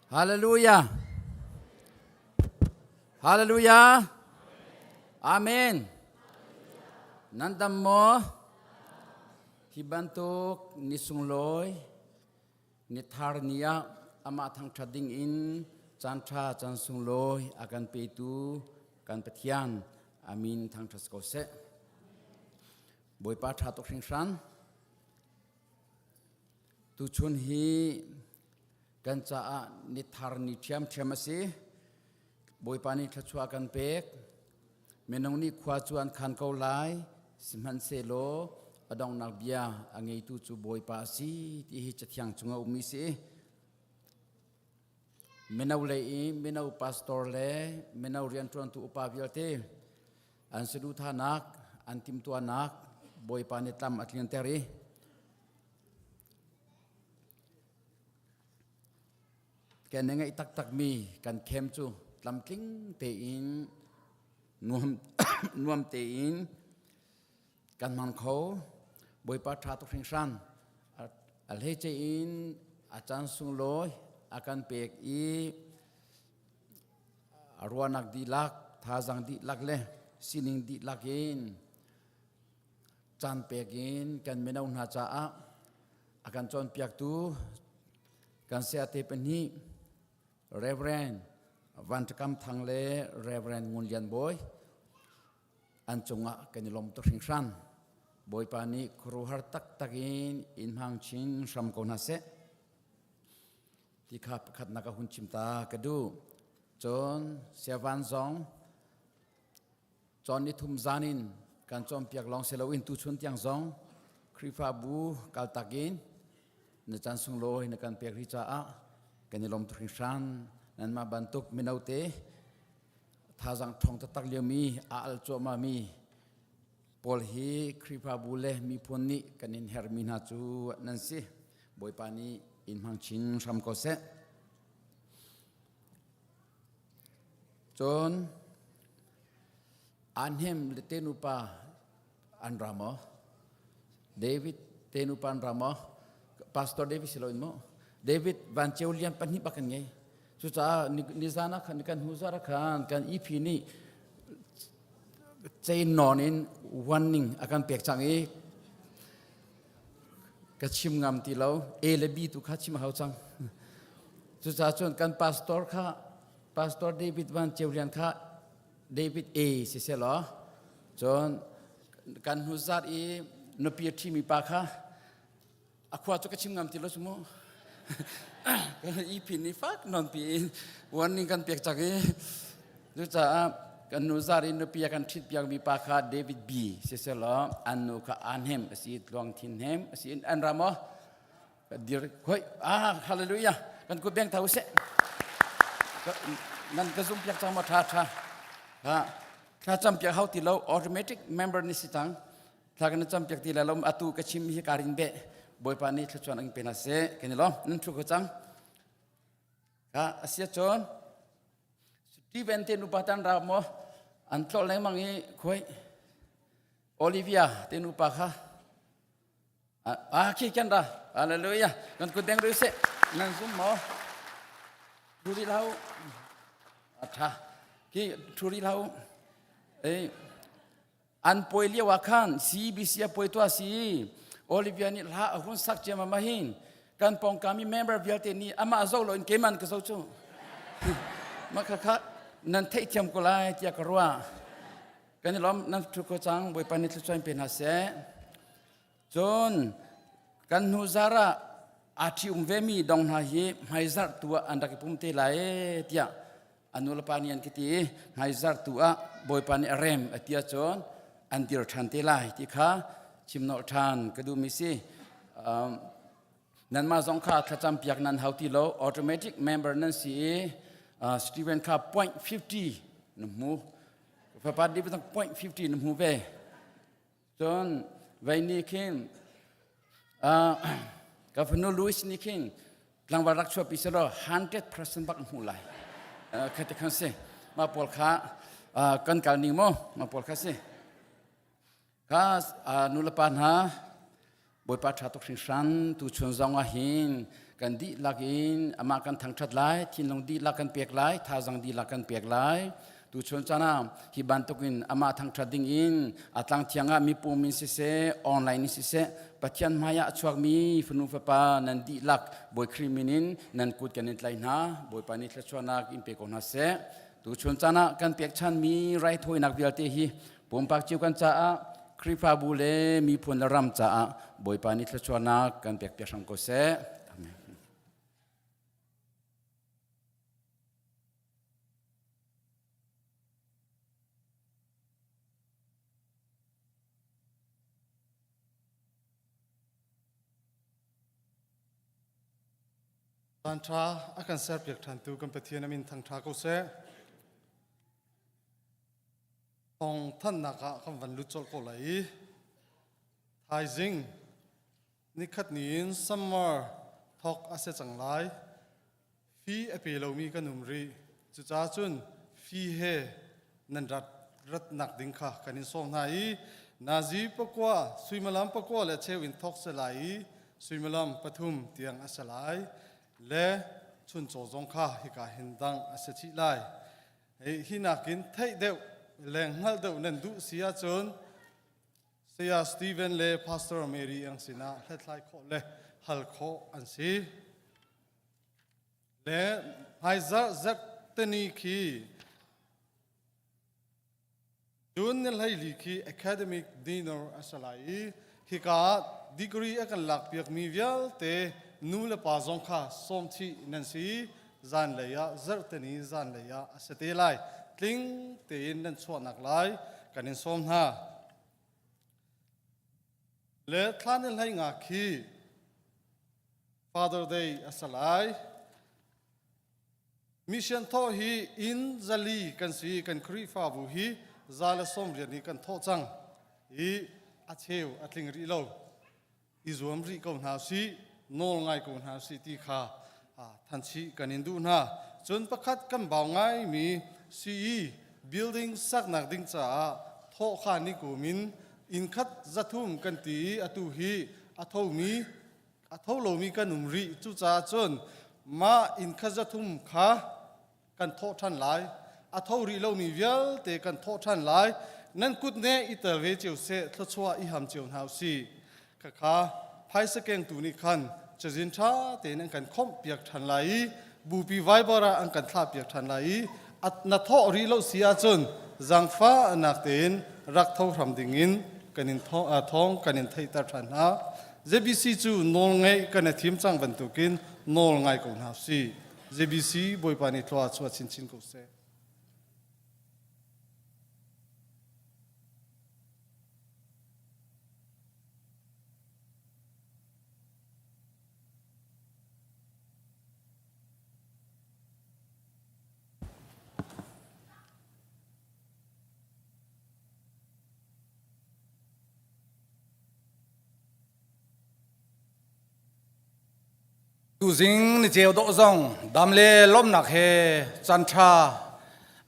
Hallelujah. Hallelujah. Amen. Nan dam maw? Hi bantuk ni sunglawi ni thar ni ah amah thangṭhat ding in caan ṭha caan sunglawi a kan petu kan Pathian amin thangṭhat ko seh. Bawipa ṭha tuk hringhran. Tuchun hi kan caah ni thar ni ṭhiamṭhiam a si. Bawipa nih thluachuah kan pek. Minung nih khua cu an khan ko lai, sihmanhsehlaw a donghnak bia a ngeitu cu Bawipa a si ti hi Cathiang chung a ummi si. Mino lei i mino pastor le mino rianṭuantu upa vialte an saduhthahnak, an timhtuahnak Bawipa nih tlam a tlinter i kan i ngeih taktakmi kan khem cu tlamtling tein nuam nuam tein kan hmang kho. Bawipa ṭha tuk hringhran. A hleice in a caan sunglawi a kan pek i a ruahnak dihlak, thazaang dihlak le sining dihlak in caan pek in kan mino hna caah a kan cawnpiaktu kan sayate pahnih Reverend Van Ṭa Thang le Reverend Ngun Lian Bawi an cungah kan i lawm tuk hringhran. Bawipa nih khuaruahhar taktak in in hmang chin hram ko hna seh. Ti kha pakhatnak a hun chim ta ka duh. Cun Siavan zong cawn ni thum zan in kan cawnpiak lawng si loin tuchun tiang zong Khrihfabu kaltak in na caan sunglawi na kan pek rih caah kan i lawm tuk hringhran. Nanmah bantuk mino te thazaang ṭhawng taktak liomi a al cuahmahmi pawl hi Khrihfabu le miphun nih kan in herhmi hna cu nan si. Bawipa nih in hmang chin hram ko seh. Cun Anhem le tenupa an ra maw? David tenupa an ra maw? Pastor David si loin maw? David Van Ceu Lian pahnih bak kan ngei. Cucaah nizan ah khan kan hnu zar ah khan kan EP nih chain nawn in warning a kan pek cang i ka chim ngam ti lo. A le B tu kha chim a hau cang. Cucaah cun kan pastor kha Pastor David Van Ceu Lian kha David A si seh law cun kan hnu zat i nupi a ṭhimi pa kha a khua cu ka chim ngam ti lo cu mu iphin ni fak non pi in warning kan pek cang i cucaah kan nu zar i nupi a kan ṭhit piakmi pa kha David B si seh law an nu kha Anhem a si Tluang Thin Hem a si an ram maw dir khoi ah hallelujah kan kut beng tho seh nan ka zum piak cang ma tha tha ha thla cam piak hau ti lo automatic member ni si cang thla kan cam piak ti la lo atu ka chim hi karin be bawipa nih thluachuan ang pe na se kan lo nan thu ko cang ka asia chon Steven te nupa tan ra mo an tlol lengmang i khoi Olivia te nupa kha Ah, khi kan ra. Hallelujah. Kan kut deng rih seh. Nan zum maw? Thu rih lau. A tha. Khi thu rih lau. Ei an poi lio ah khan CBC a poi tua si. Olivia nih hla a hun sak ciam ma hin. Kan pawngkam i member vialte nih amah zo lo in keman ka zo cu. Ma kha kha nan theihthiam ko lai tiah ka ruah. Kan i lawm nan thu ko cang Bawipa nih thluachuah in pe hna seh. Cun kan hnu zar ah aa ṭhi-um vemi dong hna hi hmaizarh tu ah an rak i pum te lai tiah a nulepa nih an ka ti i hmaizarh tu ah Bawipa nih a rem a ti ahcun an dir ṭhan te lai ti kha chim nolh ṭhan ka duhmi si. Um, nanmah zong kha thlacam piak nan hau ti lo automatic member nan si i uh, Stephen kha point 50 na hmu fapa David zong point 50 na hmu ve Cun vei nih khin ka fanu Louis nih khin tlangval rak chuahpi selaw 100% bak hmuh lai. Kha ti khan si. Mah pawl kha kan kal ning maw? Mah pawl kha si. Kha nulepa hna. Bawipa ṭha tuk hringhran tuchun zong ah hin kan dihlak in amah kan thangṭhat lai, thinlung dihlak kan pek lai, thazaang dihlak kan pek lai. Tuchun caan ah hi bantukin amah thangṭhat ding in a tlang thiang ah mipum in siseh, online in siseh, Pathian hmai ah a chuakmi fanu fapa nan dihlak Bawi Khrih min in nan kut kan in tlaih hna. Bawipa nih thluachuahnak in pe ko hna seh. Tuchun caan ah kan pekchanmi raithawinak vialte hi pumpak cio kan caah Khrihfabu le miphun le ram caah Bawipa nih thluachuahnak kan pek piak hram ko seh. Amen. Caan ṭha a kan serpiak ṭhantu kan Pathian a min thangṭha ko seh. Thawng thannak ah kan van lut colh ko lai i thaizing nikhat ni in summer thawk a si cang lai. Fi a pe lomi kan um rih. Cucaah cun fi he nan rat ratnak ding kha kan in sawm hna i nazi pakua suimilam pakua le cheu in thawk se lai i suimilam pathum tiang a si lai le chuncaw zong kha hika hin dang a si chih lai. Hi nakin theih deuh le hngalh deuh nan duh si ahcun Saya Stephen le Pastor Mary ang sinah hlathlai khawh le hal khawh an si. Le hmaizarh zarhteni khi June ni 14 khi academic dinner a si lai i hika ah degree a kan lakpiakmi vialte nu le pa zong kha sawm chih nan si zanlei ah zarhteni zanlei ah a si te lai tling tein nan chuahnak lai kan in sawm hna le thla ni hlei nga khi Father Day a si lai Mission thawh hi inn zali kan si kan Khrihfabu hi za le sawm rian hi kan thawh cang i a cheu a tling rih lo i zuam rih ko hna si nawl ngai ko hna si ti kha thanchih kan in duh hna cun pakhat kan bau ngaimi CE building saknak ding caah thawh kha ni kum in inn khat zathum kan ti i atu hi a thomi a tho lomi kan um rih cucaah cun mah inn kha zathum kha kan thawh ṭhan lai a tho rih lomi vialte kan thawh ṭhan lai nan kut ne i tel ve cio seh thluachuah i ham cio hna usih khakha phaisa kengtu nih khan cazin ṭha tein an kan khawmh piak ṭhan lai i bupi Viber ah an kan thlah piak ṭhan lai i na thawh rih lo si ahcun zaangfahnak tein rak tho hram dingin kan in thawng kan in theihter ṭhan hna JBC cu nawl ngeih kan i thim cang bantukin nawl ngai ko hna usih. JBC Bawipa nih thlua chuah chinchin ko seh. Tuzing ni ceu dawh zong dam le lawmnak he caan ṭha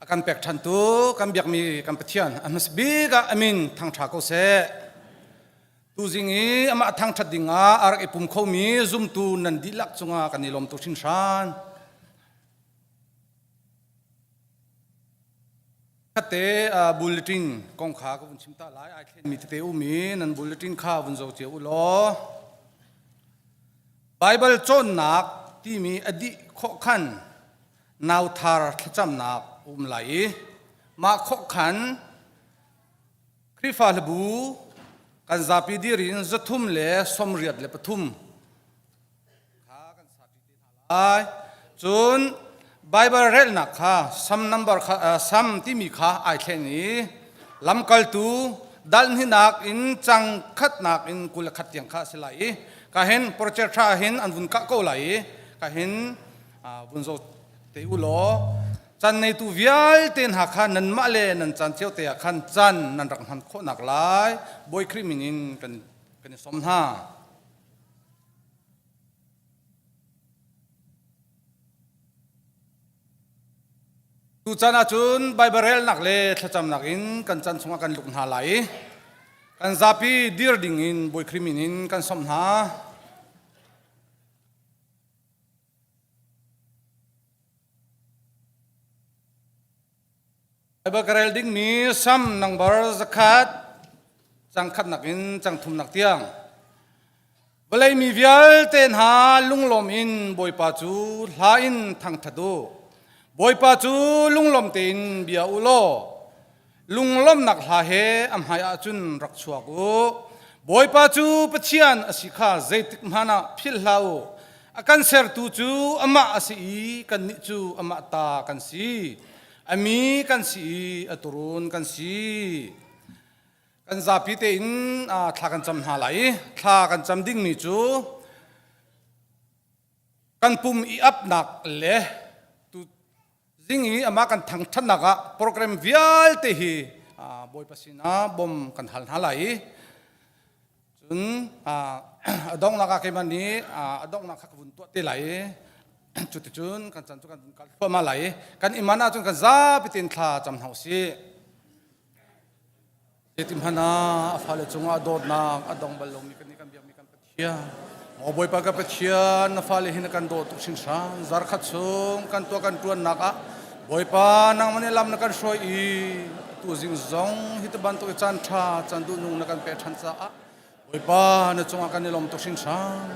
a kan pek ṭhantu kan biakmi kan Pathian a hmasa bik ah amin thangṭha ko seh. Tuzing i amah thangṭhat dingah a rak i pum khomi zumtu nan dihlak cungah kan i lawm tuk hringhran. Khatte bulletin kong kha ka vun chim ta lai ai thlen mi tete um i nan bulletin kha vun zo cio u law Bible cawnnak timi a dih khawh khan nauthar thlacamnak um lai i mah khawh khan Khrihfa hlabu kan zapi dir in 383 kha kan sati te hna lai. Cun Bible relnak kha Sam number kha Sam timi kha ai thlen i lamkaltu dal hninak in cang khatnak in 21 tiang kha a si lai i ka hin project tha hin an vun kah ko lai i ka hin vun zo te u law chan neitu vialte hna kha nanmah le nan caan cio te ah khan caan nan rak hman khawhnak lai Bawi Khrih min in kan kan i sawm hna. Tuchan ahcun Baibal relnak le thlacamnak in kan chan chungah kan luk hna lai i. Kan zapi dir ding in Bawi Khrih min in kan sawmh hna. Baibal ka rel dingmi Sam nangbar zakhat cang khatnak in cang thumnak tiang. Vawlei mi vialte hna lunglawm in Bawipa cu hla in thangṭhat u. Bawipa cu lunglawm tein bia u law lunglawmhnak hla he a hmai ah cun rak chuak u. Bawipa cu Pathian a si kha zeitik hmanh ah philh hlah u. A kan sertu cu amah a si i kannih cu amah ta kan si. A mi kan si i a turun kan si. Kan zapi tein thla kan cam hna lai i thla kan cam dingmi cu kan pum i apnak le tu zing i amah kan thangṭhatnak ah program vialte hi Bawipa sinah bawm kan hal hna lai i cun a donghnak ah keimah nih a donghnak kha ka vun tuah te lai i cuticun kan can cu kan vun kal thluahmah lai i kan i man ahcun kan zapi tein thla cam hna usih. Zeiti hmanh ah a fale cungah dawtnak a dong bal lomi kan nih kan biakmi kan Pathian. Maw Bawipa ka Pathian, na fale hi na kan dawt tuk hringhran. Zarkhat chung kan tuah kan ṭuannak ah Bawipa nangmah nih lam na kan hruai i tu zing zong hi ti bantuk i caan ṭha caan duhnung na kan pek ṭhan caah Bawipa na cungah kan i lawm tuk hringhran.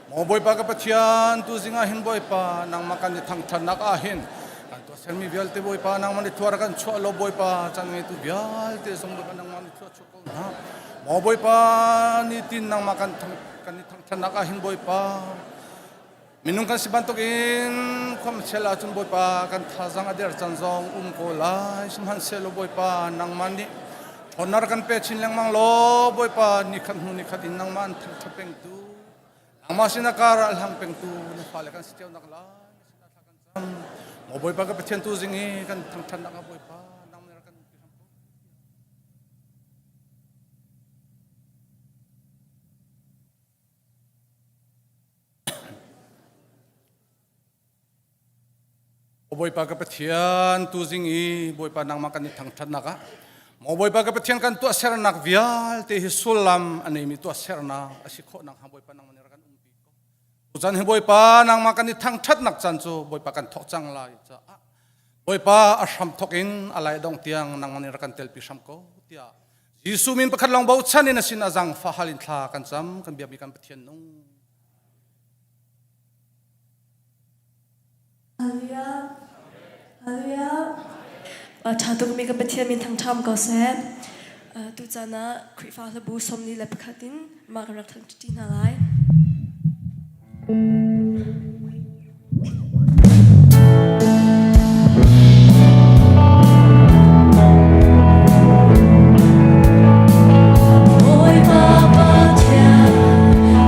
Maw Bawipa ka Pathian, tu zing ah hin Bawipa nangmah kan i thangṭhatnak ah hin kan tuahsermi vialte Bawipa nangmah nih thuar kan chuah lo Bawipa caan ngeitu vialte zong Bawipa nangmah nih thuah chuah ko hna. Maw Bawipa nitin nangmah kan kan i thangṭhatnak ah hin Bawipa Minung kan si bantukin khuamchel ahcun Bawipa kan thazang a der can zong um ko lai. Sihmanhsehlaw Bawipa nangmah nih ṭhawnnak kan pe chin lengmang law Bawipa nikhat hnu nikhat in nangmah an thangṭhat pengtu nangmah sinah kar a hlang pengtu na fale kan si cio nak lai na sinah thla kan cam. Maw Bawipa ka Pathian tu zing i kan thangṭhatnak ah Bawipa nangmah nih rak kan umpi hram ko. Bawipa ka Pathian tuzing i Bawipa nangmah kan i thangṭhatnak ah maw Bawipa ka Pathian kan tuahsernak vialte hi sullam a neimi tuahsernak a si khawh nakhnga Bawipa nangmah nih rak kan umpi ko. Tuchan hi Bawipa nangmah kan i thangṭhatnak caan cu Bawipa kan thawk cang lai caah Bawipa a hram thawk in a lai dong tiang nangmah nih rak kan telpi hram ko tiah Jesuh min pakhat lawng bochan in a sin a zangfah hal in thla kan cam kan biakmi kan Pathian nung. Hallelujah. Hallelujah. Ṭha tukmi kan Pathian min thangṭham ko seh. Tuchan ah Khrihfa hlabu 41 in mah kan rak thangṭi hna lai. Bawipa Pathian,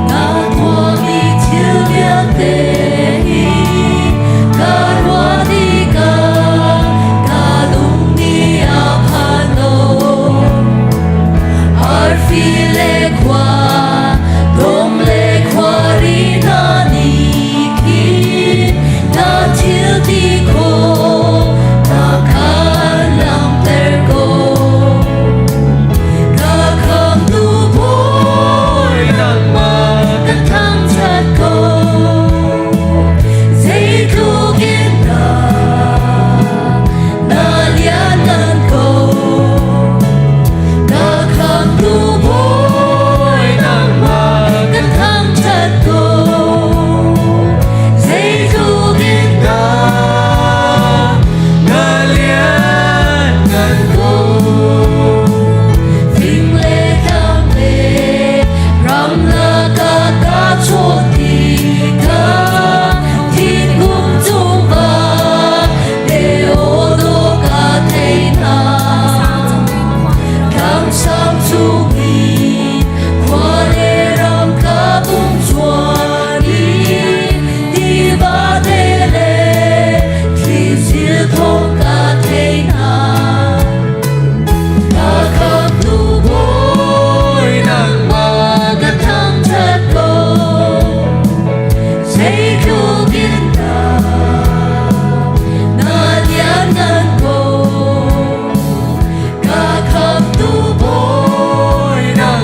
na tuahmi thil vialte hi ka ruah tikah ka lung nih a phan lo. Arfi le khua, dawm le khuari hna nih khin na thil ti khawh na khan langhter ko. Ka khamtu Bawi nangmah kan thangṭhat ko. Zeitluk in dah na lianngan ko. Ka khamtu Bawi nangmah kan thangṭhat ko. Zeitluk in dah na lianngan ko. Fing le tlang le ramlak ah ka chawt tikah thingkung cung va te aw dawh ka thei hna. Tlangsang cung i khua le ram ka vung cuan i tiva te le thlizil thawng ka thei hna. Ka khamtu Bawi nangmah ka thangṭhat ko. Zeitluk in dah na lianngan ko. Ka khamtu Bawi nangmah.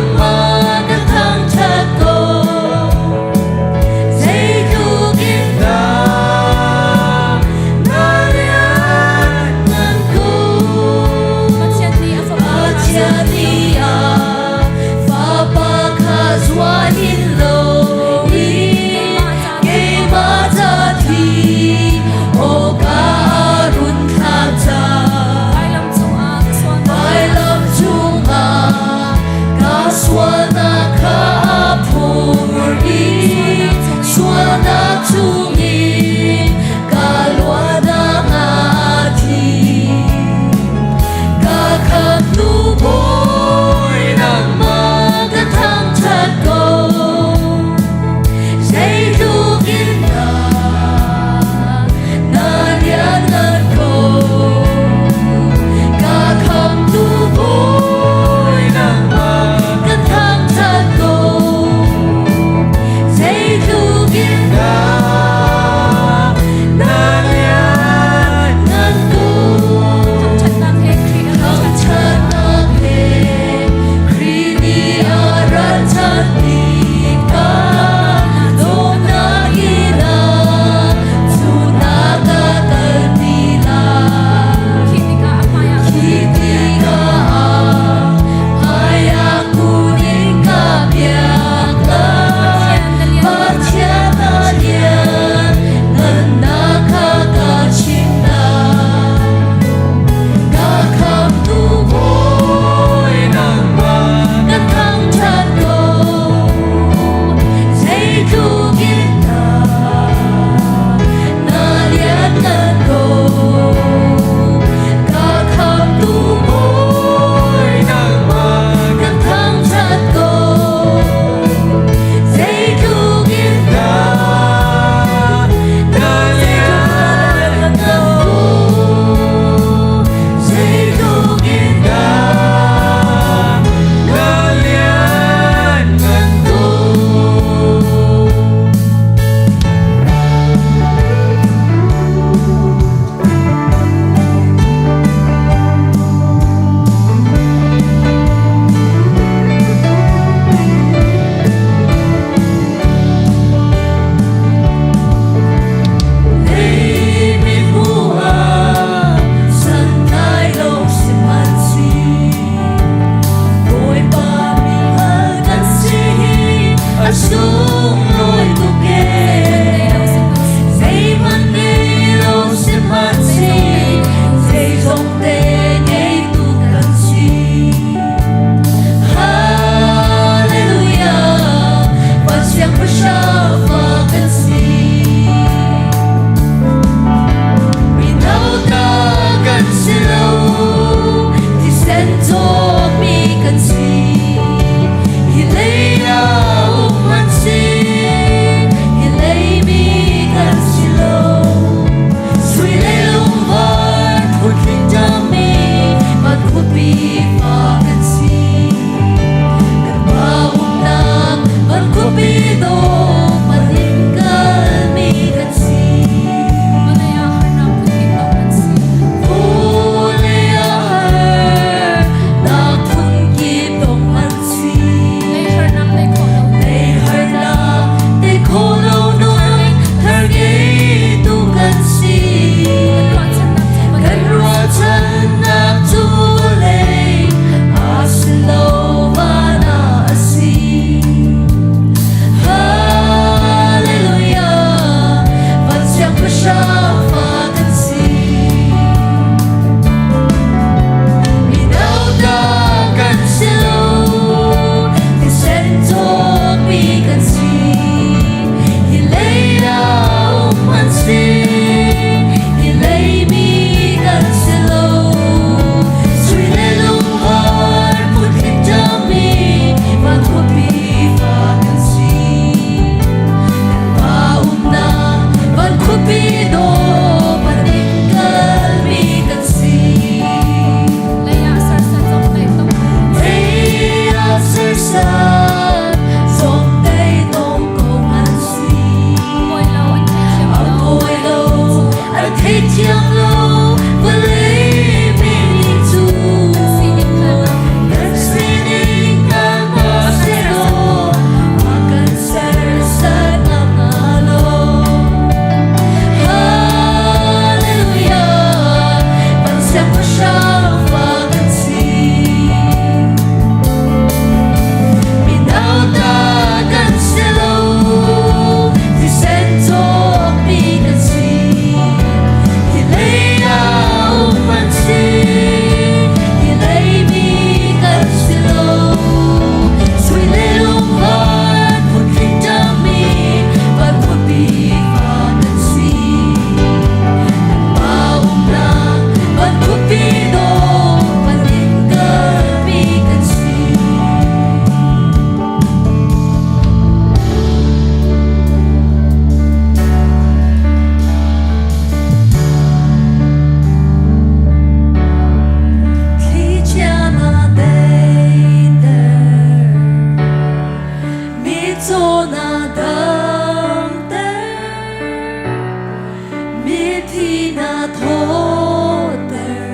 Mithi na thawter.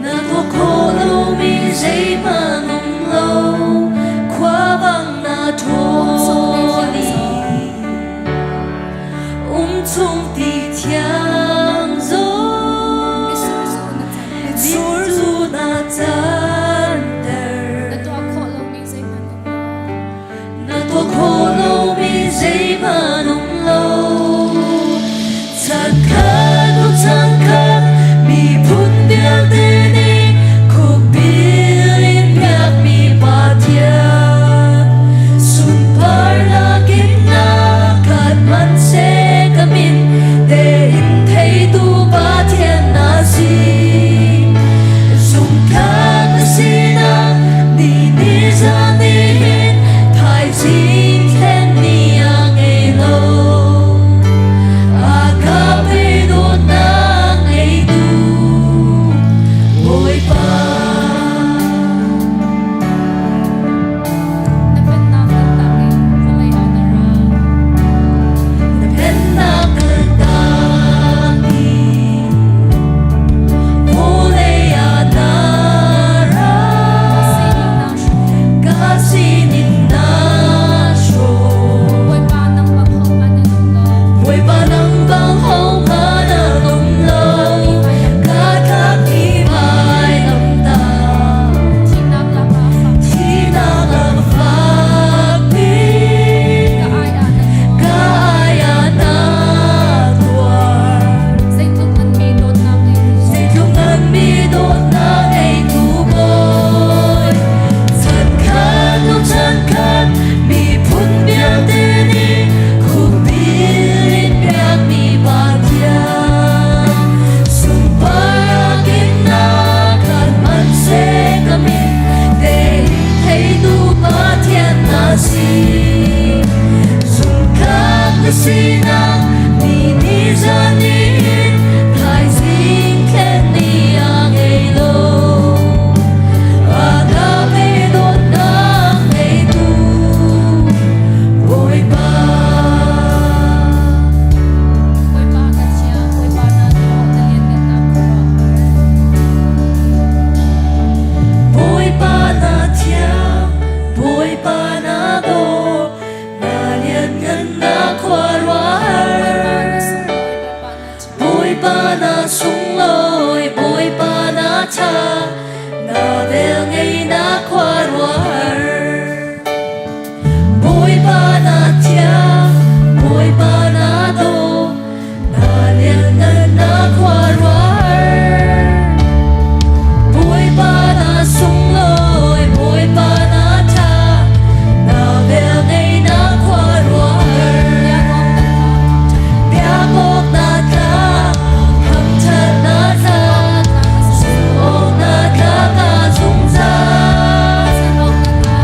Na tuah khawh lomi zeihmanh um lo, khuavang na ṭhawn i um chung ti thiang zong Surzu na canter. Na tuah khawh lomi zeihmanh um lo. Na tuah khawh lomi zeihmanh um lo. Chankhat hnu chankhat miphun vialte nih khukbil in biakmi Pathian sunparnak in na khat hmanhseh ka min tein theitu Pathian na si. Zumhtlak na sinak ni ni zan ni hin thaizing thlen ni a ngei lo. Agape dawtnak ngeitu Bawipa. Na pennak kaltak in vawlei ah na ra. Na pennak kaltak in vawlei ah na ra. Sining na hrawm. Ka sining na hrawm. Bawipa nang bang hohmanh an um lo. Bawipa nang bang hohmanh an um lo. Ka tlak i vailamtah. Thihnak lakah fak. Thihnak ah fakpi. Ka ai ah na tuar. Ka ai ah na tuar. Zeitluk nganmi dawtnak ngeitu. Zeitluk nganmi dawtnak ngeitu Bawi. Chankhat hnu chankhat miphun vialte nih khukbil in biakmi Pathian. Sunparnak in na khat hmanhseh ka min tein theitu Pathian na si. Zumhtlak na sinak ni ni zan ni hin thaizing thlen ni a ngei lo. Agape dawtnak ngeitu Bawipa. Bawipa ka thiang, Bawipa na dawh, na lianngannak khuaruahhar. Bawipa na thiang, Bawipa na dawh, na lianngannak khuaruahhar. Bawipa na sunglawi, Bawipa na sunglawi, Bawipa na ṭha, na velngeihnak khuaruahhar. Bawipa na thiang, Bawipa na dawh, na lianngannak khuaruahhar. Bawipa na sunglawi, Bawipa na ṭha, na velngeihnak khuaruahhar. Biak awk na tlak, Biak awk na tlak, thangṭhat na tlak, zumh awk na tlak a zungzal. Ser awk na tlak.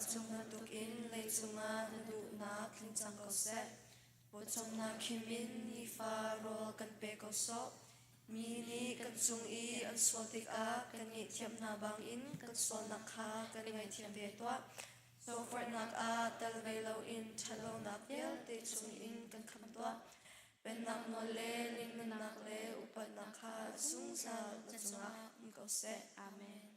Vancung bantukin leicung ah na duhnak tling cang ko seh. Pawcawmnak khim in nifa rawl kan pe ko sawh. Mi nih kan cung i an sual tikah kan ngaihthiam hna bangin kan sualnak kha kan ngaihthiam ve tuah. Zohforhnak ah tel ve loin ṭhatlonak vialte chungin kan khamh tuah. Pennak nawl le lianngannak le upatnak kha zungzal na cungah um ko seh. Amen.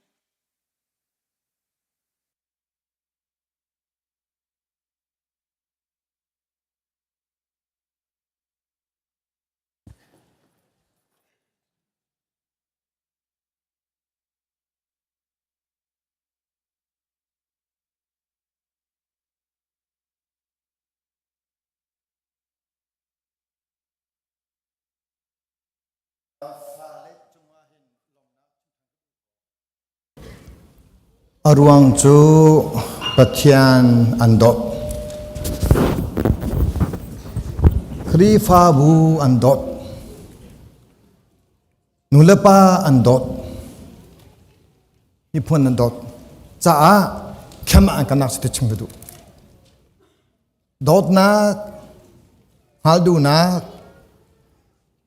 A ruang cu Pathian an dawt. Khrihfabu an dawt. Nulepa an dawt. Miphun an dawt. Caah khem an kanak si ti chung ka duh. Dawtnak, hngal duhnak,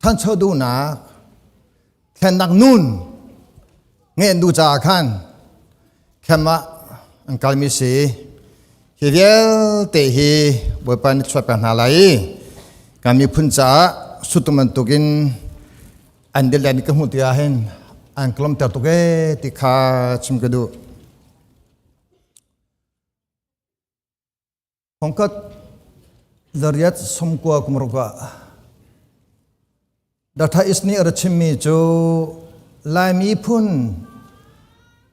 thancho duhnak, thlennak nun ngeih an duh caah khan khem ah an kalmi si. Hi vialte hi Bawipa nih chuah pek hna lai i kan miphun caah sutum bantukin an dil le ka hmuh tikah hin an ka lawmhter tuk ee ti kha chim ka duh. Thongkhat zariat somkua kum ruk ah Datha is nih a ra chimmi cu Lai miphun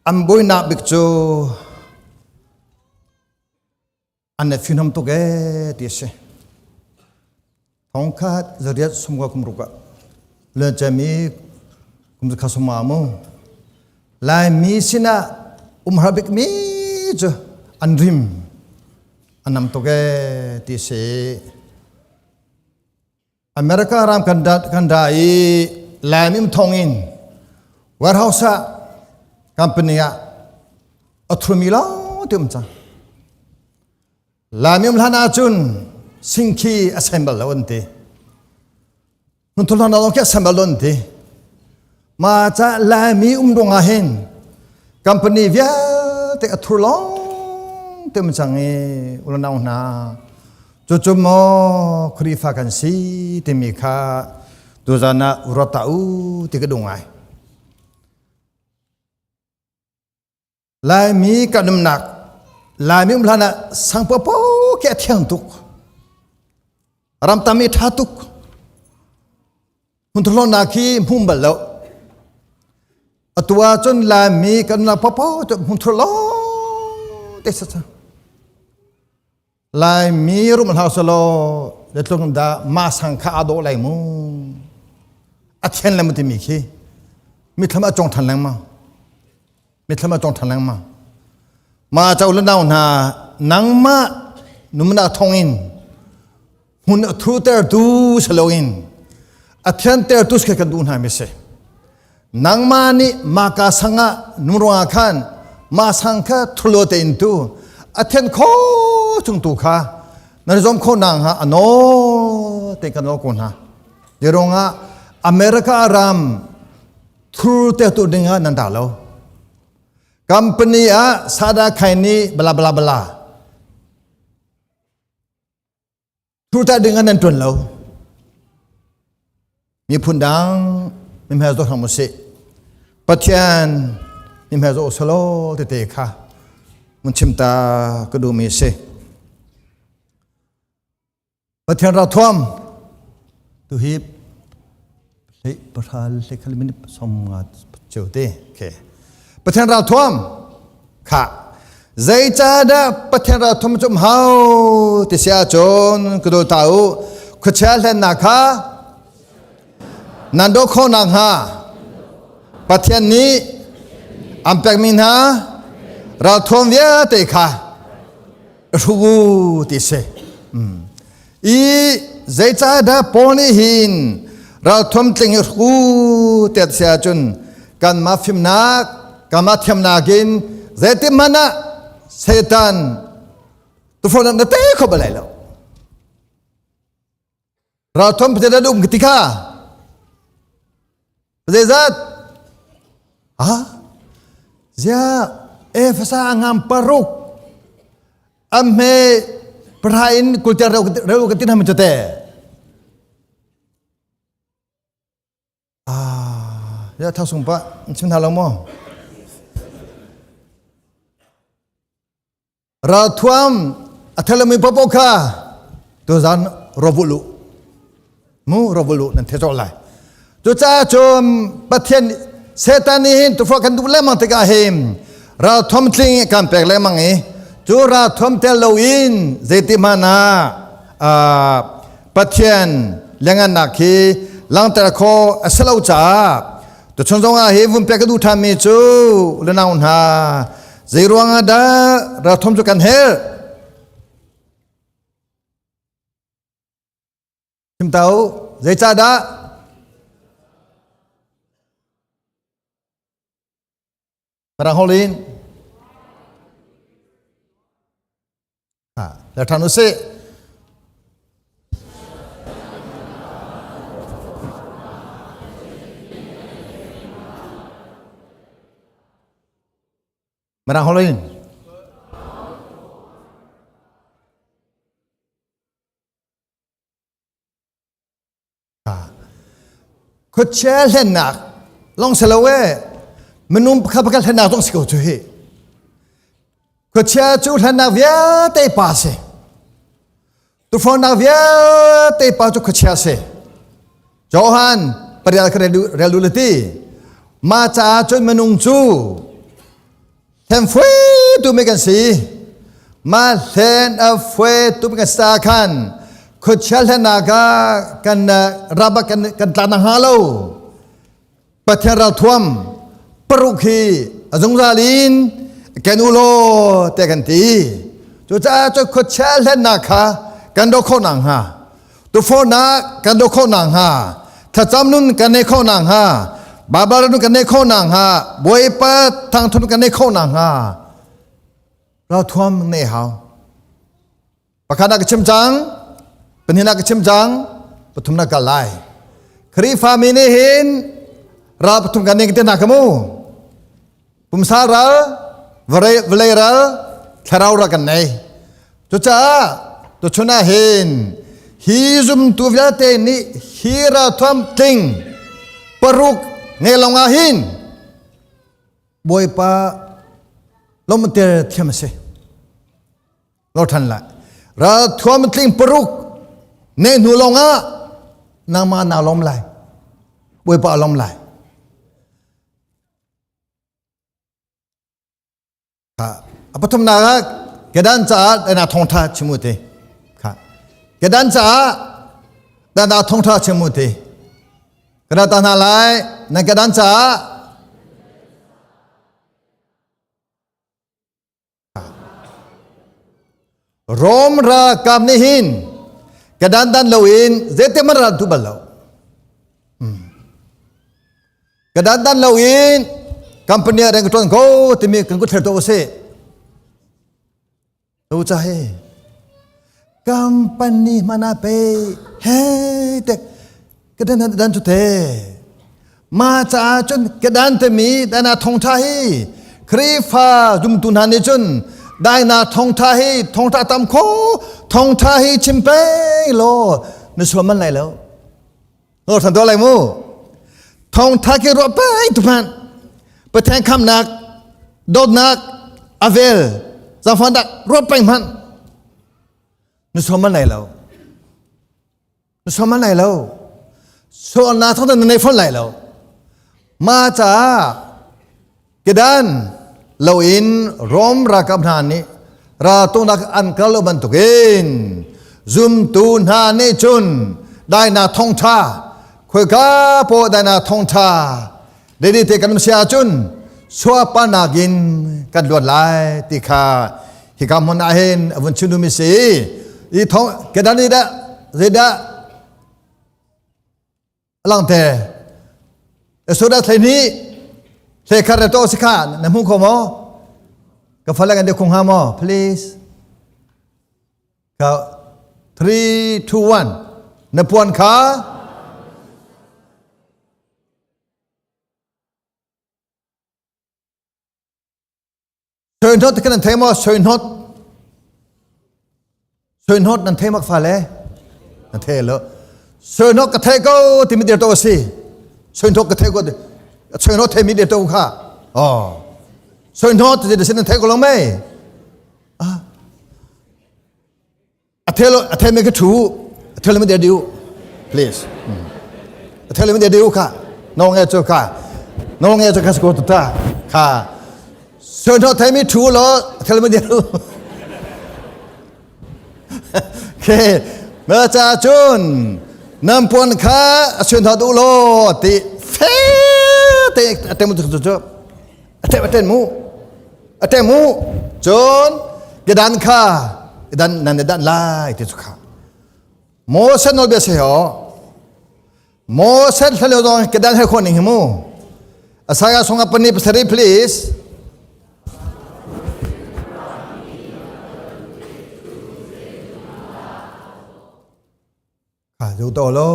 an buainak bik cu an i finom tuk ee ti a si. Thongkhat zariat somkua kum ruk ah lencemi kum zakha soma mu Laimi sinah umhar bikmi cu an rim a nam tuk ee ti si. America ram kan da, kan da i Laimi um thong in warehouse ah company ah a thurmi lawng te um cang. Laimi um hlan ahcun singkhi a sem bal lo an ti. Hmunthur hna lawng khi a sem bal lo an ti. Ma ca Laimi um ruang ah hin company vialte a thur lawng te um cang i ulanau hna cucu maw Khrihfa kan si timi kha tuzan ah ruat ta u ti ka duh ngai. Laimi kan umnak Laimi um hlan ah sangpapo khi a thiang tuk. Ramtam i ṭha tuk. Hmunthlawnak khi hmum bal lo. Atu ah cun Laimi kan umnak papo cu hmunthur lawng te sa cang. Laimi rum hlau selaw letlung dah mah sang kha aa dawh lai mu. A thian le mu timi khi mithlam a cong ṭhan lengmang. Mithlam a cong ṭhan lengmang. Mah ca u le nau hna nangmah numnak thawngin hmun a thutertu si loin a thiantertu si kan duh hna mi si. Nangmah nih maka sangah nung ruangah khan mah sang kha thulo tein tu a thian kho chung tu kha nan zom kho nang ha ano te kan lo ko hna. Di ruangah America ram thur te tu ding ah nan dah lo. Company ah sada khai ni bla bla bla. Thur ta ding ah nan tuan lo. Miphun dang mimhe zo hram usih. Pathian mimhe zo salo tete kha mun chim ta ka duh mi si. Pathian ra thuam tu hi hlei pahra hlei khal minute som nga cheu te okay Pathian ral thuam kha zeicahdah Pathian ral thuam cum hau ti si ahcun ka dol ta u khuachia hlennak kha nan doh khawh nakhnga Pathian nih an pekmi hna ralthuam vialte kha hru ti si. I zeicahdah Paul nih hin ralthuam tling i hru ti si ahcun kanmah fimnak kanmah thiamnak in zeiti hmanh ah Satan. Tufon na te kho balai lo. Ralthum pete da um ti kha. Zeizat? Ah? Zia Efasa ngam paruk am he prain kulter reu ka tin ham chate. Ah, ya thang sung pa chim hna lo maw? Ralthuam a thelami popo kha tuzan rovulu mu rovulu nan the cawk lai. Cucaah cun Pathian Satan nih hin tufa kan duh lengmang tikah hin ralthuam tling kan pek lengmang i cu ralthuam tel loin zeiti hmanh ah Pathian lengannak hi langhter khawh a si lo caah tuchun zongah hi vun pek ka duh ṭhanmi cu unau hna zei ruangah dah ralthum cu kan herh chim ta u zeicahdah Parang holin La ṭhan usih. Mirang holh in. Khuachia hlennak long si lo e minung pakhat pakhat hlennak zong si ko cu hi. Khuachia cu hlennak vialte pa si. Tufawnnak vialte pa cu khuachia si. Johan parial ka rel du le ti. Ma caah cun minung cu Hlen fue tu mi kan si. Ma hlen a fue tu mi kan si khan khuachia hlennak ah kan raba kan kan tla na hnga lo. Pathian ralthuam paruk hi a zungzal in ken u law te kan ti. Cucaah cu khuachia hlennak kha kan do khawh nak hnga. Tufornak kan do khawh nak hnga thlacam nun kan nei khawh nak hnga Baibal nun kan nei khawh nak hnga Bawipa thangthun kan nei khawh nak hnga ralthuam nei hau pakhat ah ka chim cang pahnih ah ka chim cang pathum na kal lai Khrihfa mi nih hin ral pathum kan nei te hna ka mu pumsa ral vawlei ral thlarau ral kan nei cucaah tuchun ah hin hi zumtu vialte nih hi ralthuam tling paruk ngei lawng ah hin Bawipa lawmter thiam a si lo ṭhan lai ralthuam tling paruk ne hnu lawng ah nangmah naa lawm lai Bawipa a lawm lai A pathumnak ah kedan caah dana thawngṭha chim u ti. Kha. Kedan caah dana thawngṭha chim u ti. Kana ta hna lai nan kedan caah Rom ralkap nih hin kedan dan loin zeitik hmanh ral tu bal lo. Ka dandan loin company ah rian ka ṭuan ko timi kan kut thler tuah usih. Lo ca he company hmana pe he tek ka dan dan cu te ma caah cun ka dan timi dana thongtha hi Khrifa zumtu hna nih cun daina thongtha hi thongtha tam kho thongtha hi chim peng law na suam man lai lo Ngor than to lai mu. Thawngtha ki ruah peng tu phan. Pathian khamnak, dawtnak, avel, zaangfahnak ruah peng hmanh. Na suam man lai lo. Na suam man lai lo. Sualnak thawng na nei fawn lai lo. Ma caah kedan loin Rom ralkap hna nih raltuknak an kal lo bantukin zumtu hna nih cun dainak thawngṭha khoika paoh dainak thawngṭha ready te kan um si ahcun suapanak in kan luat lai ti kha hika hmun ah hin a vun chim duhmi si i thong kedan nih dah zeidah langte soda thlei nih thlei khat le to si kha na hmu kho maw ka fale kan de khung ha maw please. Ka 3 2 1 na puan kha Soihnot kan nan thei maw? Soihnot. Soihnot nan thei mak fale? Nan thei lo. Soihnot ka thei ko timi dir to a si. Soihnot ka thei ko. Soihnot thei mi dir to kha. Oh. Soihnot ti sin nan thei ko lo mei? Ah. A thelo a thei me ka thu. A thelo mi dir diu. Please. A thelo mi dir diu kha. No nge chu kha. No nge chu kha sko ta kha. Soihnot thei mi thu lo a thelo mi dir. Ke me cha chun nam puan kha a soihnot u lo ti fe te a te mu chu chu a te a te mu a te mu cun kedan kha dan nan dan lai ti chu kha Moses nawl bia se ho Moses hlalio dong kedan he khon ning hi mu Asaya songa pani pasari please Kha zo to lo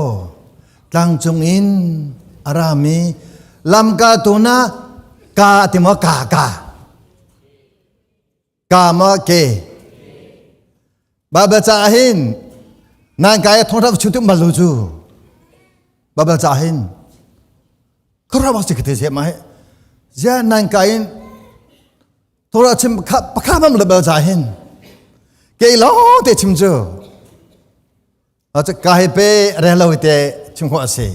tlangcung in a rami lamkaltu na ka ti maw ka ka ka maw ke Bible ca hin nan kai thongthap chu tu malu cu Bible ca hin khuaruah si kate se ma he zia nan kai in Torah chim pakha mam le bel ca hin ke lo te chim cu ka hi pe re lo te chim khawh a si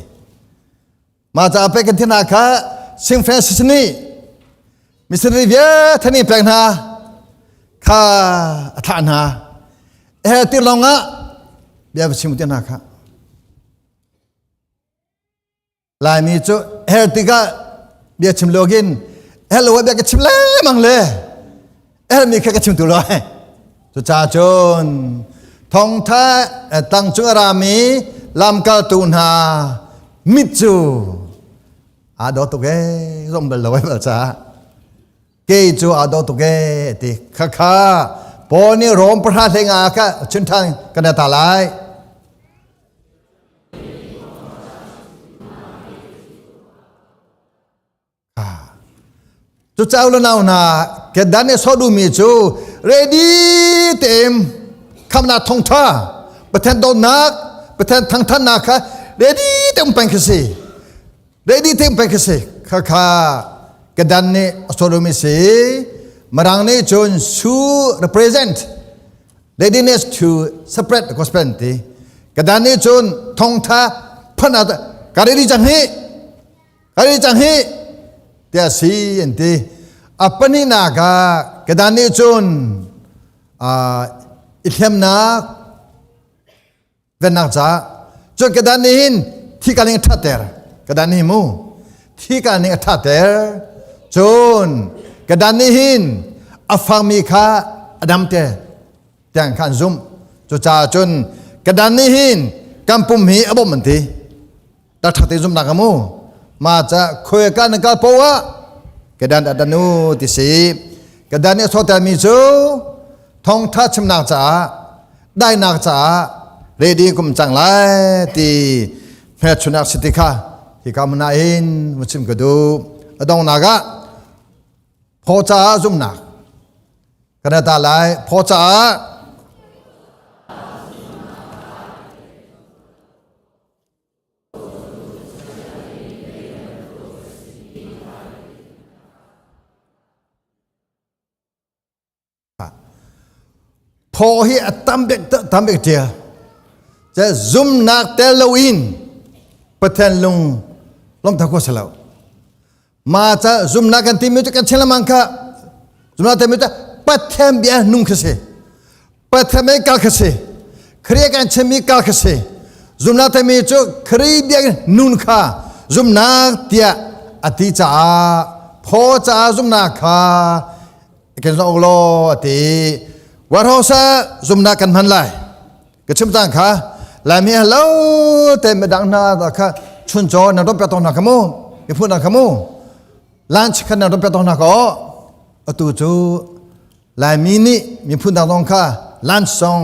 ma ca pe kan thina kha Sing Francis nih missionary vialte nih pek hna kha a thlah hna he ti lawng ah bia chim te hna kha Laimi cu her tikah bia chim login hello bia ka chim lengmang le hermi kha ka chim tu lo cuca cun thongtha tang cung a rami lamkaltu hna mit cu aa dawh tuk ee zong bal lo ai bal caah kei cu aa dawh tuk ee ti khakha Paul nih Rom pahra hleng ah kha chun ṭhan kan ta lai Cucaah le nau hna kedan i sawh duhmi cu ready tein khamnak thawngṭha Pathian dawtnak Pathian thangthatnak kha ready tein um peng khi si ready tein um peng khi si khakha kedan nih a sawh duhmi si Mirang nih cun shoe represent readiness to spread the gospel ti kedan nih cun thawngṭha phun ah ka ready cang hi ka ready cang hi tiah si an ti a pahnihnak ah kedan nih cun i hliamnak vennak caah cun kedan nih hin thi ka ning a thatter kedan nih mu thi ka ning a thatter cun kedan nih hin a fangmi kha a damter tiang kha an zumh cucaah cun kedan nih hin kan pum hi a bawmh an ti taktak te zumnak a mu ma ca khoi ka na kal poah kedan adanu ti si kedan nih a sawter mi cu thongtha chimnak caah dainak caah ready kum cang lai ti hmelchunak si ti kha hi ka mun ah hin mu chim ka duh a dongnak ah phaw caah zumnak kana ta lai phaw caah Phaw hi a tam bik tam bik ṭial. Ca zumnak tel loin Pathian lung lawmhter khawh si lo. Ma ca zumnak kan timi cu kan chim lengmang kha zumnak timi cu Pathian bia nung khi si. Pathian mei kal kha si. Khrih kan chimmi kal kha si. Zumnak timi cu Khrih bia nun kha zumnak tiah a ti caah phaw caah zumnak kha kan zong law a ti. Warhosa zumnak kan hman lai. Ka chim cang kha Laimi hello te midang hna kha chuncaw nan ron pek tong hna kha mu miphun hna kha mu lunch khan nan ron pek tong hna ka atu cu Laimi nih miphun dang zong kha lunch zong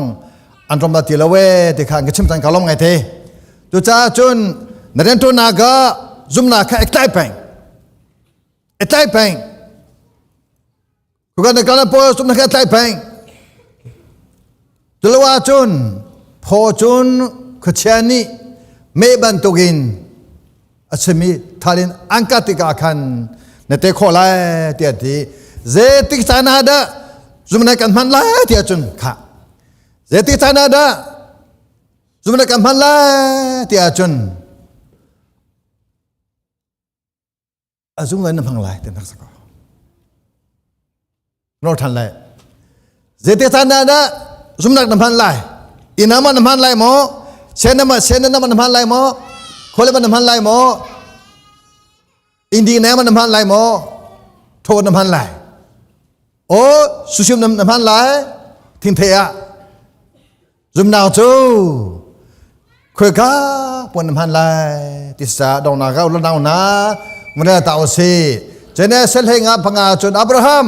An rom ti lo we ti kha ka chim cang ka lom ngai te. Cucaah cun na rianṭuannak ah zumnak kha i tlai peng. I tlai peng. Kuka na kal pawl zumnak kha i tlai peng. Culo ahcun phaw cun khuachia nih meh bantukin a chimmi thalin an kat tikah khan na te khawh lai tiah ti. Zeitik caan ah dah zumnak kan hman lai tiah cun khah. Zeitik caan ah dah zumnak kan hman lai tiah cun a zung lai na hmang lai ti nak sako nor than lai zeite caan ah dah zumnak na hman lai inama na hman lai maw senama senana na hman lai maw kholema na hman lai maw indi na na hman lai maw tho na hman lai o susim na hman lai thingthei ah Zumnak cu khoika puan na hman lai tisa dongnak ka ulanau na muna ta si Genesis hlei nga panga cun Abraham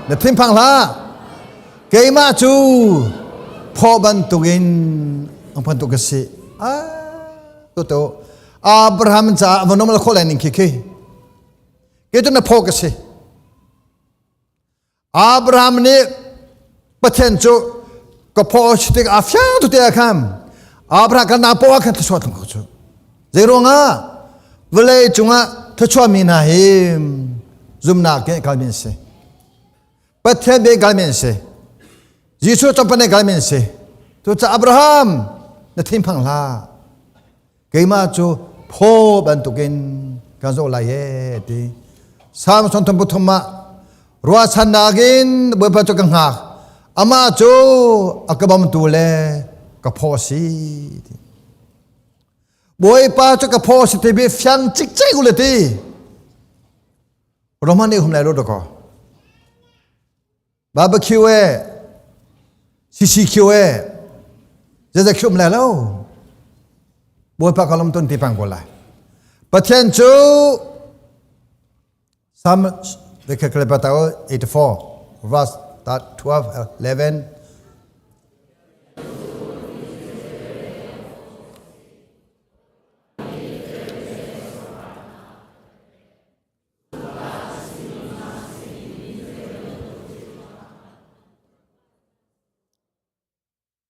na thinphang hlah keimah cu phaw bantukin ang bantuk ka si ah to to Abraham caah vanom la khawh lai ning khi khi ke tu na phaw ka si Abraham nih Pathian cu ka phaw si tik a fiang tu te ah khan Abraham kan na paw ah khan thluachuah tlung ko cu. Zei ruangah vawlei cungah thluachuah mi hna hi zumnak ke kalmi an si. Pathian be kalmi an si. Jesuh chawpan ne kalmi an si. Cucaah Abraham na thinphang hlah. Keimah cu phaw bantukin kan zoh lai e ti. Salm sawmthum pathum ah ruahchannak in Bawipa cu ka hngak. Amah cu a ka bawmtu le ka phaw a si ti. Bawipa cu ka phaw a si ti bi fiang cikcek u le ti. Roman nih hum lai lo dakaw. Barbecue e CCQ e zeizat khi um lai lo Bawipa ka lom ton ti pang ko lai Pathian cu Psalm 84 verse 12 11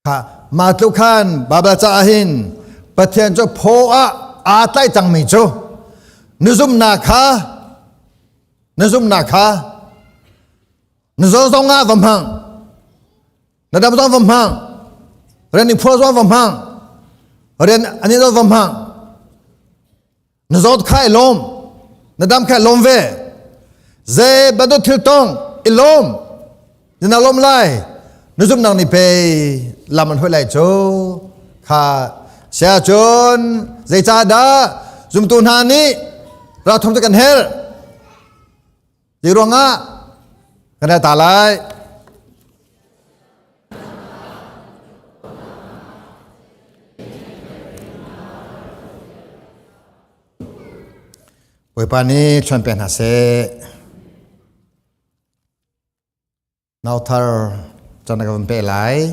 Kha mah tluk khan Baibal caah hin Pathian cu phaw ah aa tlaih cangmi cu na zumhnak kha na zumhnak kha na zaw zong ah va hmang na dam zong va hmang rian i phuah zong va hmang rian an i va hmang Na zawt kha i lawm. Na dam kha i lawm ve. Zei bantuk thil tong i lawm. Na lawm lai. Na zumhnak nih pei lam an hruai lai cu. Kha sia cun zeicahdah zumtu hna nih ralthum cu kan herh. Zei ruangah kan ta lai. Bawipa nih chuan pe hna seh. Nauthar chan ka van pe lai.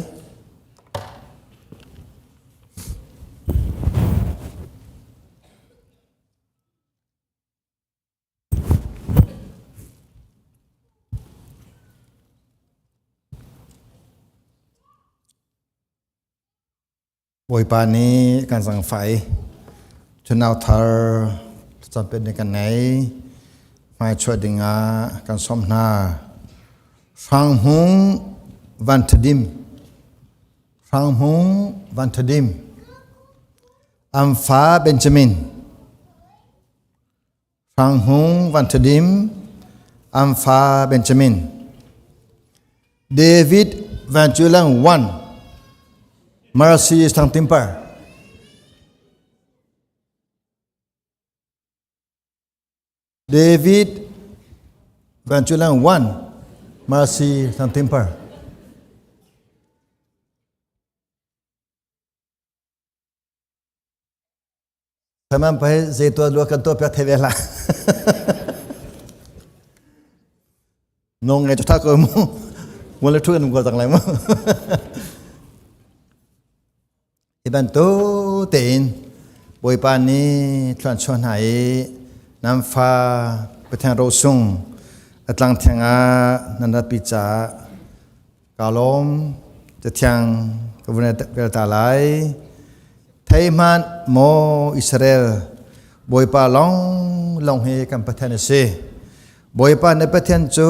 Bawipa nih kan zangfah i chunau thar thlacam nih kan nei. Hmaichuah dingah kan sawm hna. Hrang Hmung Van Thadim Hrang Hmung Van Thadim An fa Benjamin Hrang Hmung Van Thadim an fa Benjamin David Van Culang 1 Mercy Sang Timper David Van Culang 1 Mercy Sang Timper Thamam pai zei tuah lua kan tuah piak thei ve hlah. Nong ngai tha ko mu. Ngol le thu kan ko cang lai mu. bantuk tein Bawipa nih thluan chuah hna i nan fa Pathian rosung a tlang thiang ah nan ratpi caah Ka lawm cathiang ka vun rel ta lai. Thei hmanh maw Israel, Bawipa lawng lawng hi kan Pathian a si. Bawipa na Pathian cu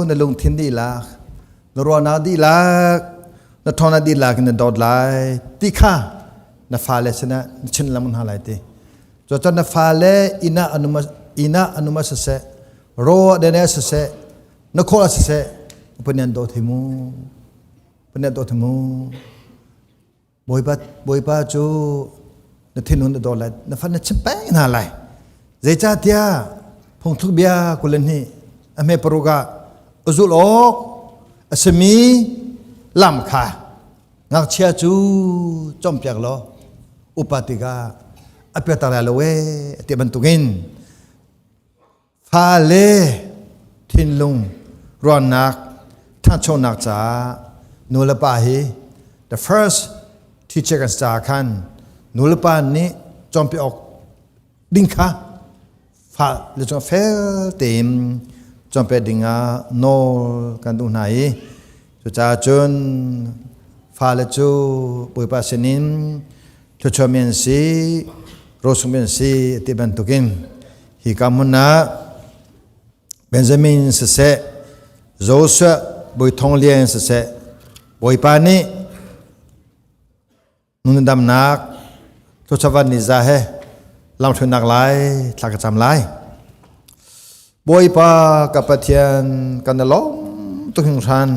na lungthin dihlak, na ruahnak dihlak, na ṭhawnnak dihlak in na dawt lai ti kha na fale sinah na chim lengmang hna lai ti. Cucaah na fale inn ah an um inn ah an um ah siseh, ro ah den ah siseh, na khawh ah siseh panian dawt hi mu panian dawt hi mu bawipa bawipa cu na thinhun na dawt lai na fan na chim peng hna lai zeicahtiah phungthluk bia 22 a hme paruk ah uzul awk a simi lam kha ngakchia cu cawmpiak law upa tikah a piatar lai lo ee ti bantukin Fale thinlung ruahnak ṭhanchonak caah nulepa hi the first teacher kan si caah khan nulepa nih cawnpiak awk ding kha fale cung fel tein cawnpiak dingah nawl kan duh hna i cucaah cun fale cu Bawipa sinin thluachuahmi an si rosungmi an si ti bantukin Hika hmun ah Benjamin siseh, Joshua Bawi Thong Lian siseh, Bawipa nih nundamnak thluachuah ni za he lamhruainak lai thla ka cam lai. Bawipa ka Pathian kan i lawm tuk hringhran.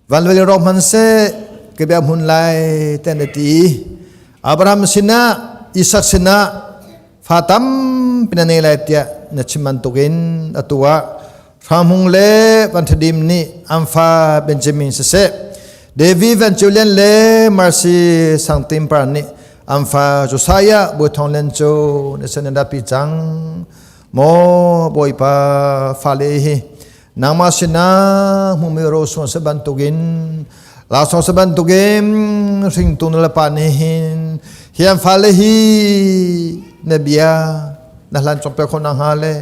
Van veli rawk hmanhseh ka bia hmun lai ten a ti. Abraham sinah Isak sinah fa tampi na nei lai tiah na chim bantukin atu ah Hramhung le Van Thadim nih an fa Benjamin siseh David Van Julian le Mercy Sangtim Par nih an fa Josiah Bawi Thawng Lian cu na sin an ratpi cang maw Bawipa fale hi nangmah sinah hmumi rosun sa bantukin lasong sa bantukin hringtu nu le pa nih hin hi an fale hi na bia na hlan cawk pe khawh nakhnga le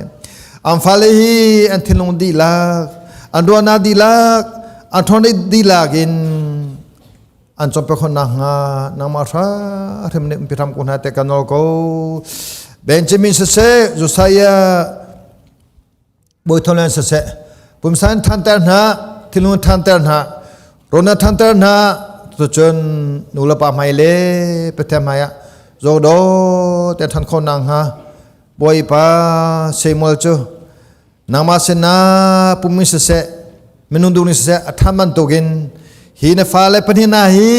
an fale hi an thinlung dihlak an ruahnak dihlak an ṭhawn dihlak in an cawk pe khawh nakhnga nangmah hra hrim nih umpi hram ko hna te ka nawl ko Benjamin siseh Josiah Bawi Thawng siseh pumsa in thanter hna thinlung thanter hna rona thanter hna tucun nu le pa hmai le Pathian hmai ah zodo te than kho nang hnga Bawipa Samuel cu nangmah sinah pum in siseh minung dung in siseh a than bantukin hi na fale pahnih hna hi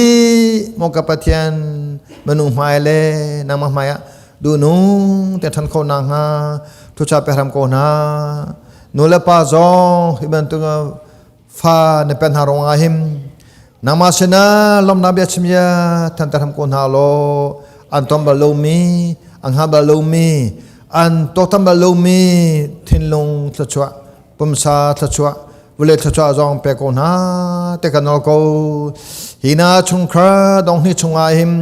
maw ka Pathian minung hmai le nangmah hmai ah duhnung te ṭhan kho nakhnga thucha pe hram ko hna. Nu le pa zong hi bantuk fa na pen hna ruangah hin nangmah sinah lawmnak bia chim ya thanter hram ko hna law an ton bal lomi an hngal bal lomi an tuaktan bal lomi thinlung thluachuah pumsa thluachuah vawlei thluachuah zong pe ko hna te kan nawl ko hi na chungkhar dong hni chungah hin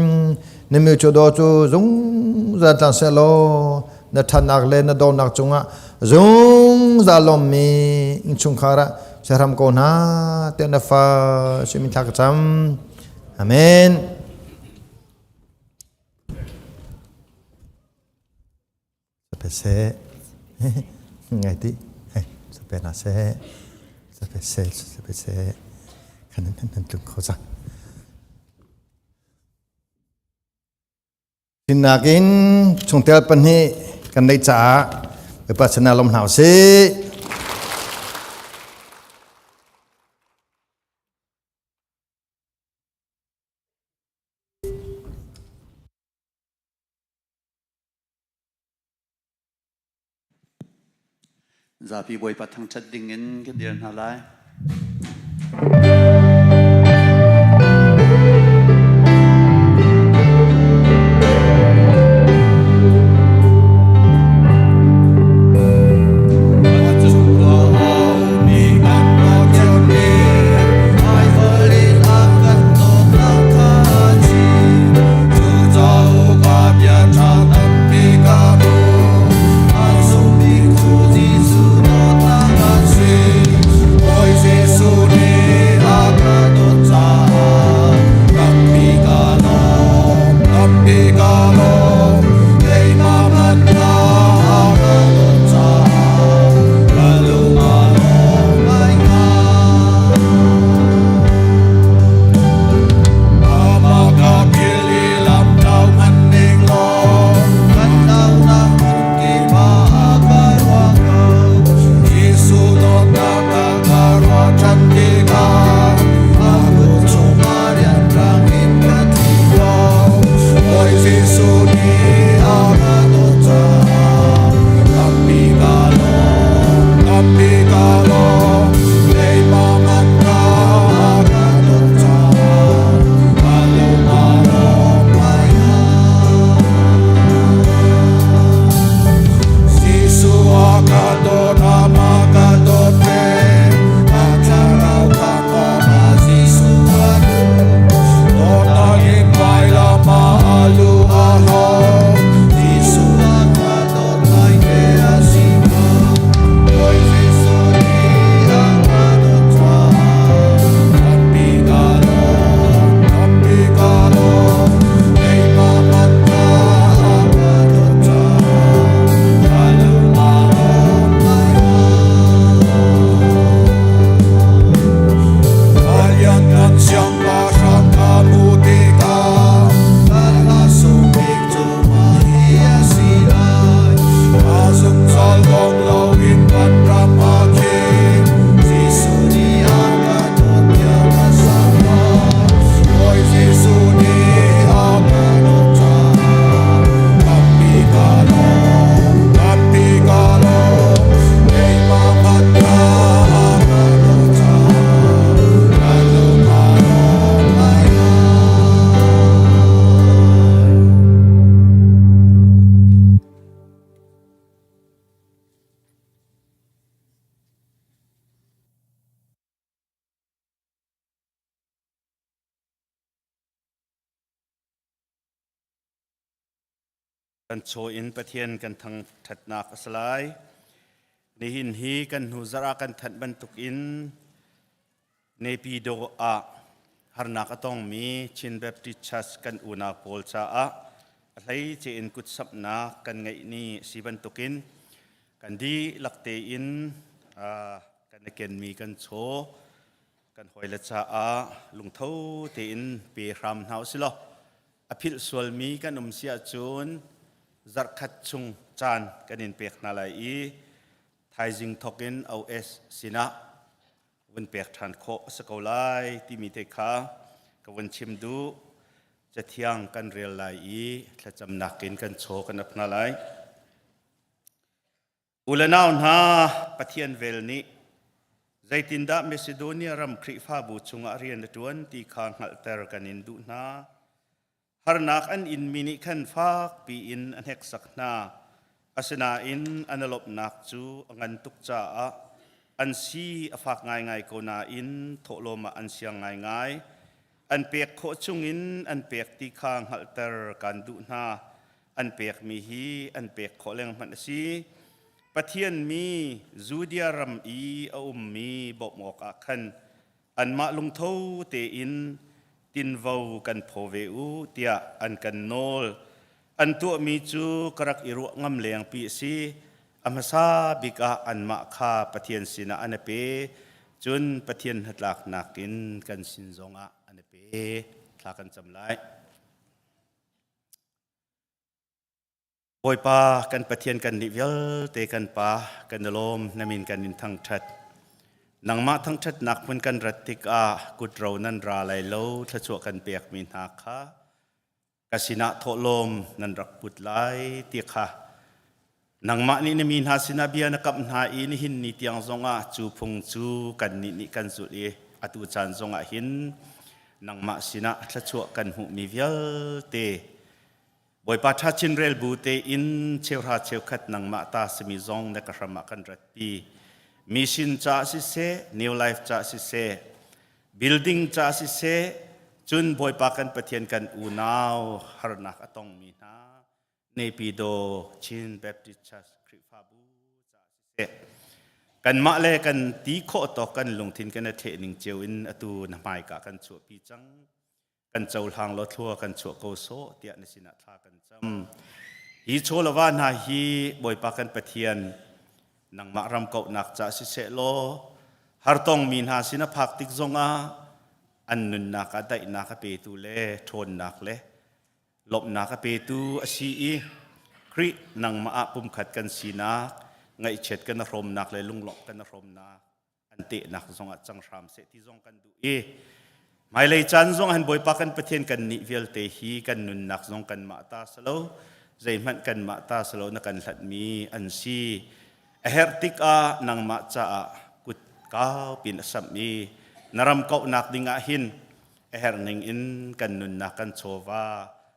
na mi cu do cu zungzal tlang seh law na ṭhatnak le na dawtnak cungah zungzal lawmmi innchungkhar ah sehram ko hna te na fa simi thla ka cam amen. Sape ngai ti sape na se sape se sape se kan nan nan tlung kho cang Sinnak in chungtel pahnih kan neih caah Bawipa sinah lawm hna usih. Zapi Bawipa thangṭhat dingin kan dir hna lai. Kan chaw in Pathian kan thangṭhatnak a si lai. Nihin hi kan hnu zarh ah kan thanh bantukin Naypyidaw ah harnak a tongmi Chin Baptist Church kan unau pawl caah a hleice in kutsamhnak kan ngeih ni a si bantukin kan dihlak tein kan i kenmi kan chaw kan hawile caah lungtho tein pe hram hna usih law a philh sualmi kan um si ahcun zarhkhat chung caan kan in pek hna lai i thaizing thawk in OS sinah vun pek ṭhan khawh a si ko lai timi te kha ka vun chim duh. Cathiang kan rel lai i thlacamnak in kan chaw kan ap hna lai. U le nau hna, Pathian vel nih zeitindah Macedonia ram Khrihfabu chungah rian a ṭuan ti kha hngalhter kan in duh hna. Harnak an inmi nih khan fakpi in a hneksak hna. Asinain an lawmhnak cu a ngan tuk caah an si a fak ngaingai ko nain thawhlawm ah an siang ngaingai. An pek khawh chungin an pek ti kha hngalhter kaan duh hna. An pekmi hi an pek khawh leng hmanh a si. Pathian mi Judea ram i a ummi bawmh awkah khan anmah lungtho tein tinvo kan phaw ve u tiah an kan nawl. An tuahmi cu ka rak i ruah ngam lengpi a si. A hmasa bik ah anmah kha Pathian sinah an i pe, cun Pathian hnatlaknak in kan sin zongah an i pe. Thla kan cam lai. Bawipa kan Pathian kan nih vialte kan Pa kan i lawm na min kan in thangṭhat. Nangmah thangṭhatnak hmun kan rat tikah kutro nan ra lai lo thluachuah kan pekmi hna kha ka sinah thawhlawm nan rak put lai ti kha nangmah nih na mi hna sinah bia na kamh hna i nihin ni tiang zongah cu phung cu kannih nih kan zulh i atu caan zongah hin nangmah sinah thluachuah kan hmuhmi vialte Bawipa ṭha chin rel bu tein cheuhra cheukhat nangmah ta simi zong na ka hram ah kan ratpi. Mission ca siseh, New Life ca siseh, building ca siseh, cun Bawipa kan Pathian kan unau harnak a tongmi hna Naypyidaw Chin Baptist Church Khrihfabu ca siseh, kanmah le kan ti khawh tawk kan lungthin kan i thleh ning cio in atu na hmaika kan chuahpi cang. Kan cohlang law thlua kan chuah ko sawh tiah na sinah thla kan cam. Hi chawlava hna hi Bawipa kan Pathian nangmah ram kauhnak ca siseh law hartongmi hna sin a phak tik zongah an nunnak ah daihnak a petu le ṭhawnnak le lawmhnak a petu a si i Khrih nangmah ah pumkhat kan sinak ngaihchiat kan hrawmnak le lunglawmh kan hrawmnak an tehnak zongah cang hram seh ti zong kan duh i hmailei caan zong han Bawipa kan Pathian kan nih vialte hi kan nunnak zong kan mah ta salo zeihmanh kan mah ta salo na kan hlatmi an si a herh tikah nangmah caah kut kau pin a samh i na ram kauhnak ding ah hin a herh ning in kan nunnak kan chawva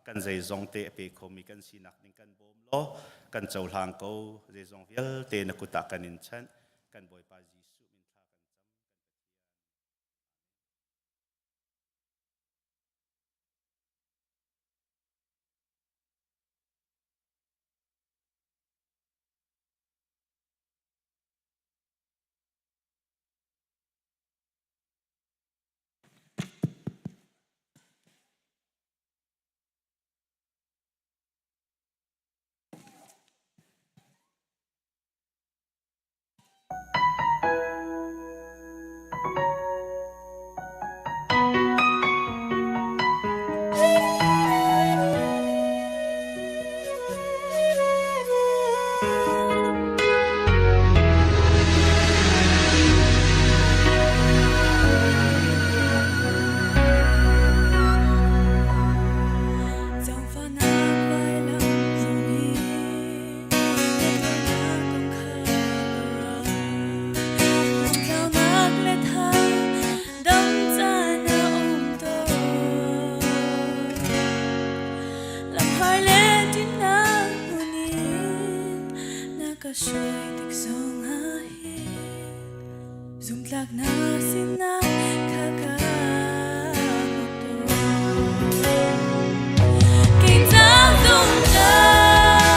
kan zeizong te a pe khomi kan sinak ding kan bawm law kan cohlang ko zeizong vialte na kut ah kan in chanh kan Bawipa Jesuh min thla kan cam kan Pathian. Zumtlak na sinak kha ka hmu Kei zong zumtlak.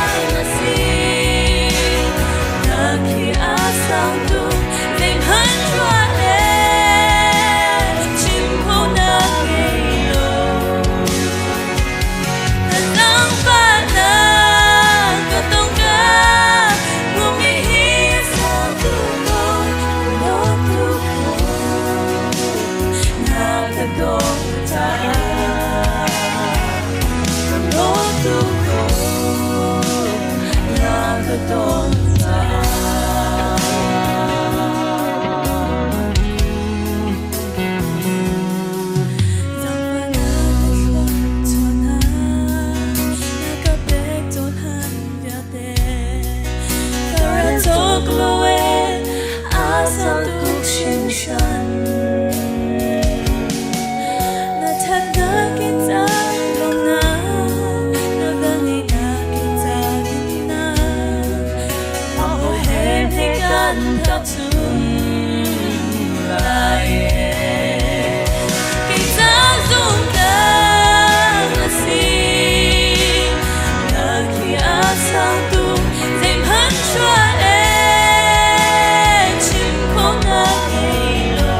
tuk lo e, a sang tuk hringhran. Na thatnak i caan lawngnak, na velngeihnak i caan in na, Aho he hme kan tahchun lai e. Kei ca zung kan a si, na khi a sang tuk, zeihmanh chuah e, chim khawhnak ngei lo.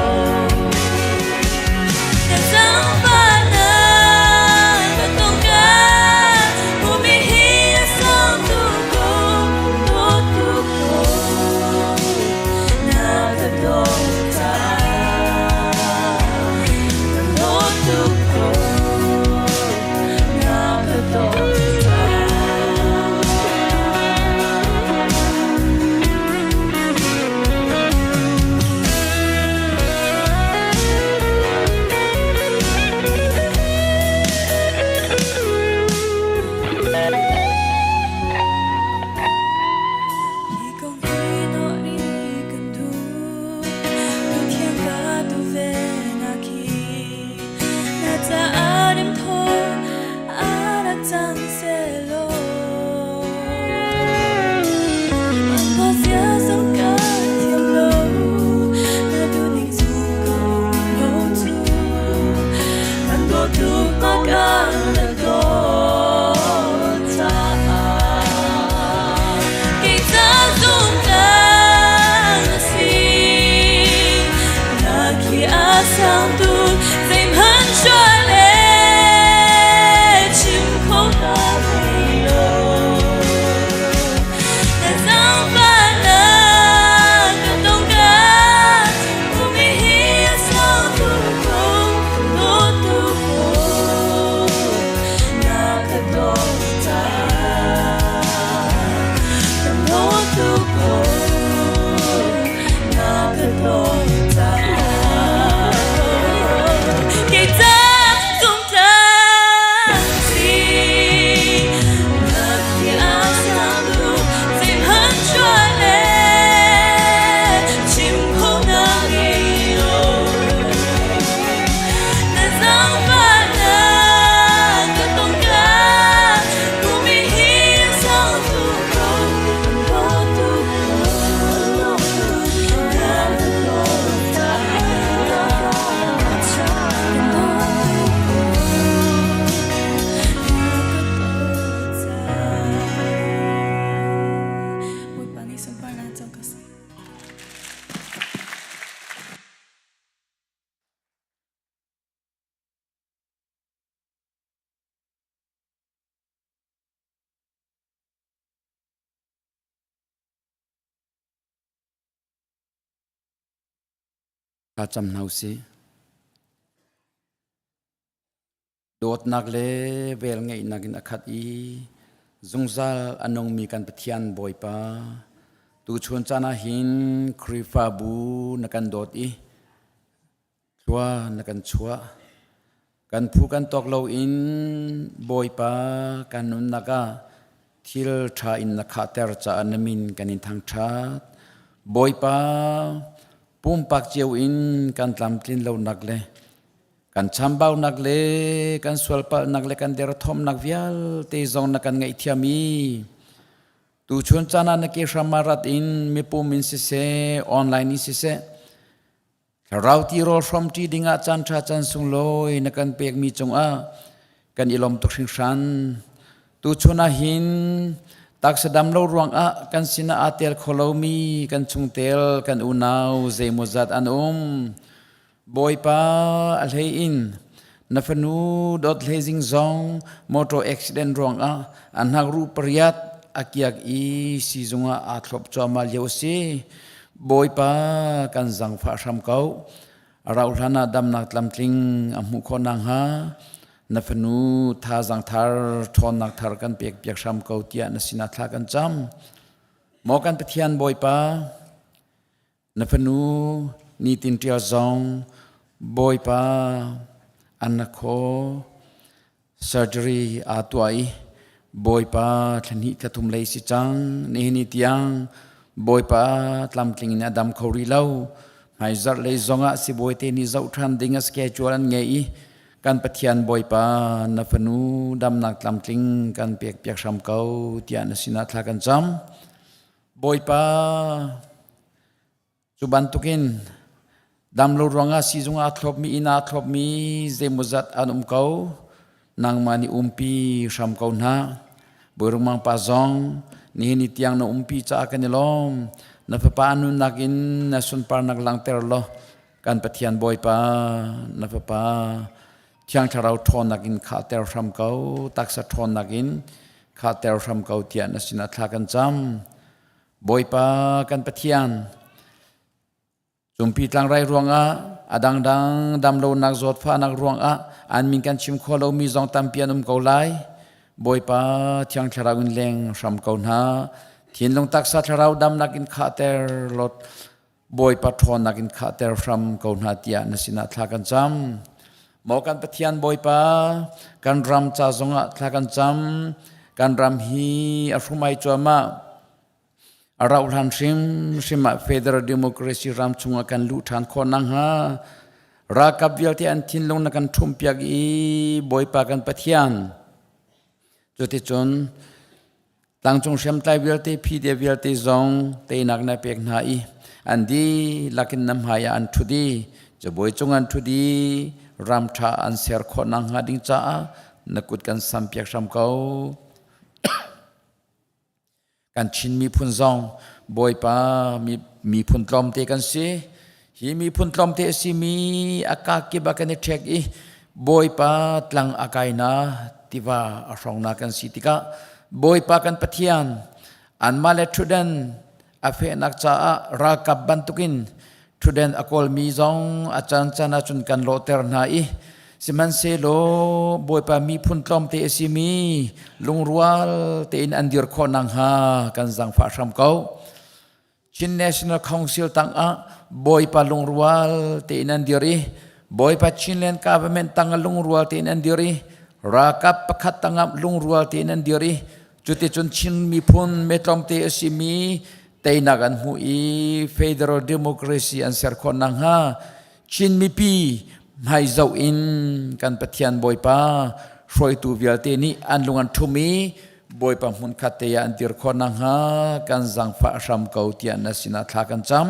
Na zaangfahnak ka tong ka, hmuhmi hi a sang tuk ko, dawt tuk ko, na ka dawt caah. Ka dawt tuk ko, na ka dawt caah. Hi kong hi nawh rih kan duh, Pathian ka duh ve nak hi. Na caah rimthaw a rak cang sehlaw. Mah zia zong ka thiam lo, na duhning zung ka um lo cu. Kan dawt tuk ma kan na dawt caah. Kei ca zung kan a si, na khi a sang tuk, zeihmanh sual le chim kho ka thei lo. Na zaangfahnak ka tong ka, hmuhmi hi a sang tuk ko, dawt tuk ko, na ka dawt caah. Ka dawt tuk ko, na ka dawt caah. Kei ca zungtlang si, na khi a sang tuk, zeihmanh chuah le chim khawhnak ngei lo. Na zaangfahnak ka tong ka, hmuhmi hi a sang tuk ko, dawt tuk ko, na ka dawt caah. Ka dawt tuk ko, na ka dawt caah. Bawipa nih sunparnak co ko seh. Thla cam hna usih. Dawtnak le velngeihnak in a khat i zungzal a nungmi kan Pathian Bawipa, tuchun caan ah hin Khrihfabu na kan dawt i thlua na kan chuah. Kan phu kan tawk loin Bawipa kan nunnak ah thil ṭha in na khahter caah na min kan in thangṭhat. Bawipa, pumpak cio in kan tlamtlin lonak le kan chambaunak le kan sualpalhnak le kan derthawmnak vialte zong na kan ngaihthiam i tuchun caan ah na ke hram ah rat in mipum in siseh online in siseh thlarau tirawl hrawmṭi dingah caan ṭha caan sunglawi na kan pekmi cungah kan i lawm tuk hringhran. Tuchun ah hin taksa dam lo ruangah kan sinah aa tel kho lomi kan chungtel kan unau zeimawzat an um. Bawipa a hlei in na fanu dawt hlei zing zong motor accident ruangah a hnakruh pariat a kiak i siizung ah aa thlop cuahmah lio a si. Bawipa kan zangfah hram ko. A rauhhlan ah damnak tlamtling a hmuh khawh nakhnga na fanu thazaang thar ṭhawnnak thar kan pek piak hram ko tiah na sinah thla kan cam. Maw kan Pathian Bawipa, na fanu nitin ṭial zong Bawipa an na khaw surgery aa tuah i Bawipa thla hnih thla thum lei si cang nihin ni tiang. Bawipa tlamtling in a dam kho rih lo. Hmaizarh lei zongah sibawi te nih zoh ṭhan ding a schedule an ngei i kan Pathian Bawipa na fanu damnak tlamtling kan pek piak hram ko tiah na sinah thla kan cam. Bawipa Cu bantukin damlo ruangah siizung aa thlopmi, inn aa thlopmi zeimawzat an um ko. Nangmah nih umpi hram ko hna. Bawi Rungmang pa zong nihin ni tiang na umpi caah kan i lawm. Na fapa nunnak in na sunparnak langhter law kan Pathian Bawipa na fapa Thiang Thlarau ṭhawnnak in khahter hram ko, taksa ṭhawnnak in khahter hram ko tiah na sinah thla kan cam. Bawipa kan Pathian, cungpi tlangrai ruangah a dangdang damlonak zawtfahnak ruangah an min kan chim khawh lomi zong tampi an um ko lai. Bawipa Thiang Thlarau in leng hram ko hna. Thinlung taksa thlarau damnak in khahter lot Bawipa ṭhawnnak in khahter hram ko hna tiah na sinah thla kan cam. Maw kan Pathian Bawipa, kan ram ca zongah thla kan cam. Kan ram hi a hrumai cuahmah. A rauh hlan hrimhrim ah Federal Democracy ram chungah kan luh ṭhan khawh nakhnga ralkap vialte an thinlung na kan ṭhumhpiak i Bawipa kan Pathian cuticun Tlangcung hriamtlai vialte phide vialte zong teinak na pek hna i an dihlak in na hmai ah an ṭhut i cabuai cung an ṭhut i ram ṭha an ser khawh nakhnga ding caah na kut kan sampiak hram ko. Kan Chin miphun zong Bawipa miphun tlawmte kan si. Hi miphun tlawmte a simi a kakip ah kan i ṭhek i Bawipa tlang a kaina tiva a hrawngna kan si tikah Bawipa kan Pathian anmah le ṭhutdan a fehnak caah ralkap bantukin ṭhutdan a kawlmi zong a caancaan ahcun kan lawhter hna i sihmanhsehlaw Bawipa miphun tlawmte a simi lungrual tein an dir khawh nakhnga kan zaangfah hram ko. Chin National Council tangah Bawipa lungrual tein an dir i Bawipa Chinland Government tangah lungrual tein an dir i ralkap pakhat tangah lungrual tein an dir i cuticun Chin miphun metlawmte a simi teinak an hmuh i Federal Democracy an ser khawh nakhnga Chin mipi hmaizoh in kan Pathian Bawipa hruaitu vialte nih an lung an ṭhum i Bawipa hmunkhat te ah an dir khawh nakhnga kan zaangfah hram ko tiah na sinah thla kan cam.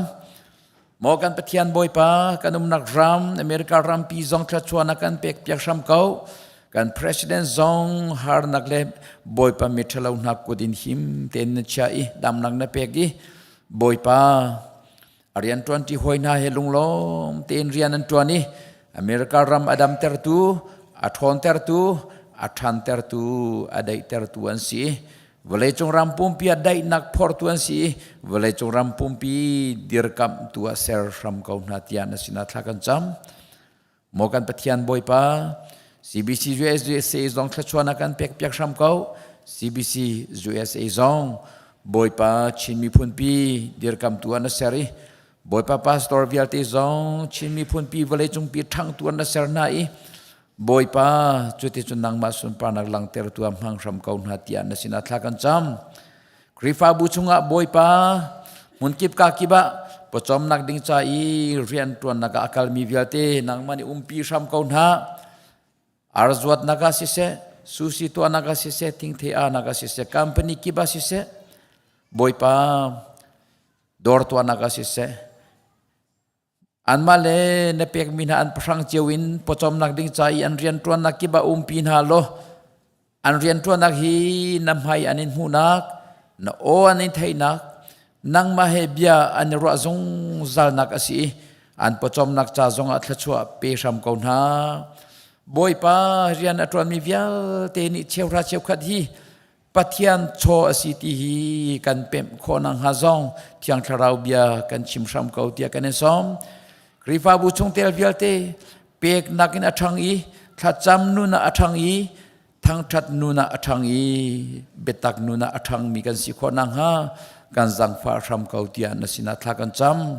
Maw kan Pathian Bawipa kan umnak ram America rampi zong thluachuahnak kan pek piak hram ko. Kan president zong harnak le Bawipa miṭhalo hna kut in him tein na chia i damnak na pek i Bawipa A rianṭuanṭi hawi hna he lunglawm tein rian an ṭuan i America ram a damtertu, a ṭhawntertu, a ṭhantertu, a daihtertu an si. Vawleicung ram pumpi ah daihnak phortu an si i vawleicung ram pumpi dirkamhtu ah ser hram ko hna tiah na sinah thla kan cam. Maw kan Pathian Bawipa, CBC USA zong thluachuahnak kan pek piak hram ko. CBC USA zong Bawipa Chin miphun pi dirkamtu an ser i Bawipa pastor vialte zong Chin miphun pi vawleicung pi ṭhangtu an ser hna i Bawipa cuticun nangmah sunparnak langhtertu ah hmang hram ko hna tiah na sinah thla kan cam. Khrihfabu chungah Bawipa hmunkip kakip ah pawcawmnak ding ca i rianṭuannak ah a kalmi vialte nangmah nih umpi hram ko hna. Arzuatnak ah siseh, sushi tuahnak ah siseh, thingthei ahnak ah siseh, company kip ah siseh, Bawipa dawr tuahnak ah siseh, Anmah le na pekmi hna an pahrang cio in pawcawmnak ding ca i an rianṭuannak kip ah umpi hna law an rianṭuannak hi na hmai an in hmuhnak, na aw an in theihnak, nangmah he bia an i ruah zungzalnak a si i an pawcawmnak ca zongah thluachuah pe hram ko hna. Bawipa rian a ṭuanmi vialte nih cheuhra cheukhat hi Pathian chaw a si ti hi kan pemh khawh nakhnga zong Thiang Thlarau bia kan chim hram ko tiah kan in sawm. Khrihfabu chungtel vialte peknak in a ṭhang i thlacam nun ah a ṭhang i thangṭhat nun ah a ṭhang i biatak nun ah a ṭhangmi kan si khawh nakhnga kan zaangfah hram ko tiah na sinah thla kan cam.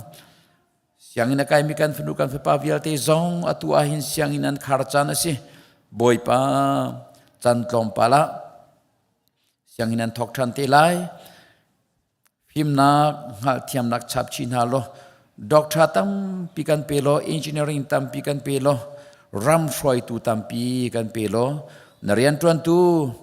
Sianginn a kaimi kan fanu kan fapa vialte zong atu ahhin sianginn an khar caan a si. Bawipa can tlawmpal ah sianginn an thawk ṭhan te lai. Fimnak hngalhthiamnak chap chih hna law doctor tampi kan pe law engineering tampi kan pe law ram hruaitu tampi kan pe law na rianṭuantu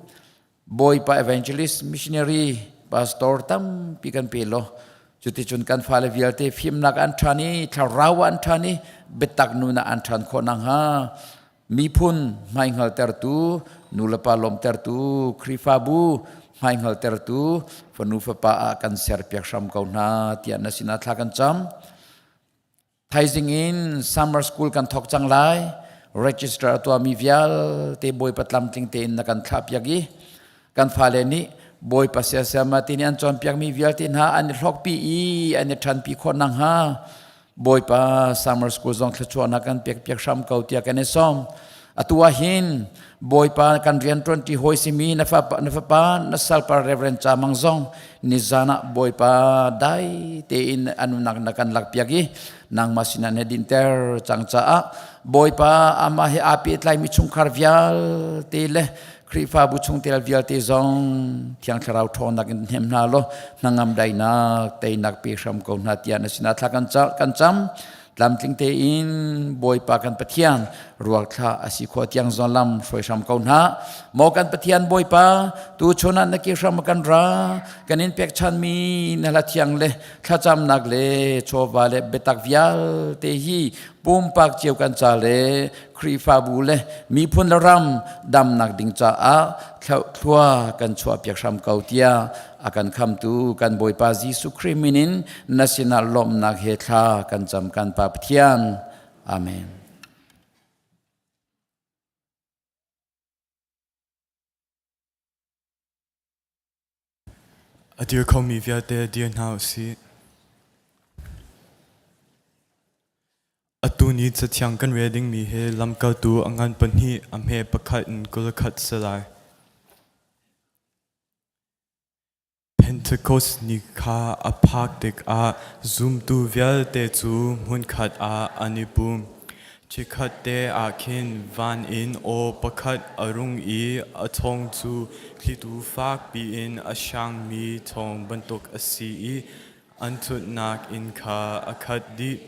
Bawipa evangelist missionary pastor tampi kan pe law cuticun kan fale vialte fimnak an ṭhan i thlarau an ṭhan i biatak nun ah an ṭhan khawh nakhnga miphun hmaihngaltertu nulepa lawmtertu Khrihfabu hmaihngaltertu fanu fapa ah kan serpiak hram ko hna tiah na sinah thla kan cam. Thaizing in summer school kan thawk cang lai. Register a tuahmi vialte Bawipa tlamtling tein na kan thlahpiak i kan fale nih Bawipa siasama ti nih an cawnpiakmi vialte hna an i hlawkpi i an i ṭhanpi khawh nakhnga Bawipa summer school zong thluachuahnak kan pekpiak hram ko tiah kan i sawm. Atu ah hin Bawipa kan rian ṭuanṭi hawi simi na fapa, na fapa na salpa Reverend Cha Mang zong nizan ah Bawipa dai tein a nunak na kan lakpiak i nangmah sinah na dinter cang caah Bawipa amah he aa pehtlaimi chungkhar vialte le Khrihfabu chungtel vialte zong Thiang Thlarau ṭhawnnak in hnem hna law hnangam dainak teinak pe hram ko hna tiah na sinah thla kan cam. Tlamtling tein Bawipa kan Pathian ruakthla a si khawh tiang zong lam hruai hram ko hna. Maw kan Pathian Bawipa tu chun ah na ke hram kan ra kan in pekchanmi na hla thiang le thlacamnak le chawva le biatak vialte hi pumpak cio kan ca le Khrihfabu le miphun le ram damnak ding caah thlua kan chuahpiak hram ko tiah a kan khamtu kan Bawipa Jesuh Khrih min in na sinah lawmhnak he thla kan cam kan Pa Pathian. Amen. A dir khomi vialte dir hna u sih. Atu ni cathiang kan rel dingmi hi lamkaltu a ngan pahnih a hme pakhat in 21 si lai. Pentecost ni kha a phak tikah zumtu vialte cu hmunkhat ah an i pum. Chikkhatte ah khin van in aw pakhat a rung i a thawng cu thlitu fak piin a hrangmi thawng bantuk a si i an ṭhutnak inn kha a khat dih.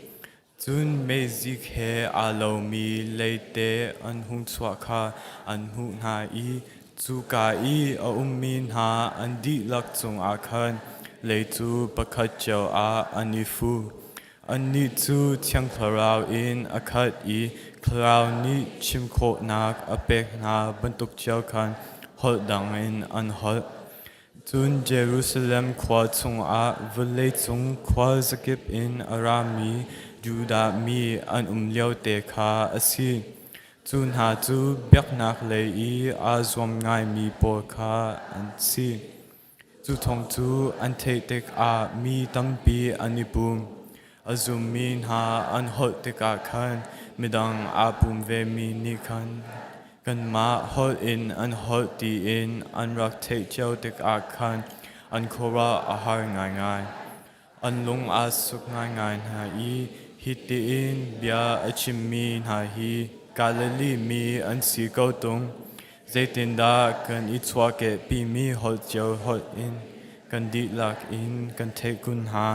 Cun meizik he aa lomi leite an hung chuah kha an hmuh hna i cuka i a ummi hna an dihlak cungah khan lei cu pakhat cio ah an i fu. Annih cu Thiang Thlarau in a khat i Thlarau nih chim khawhnak a pek hna bantuk cio khan holh dang in an holh. Cun Jerusalem khua chungah vawleicung khuazakip in a rami Judah mi an um liote kha a si. Cu hna cu biaknak lei i aa zuam ngaimi pawl kha an si. Cu thawng cu an theih tikah mi tampi an i pum. A zummi hna an holh tikah khan midang aa pum vemi nih khan kanmah holh in an holh tiin an rak theih cio tikah khan an khuaruah a har ngaingai. An lung aa suk ngaingai hna i hi tiin bia a chimmi hna hi Galilee mi an si ko tung. Zeitindah kan i chuahkehpimi holh cio holh in kan dihlak in kan theih kun hnga?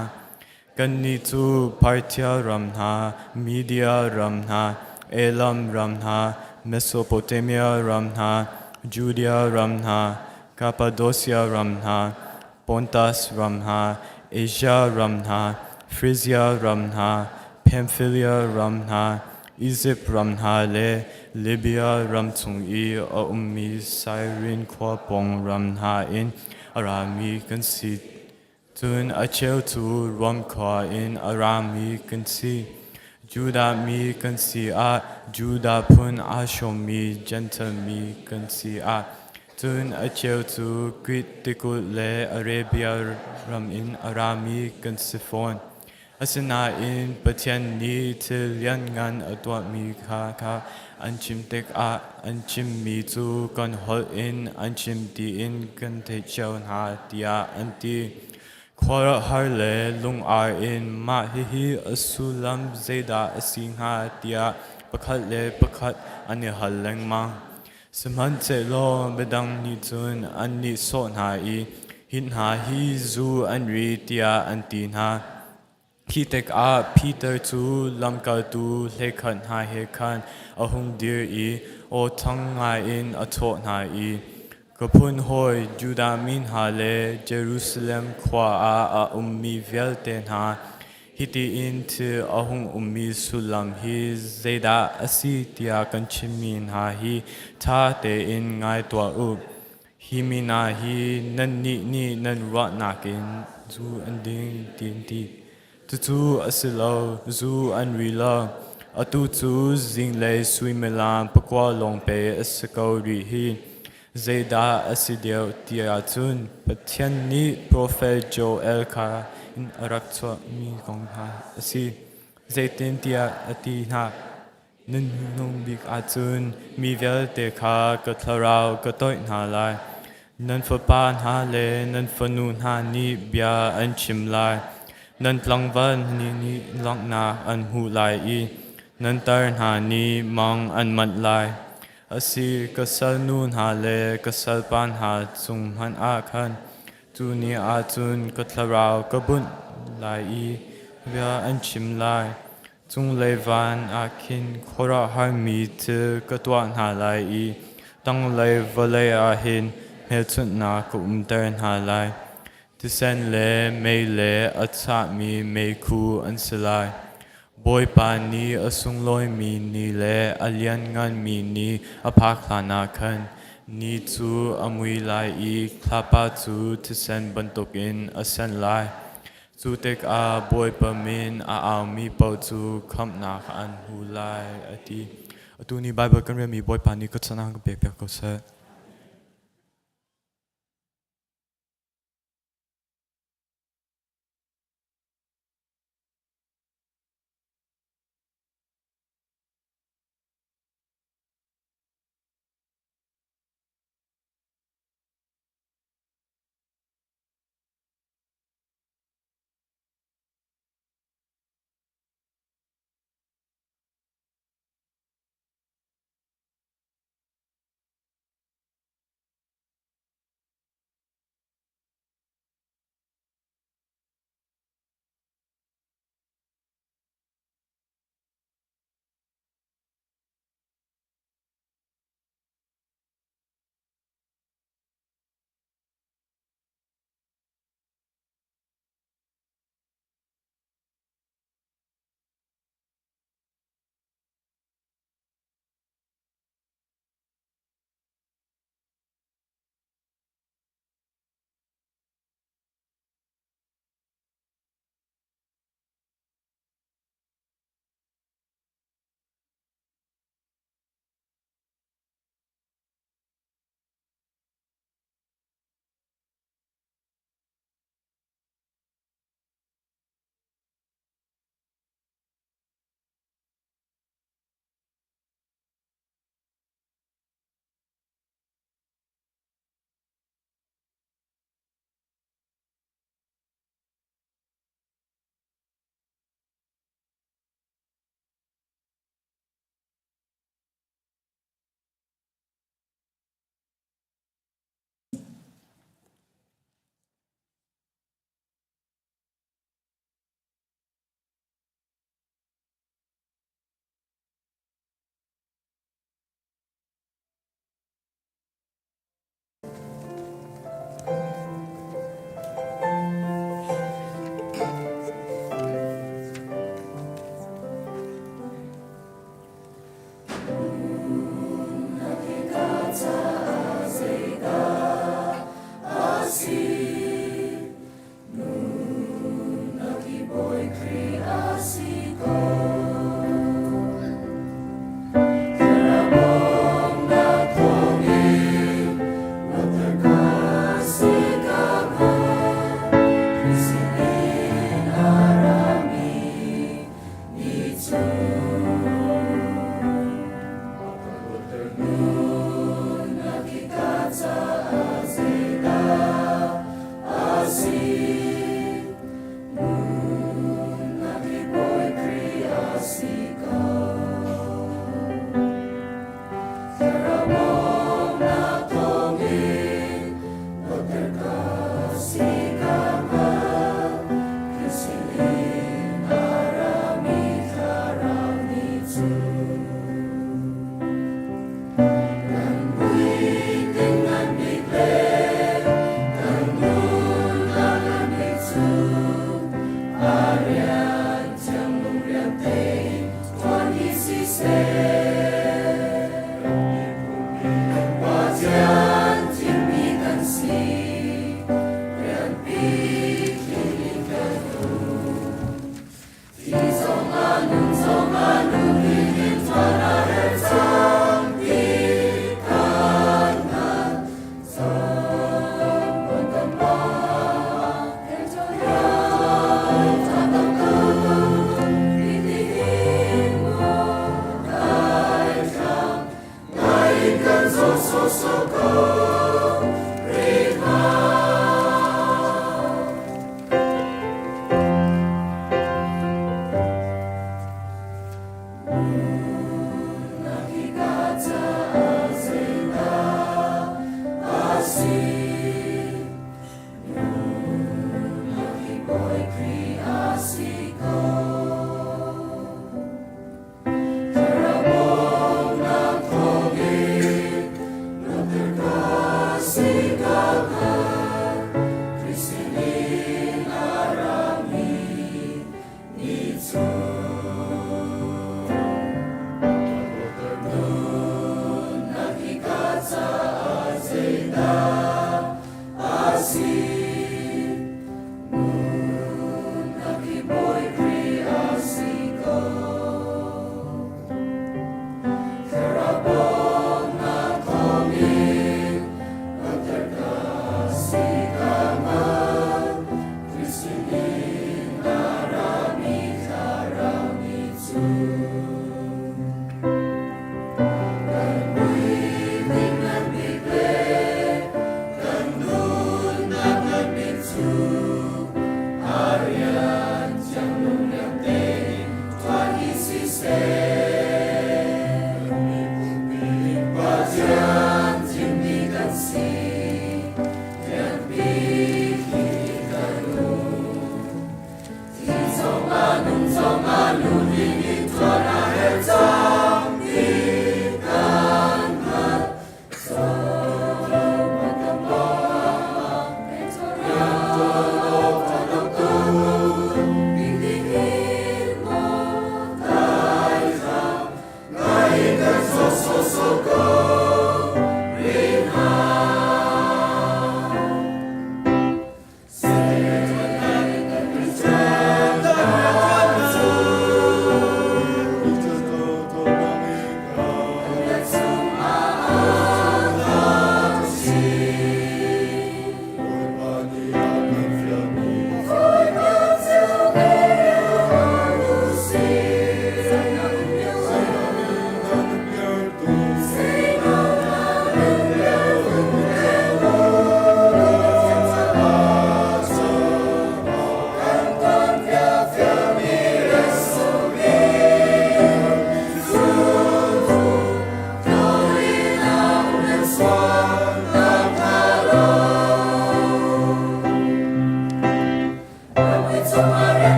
Kannih cu Parthia ram hna, Media ram hna, Elam ram hna, Mesopotamia ram hna, Judea ram hna, Cappadocia ram hna, Pontus ram hna, Asia ram hna, Phrygia ram hna, Pamphylia ram hna, Izipt ram hna le Libya ram chung i a ummi Sairin khua pawng ram hna in a rami kan si. Cun a cheu cu Rom khua in a rami kan si. Judah mi kan si ah, Judah phun aa hrawmmi Jentail mi kan si ah, cun a cheu cu Grik tikulh le Arabia ram in a rami kan si fawn. Asinain Pathian nih thil lianngan a tuahmi kha kha an chim tikah an chimmi cu kan holh in an chim tiin kan theih cio hna tiah an ti. Khuaruahhar le lung-ar in mah hihi a sullam zeidah a si hnga tiah pakhat le pakhat an i hal lengmang. Sihmanhsehlaw midang nih cun an nihsawh hna i. Hi hna hi zu an ri tiah an ti hna. Khi tikah Peter cu lamkaltu hleikhat hna he khan a hung dir i aw thang ngaiin a thawh hna i, Ka phun hawi Judah mi hna le Jerusalem khua ah a ummi vialte hna, hiti in thil a hung ummi sullam hi zeidah a si tiah kan chimmi hna hi ṭha tein ngai tuah u. Hi mi hna hi nannih nih nan ruahnak in zu an ding ti an ti. Cucu a si lo, zu an ri lo. Atu cu zinglei suimilam pakua lawng pe a si ko rih hi. Zeidah a si deuh ti ahcun Pathian nih profet Joel kha in a rak chuahmi kong hna a si. Zeitintiah a ti hna. Nan hnuhnung bik ahcun mi vialte kha ka thlarau ka toih hna lai. Nan fapa hna le nan fanu hna nih bia an chim lai. Nan tlangval nih langhnak an hmuh lai i nan tar hna nih mang an manh lai. A si, ka salnu hna le ka salpa hna cung hmanh ah khan cu ni ah cun ka thlarau ka bunh lai i bia an chim lai. Cunglei van ah khin khuaruahharmi thil ka tuah hna lai i tanglei vawlei ah hin hmelchunhnak ka umter hna lai. Thisen le mei le a chahmi meikhu an si lai. Bawipa nih a sunglawimi ni le a liannganmi ni a phak hlanah khan ni cu a mui lai i thlapa cu thisen bantukin a sen lai. Cu tikah Bawipa min a aumi paoh cu khamhnak an hmu lai, a ti. Atu ni Baibal kan relmi Bawipa nih ka chan kan pekpiak ko seh.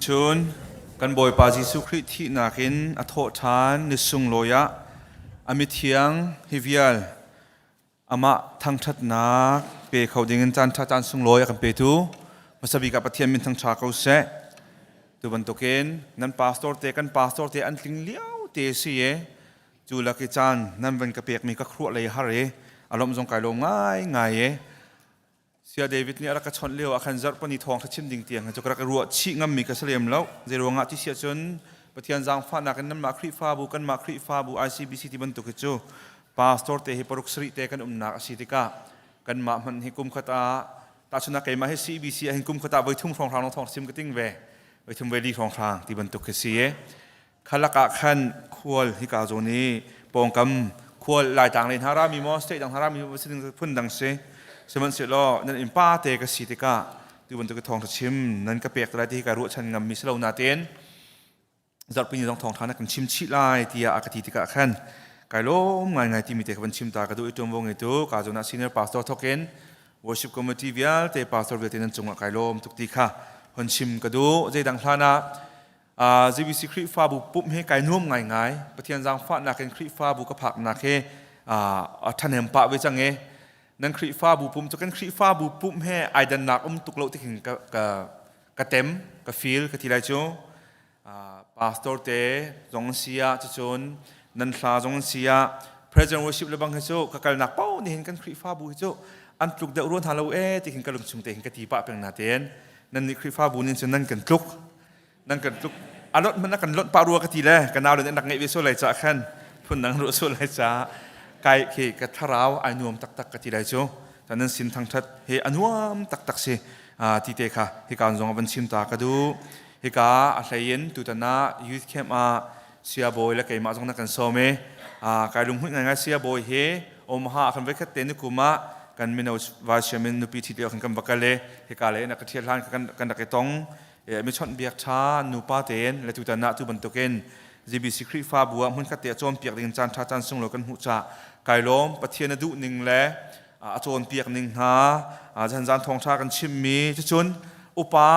Cun kan Bawipa Jesuh Khrih thihnak in a thawh ṭhan ni sunglawi ah a mithiang hi vial amah thangṭhatnak pe kho dingin caan ṭha caan sunglawi a kan petu hmasa bik ah Pathian min thangṭha ko seh. Tu bantukin nan pastor te kan pastor te an tling lio te si e cu lak i caan nan van ka pekmi ka khuruah lei har i a lawmh zong kai lawm ngai ngai e Sia David nih a rak ka chawnh lio ah khan zarhpani thawng kha chim ding tiang cu ka rak i ruah chih ngammi ka si lem lo. Zeiruangah ti si ahcun Pathian zaangfahnak in nanmah Khrihfabu kanmah Khrihfabu ICBC ti bantuk hi cu pastor te hi paruk sarih te kan umnak a si tikah kanmah hmanh hi kum khat ah tahchunhnak keimah hi CBC ah hin kum khat ah voi thum hrawnghrang lawng thawng chim ka ting ve. Voi thum voi li hrawnghrang ti bantuk khi si i khalak ah khan khual hika zawn i pawngkam khual Laitlang lei hna rami maw state dang hna rami maw si ding phun dang si. Sihmanhsehlaw nan innpa te ka si tikah tu bantuk thawngṭha chim nan ka pek te lai ti hi kai ruahchan ngammi si lo natein zarhpi ni zong thawngṭha na kan chim chih lai tiah a ka ti tikah khan kai lawm ngaingai timi te kha van chim ta ka duh i ṭuanvo ngeitu ka zawn ah senior pastor thokin worship committee vialte pastor vialte nan cungah kai lawm tuk ti kha hon chim ka duh. Zeidang hlan ah GBC Khrihfabu pumh hi kai nuam ngaingai. Pathian zaangfahnak in Khrihfabu ka phaknak hi a ṭhahnem pah ve cang i nan Khrihfabu pumh cu kan Khrihfabu pumh he ai dannak um tuk lo ti khin ka, ka, ka tem ka feel ka ti lai cu. Pastor te zong an si ah cucun nan hla zong an si ah present worship le bang hi cu ka kalnak paoh nih hin kan Khrihfabu hi cu an tluk deuh rua hna lo e ti khin ka lungchung te hin ka ti pah peng na tein nan nih Khrihfabu nih cun nan kan tluk nan kan tluk a lot hmanh kan lot pah rua ka ti le ka nau le nih an rak ngeih ve sual lai ca khan phun dang ruah sual lai ca kai khi ka thlarau ai nuam taktak ka ti lai cu nan sin thangthat he a nuam taktak si ti te kha hika zong van chim ta ka duh. Hika a hleiin tutan ah youth camp ah siabawi le keimah zong na kan sawm i kai lunghmuih ngaingai. Siabawi hi Omaha ah kan voikhat te ni kum ah kan mino vice chairman nupi ṭhit lio khan kan va kal i hika le na ka ṭhial hlan kan rak i tong, mi chawnh biak ṭha nupa tein le tutan ah tu bantukin GBC Khrihfabu ah hmunkhat te a cawnpiak ding caan ṭha caan sunglawi kan hmuh caah kai lawm. Pathian a duh ning le a cawnpiak ning hna zan zan thawngṭha kan chimmi cucun upa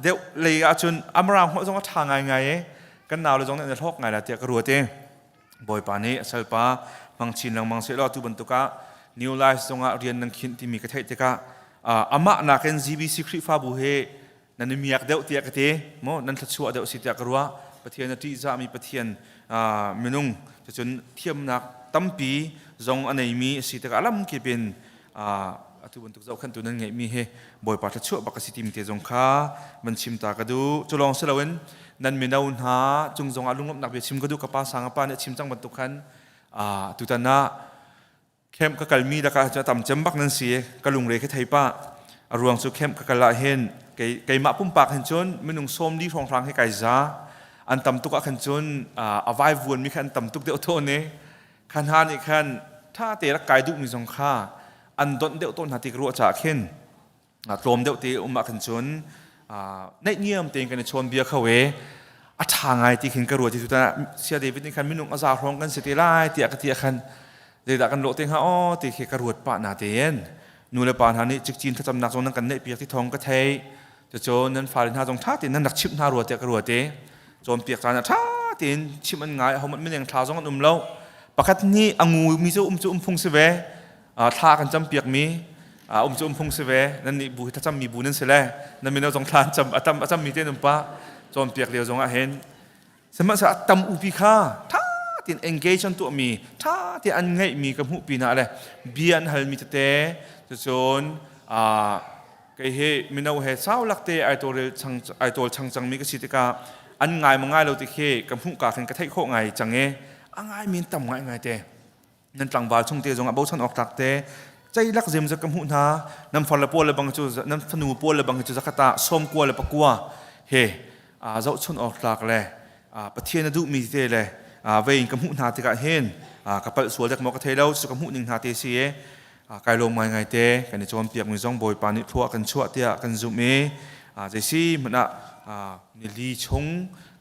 deuh lei ahcun amrang holh zong a ṭha ngaingai i kan nau le zong nih an i hlawk ngai la tiah ka ruat i Bawipa nih a salpa hmang chin lengmang sehlaw tu bantuk ah New Life zongah rian nan khinh timi ka theih tikah amah nakin GBC Khrihfabu he nan i miak deuh tiah ka ti maw nan thluachuah deuh si tiah ka ruah. Pathian a ṭihzahmi Pathian minung cucun thiamnak tampi zong a neimi a si tikah lamkip in atu bantuk zohkhenhtu nan ngeihmi hi Bawipa thluachuah bak a si timi te zong kha van chim ta ka duh. Cu lawng si loin nan mino hna cung zongah lunglawmhnak bia chim ka duh. Ka pa sang a pa nih a chim cang bantuk khan tutan ah camp ka kalmi lakah cun a tam cem bak nan si. Ka lungre khi thei pah. A ruang cu camp ka kal ah hin keimah pumpak hin cun minung 40 hrawnghrang hi kai za. An tam tuk ah khan cun a vaivuan mi kha an tam tuk deuh tawn i kha hna nih khan ṭha te rak kai duhmi zong kha an donh deuh tawn hna ti ka ruah caah khin tlawm deuh te um ah khan cun naihniam tein kan i chawn bia kho i a ṭha ngai ti khin ka ruat. Ti tutan Sia David nih khan minung a za hrawng kan si te lai tiah ka ti ah khan zeidah kan lawh te hnga aw ti khi ka ruat pah na tein nu le pa hna nih cikcin thlacamnak zong nan kan neih piak ti thawng ka thei. Cucu nan fale hna zong ṭha tein nan rak chimh hna rua tiah ka ruat i cawnpiak caan ah ṭha tein chimh an ngai. Ahohmanh mineng thla zong an um lo. Pakhat nih a ngumi cu um cu um phung si ve, thla kan campiakmi um cu um phung si ve. Nan nih bu hi thlacammi bu nan si le nan mino zong thla an cam a tam a cammi te nan pa cawnpiak lio zong ah hin sihmanhsehlaw a tam upi kha ṭha tein engage an tuahmi, ṭha tein an ngeihmi ka hmuh pinah le bia an halmi tete cucun kei hi mino he sau lakte ai tawlrel chang ai tawl chang cangmi ka si tikah an ngai ma ngai lo ti khi ka hmuh ka khin ka theih khawh ngai cang i a ngai mi tam ngai ngai te. Nan tlangval chung te zong ah bochan awk tlak te ceilak zem zak ka hmuh hna. Nan far le pawl le bang cu nan fanu pawl le bang cu zakhat ah 94 he zohchun awk tlak le Pathian a duhmi te le vei in ka hmuh hna tikah hin ka palh sual dek maw ka thei lo. Cu ka hmuh ning hna te si i kai lawm ngai ngai te. Kan i cawnpiak mi zong Bawipa nih thlua kan chuah tiah kan zumh i zeisi hmanh ah nili chung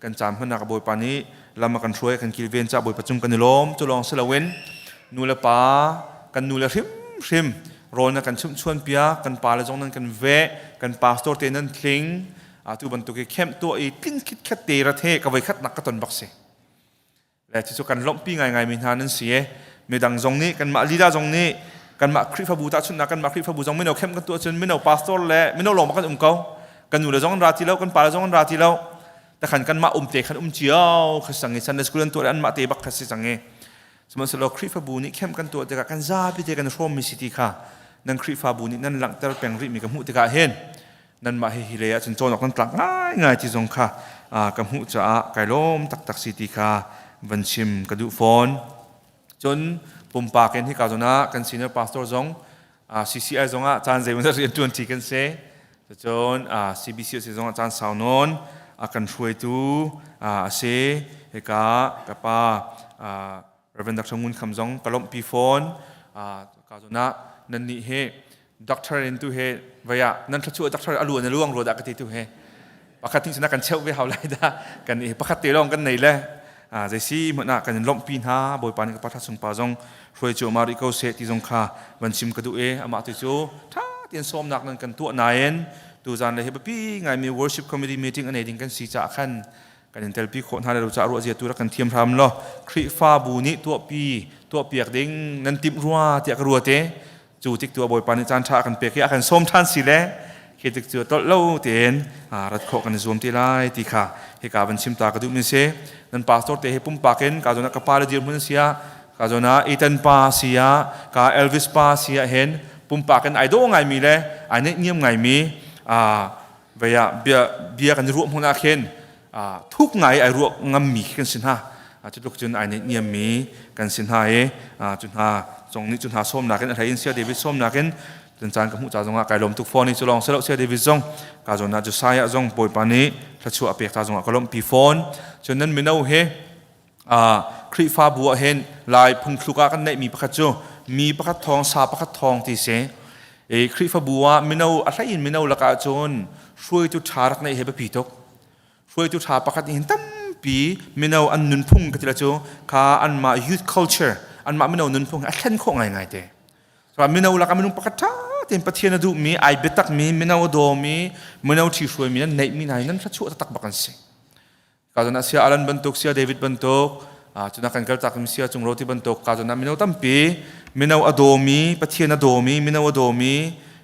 kan caan hmannak Bawipa nih lam a kan hruai kan kilven ca Bawipa cung kan i lawm. Cu lawng si loin nu le pa kan nu le hrimhrim rawl na kan chumhchuan piak, kan pa le zong nan kan veh, kan pastor te nan tling. Atu bantuk i camp tuah i tling khit khat te rat he ka voi khat nak ka ton bak si le cucu kan lawmhpi ngaingai mi hna nan si e. Midang zong nih kanmah lila zong nih kanmah Khrihfabu tahchunhnak kanmah Khrihfabu zong mino camp kan tuah cun mino pastor le mino lawng kan um ko. Kan nu le zong an ra ti lo, kan pa le zong an ra ti lo. Takhan kanmah um te khan um cio kha sang i Sunday school an tuah le anmah te bak kha si cang i sihmanhsehlaw Khrihfabu nih camp kan tuah tikah kan zapi te kan hrawmmi si ti kha nan Khrihfabu nih nan langhter peng rihmi ka hmuh tikah hin nanmah hi hi lei ah cun cawn awk nan tlak ngaingai ti zong kha ka hmuh caah kai lawm taktak si ti kha van chim ka duh fawn. Cun pumpak in hika zawn ah kan senior pastor zong CCI zong ah caan zeimaw rian ṭuan ṭi kan si. Cun CBC si zong ah caan sau nawn. a kan hruaitu a si. Hika ka pa Reverend Dr. Ngun Kham zong ka lawmhpi fawn. Ka zawn ah nan nih hi doctor in tu he vaya nan thluachuah doctor a luan a luang rua dah ka ti tu he pakhat thing sana kan cheuh ve hau lai dah kan i pakhat te lawng kan nei le zei si hmanh ah kan in lawmhpi hna bawipa nih ka pa sung pa zong hruai cu ma rih ko seh ti zong kha van chim ka duh e amah tu cu tha tein sawmnak nan kan tuah nain tu zan le hi biapi ngaimi worship committee meeting anei ding kan si caah khan kan in telpi khawh hna lo caah ruah zia tu rak kan thiam hram law Khrihfabu nih tuahpi tuahpiak ding nan timh rua tiah ka ruat e cu tik tu Bawipa nih caan ṭha a kan pek i a kan sawm ṭhan si le khi tik cu tolh lo tein rat khawh kan i zuam te lai ti kha hika van chim ta ka duh mi si nan pastor te he pumpak in ka zawn ah ka pa le dirhmun sia ka zawn ah Ethan pa sia ka Elvis pa sia hen pumpak in ai dawh ngai mi le ai neih niam ngai mi vei ah bia bia kan i ruah hmun ah khin thuk ngai ai ruah ngammi kan si hna cu tluk cun ai neihniam mi kan si hna i cu hna zong nih cu hna sawmnak in a hlei in Sia David sawmnak in cun caan ka hmuh ca zongah kai lawm tuk fawn i cu lawng silo Sia David zong ka zawn ah Josiah zong Bawipa nih thluachuah a pek ta zongah ka lawmhpi fawn cun nan mino he Khrihfabu ah hin Lai phungthluk ah kan neihmi pakhat cu mi pakhat thawng sa pakhat thawng ti si i Khrihfabu ah mino a hlei in mino lakah cun hruaitu ṭha rak neih hi biapi tuk hruaitu ṭha pakhat nih hin tampi mino an nunphung ka ti la cu kha anmah youth culture anmah mino nunphung hi a thlen khawh ngaingai te so mino lakah minung pakhat ṭha tein Pathian a duhmi ai biatakmi mino a dawmi mino ṭhihruaimi nan neihmi hna hi nan thluachuah taktak bak an si Ka zawn ah sia Alan bantuk, sia David bantuk, cuna kan kal tak sia cung roti bantuk, ka zawn ah mino tampi, mino a dawmi, Pathian a dawmi, mino a dawmi,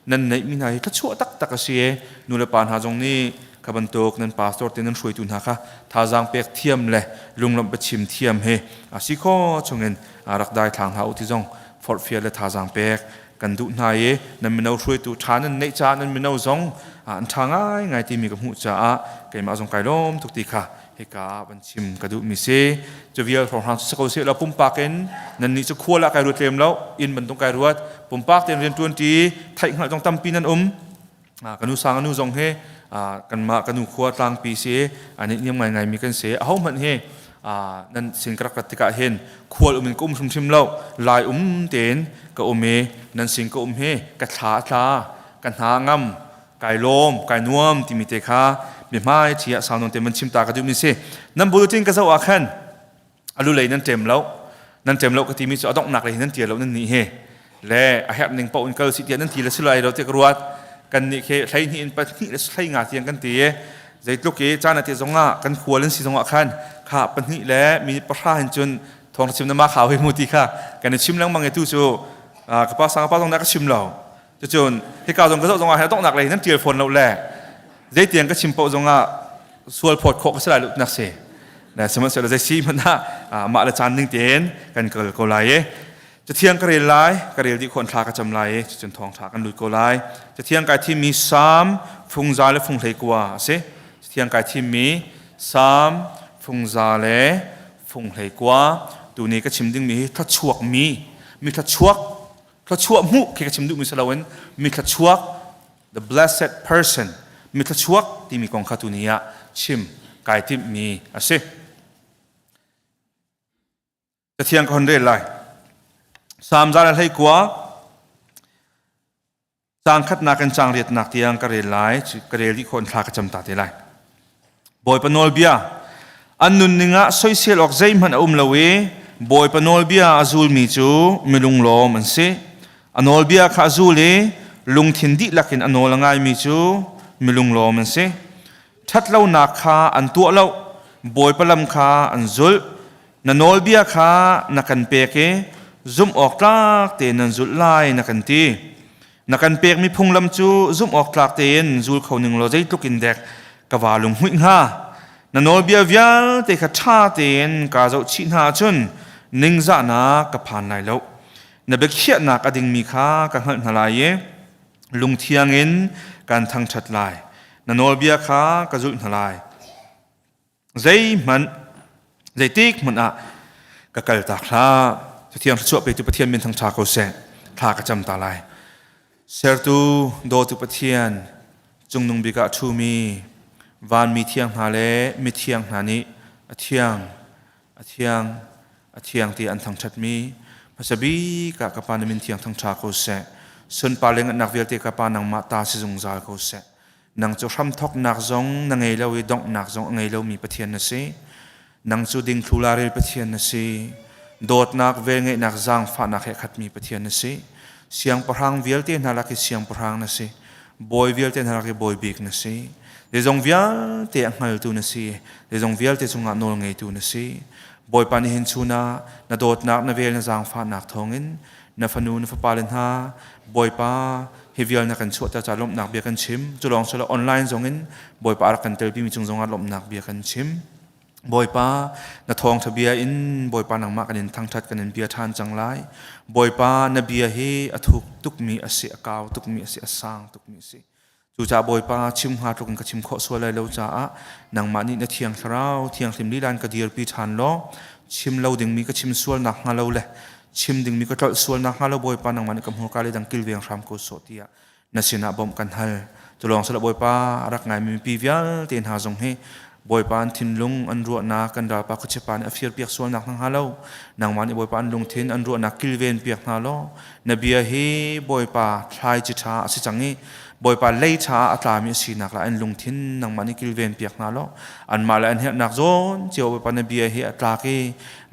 nan neihmi hna hi thluachuah taktak a si e. Nu le pa hna zong nih kha bantuk nan pastor te nan hruaitu hna kha thazaang pek thiam le lunglawmh biachim thiam he a si kho chungin rak dai thlang hna u ti zong forhfial le thazaang pek kan duh hna i nan mino hruaitu ṭha nan neih caah nan mino zong an ṭha ngaingai timi ka hmuh caah keimah zong kai lawm tuk ti kha hika ah van chim ka duhmi si. Cu vial hrawnghrang cu si ko seh law pumpak in nannih cu khual ah kai ruat lem lo inn bantuk kai ruat pumpak tein rian ṭuan ṭi theih hngalh zong tampi nan um ka nu sang nu zong hi kanmah ka nu khua tlangpi si ani niam ngaingai mi kan si ahohmanh hi nan sin ka rak rat tikah hin khual um in ka um hrimhrim lo lai um tein ka um i nan sin ka um hi ka thla a tla ka hna ngam kai lawm kai nuam timi te kha biahmai thi ah sau nawn te man chim ta ka duh mi si nan bulletin ka zoh ah khan alu lei nan ṭem lo nan ṭem lo ka timi cu a donghnak lei nan tia lo nan nih hi le a herh ning paoh in kal si tiah nan ti le si lai lo tiah ka ruat kan nih khi 12 in pahnih le 15 tiang kan ti i zeitluk i caan a ti zongah kan khual an si zongah khan kha pahnih le minute pahra hin cun thawng chim na ma khau hi mu ti kha kan i chim lengmang i tu cu ka pa sang pa zong dah ka chim lo cucun hika zong ka zoh zongah hin a donghnak lei nan ṭial fawn lo le zeitiang ka chim paoh zongah sual phawt khawh ka si lai lo nak si na sihmanhsehlaw zei si hmanh ah mah le caan ning tein kan kal ko lai i cathiang ka rel lai ka rel dih khawh thla ka cam lai i cucun thawngtha kan lut ko lai cathiang kai thimmi Salm fungza le funghlei kua a si cathiang kai thimmi Salm fungza le funghlei kua tuni ka chim dingmi hi thluachuak mi mi thluachuak thluachuah hmuh khi ka chim duhmi si loin mi thluachuak the blessed person mi thluachuak timi kong kha tuni ah chim kai timhmi a si Cathiang ka hon rel lai Salm za le hlei kua Caang khatnak in caang riatnak tiang ka rel lai, ka rel dih khawh in thla ka cam ta te lai. Bawipa nawlbia an nunning ah soisel awk zeihmanh a um lo i Bawipa nawlbia a zulmi cu milunglawm an si. A nawlbia kha a zul i lungthin dihlak in a nawl a ngaimi cu milunglawm an si. Ṭhatlonak kha an tuah lo, Bawipa lam kha an zulh. Na nawlbia kha na kan pek i zumh awk tlak tein nan zulh lai na kan ti. Na kan pekmi phunglam cu zumh awk tlak tein zul kho ning law zeitluk in dek ka vaa lunghmuih hnga. Na nawlbia vialte kha ṭha tein kaa zohchih hna ahcun ningzahnak ka phan lai lo. Na biakhiahnak a dingmi kha ka hngalh hna lai i lungthiang in kan thangṭhat lai. Na nawlbia kha ka zulh hna lai. Zeihmanh zeitik hmanh ah ka kal tak hlah. Cathiang thluachuah petu Pathian min thangṭha ko seh. Thla ka cam ta lai. Sertu dawtu Pathian, cungnung bik ah ṭhumi, Vanmi thiang hna le mithiang hna nih a thiang, a thiang, a thiang ti an thangṭhatmi hmasa bik ah ka Pa na min thiang thangṭha ko seh. Sunpar le ngannak vialte ka Pa nangmah ta si zungzal ko seh. Nang cu hramthawknak zong na ngei lo i donghnak zong a ngei lomi Pathian na si. Nang cu dingthlu larel Pathian na si. Dawtnak, velngeihnak, zaangfahnak he khatmi Pathian na si. Siangpahrang vialte hna lak i siangpahrang na si. Bawi vialte hna lak i bawi bik na si. Zeizong vialte a hngaltu na si. Zeizong vialte cungah nawl ngeitu na si. Bawipa nihin chun ah na dawtnak, na vel, na zaangfahnak thawngin na fanu na fapale hna Bawipa hi vial na kan chuahter ca lawmhnak bia kan chim. Cu lawng silo online zongin Bawipa a rak kan telpimi cung zongah lawmhnak bia kan chim. Bawipa na thawngtha bia in Bawipa nangmah kan in thangthat kan in bia ṭhan cang lai. Bawipa na bia hi a thuk tukmi a si, a kau tukmi a si, a sang tukmi a si. Cucaah Bawipa chim hnga tluk in ka chim khawh sual lai lo caah nangmah nih na thiang thlarau thianghlim lila in ka dirpi ṭhan law chim lo dingmi ka chim sual nak hnga lo le chim dingmi ka tlolh sual nak hnga lo Bawipa nangmah nih ka hmurka le dang kilveng hram ko sawh tiah na sinah bawmh kan hal. Cu lawng sila Bawipa a rak ngaimi mipi vialte hna zong hi Bawipa an thinlung an ruahnak kan ralpa khuachiapa nih a firpiak sualnak hna hnga lo nangmah nih Bawipa an lungthin an ruahnak kilven piak hna law na bia hi Bawipa thlaici ṭha a si cang i Bawipa lei ṭha ah a tlami a sinak la an lungthin nangmah nih kilven piak hna law anmah le an herhnak zawn cio Bawipa na bia hi a tlak i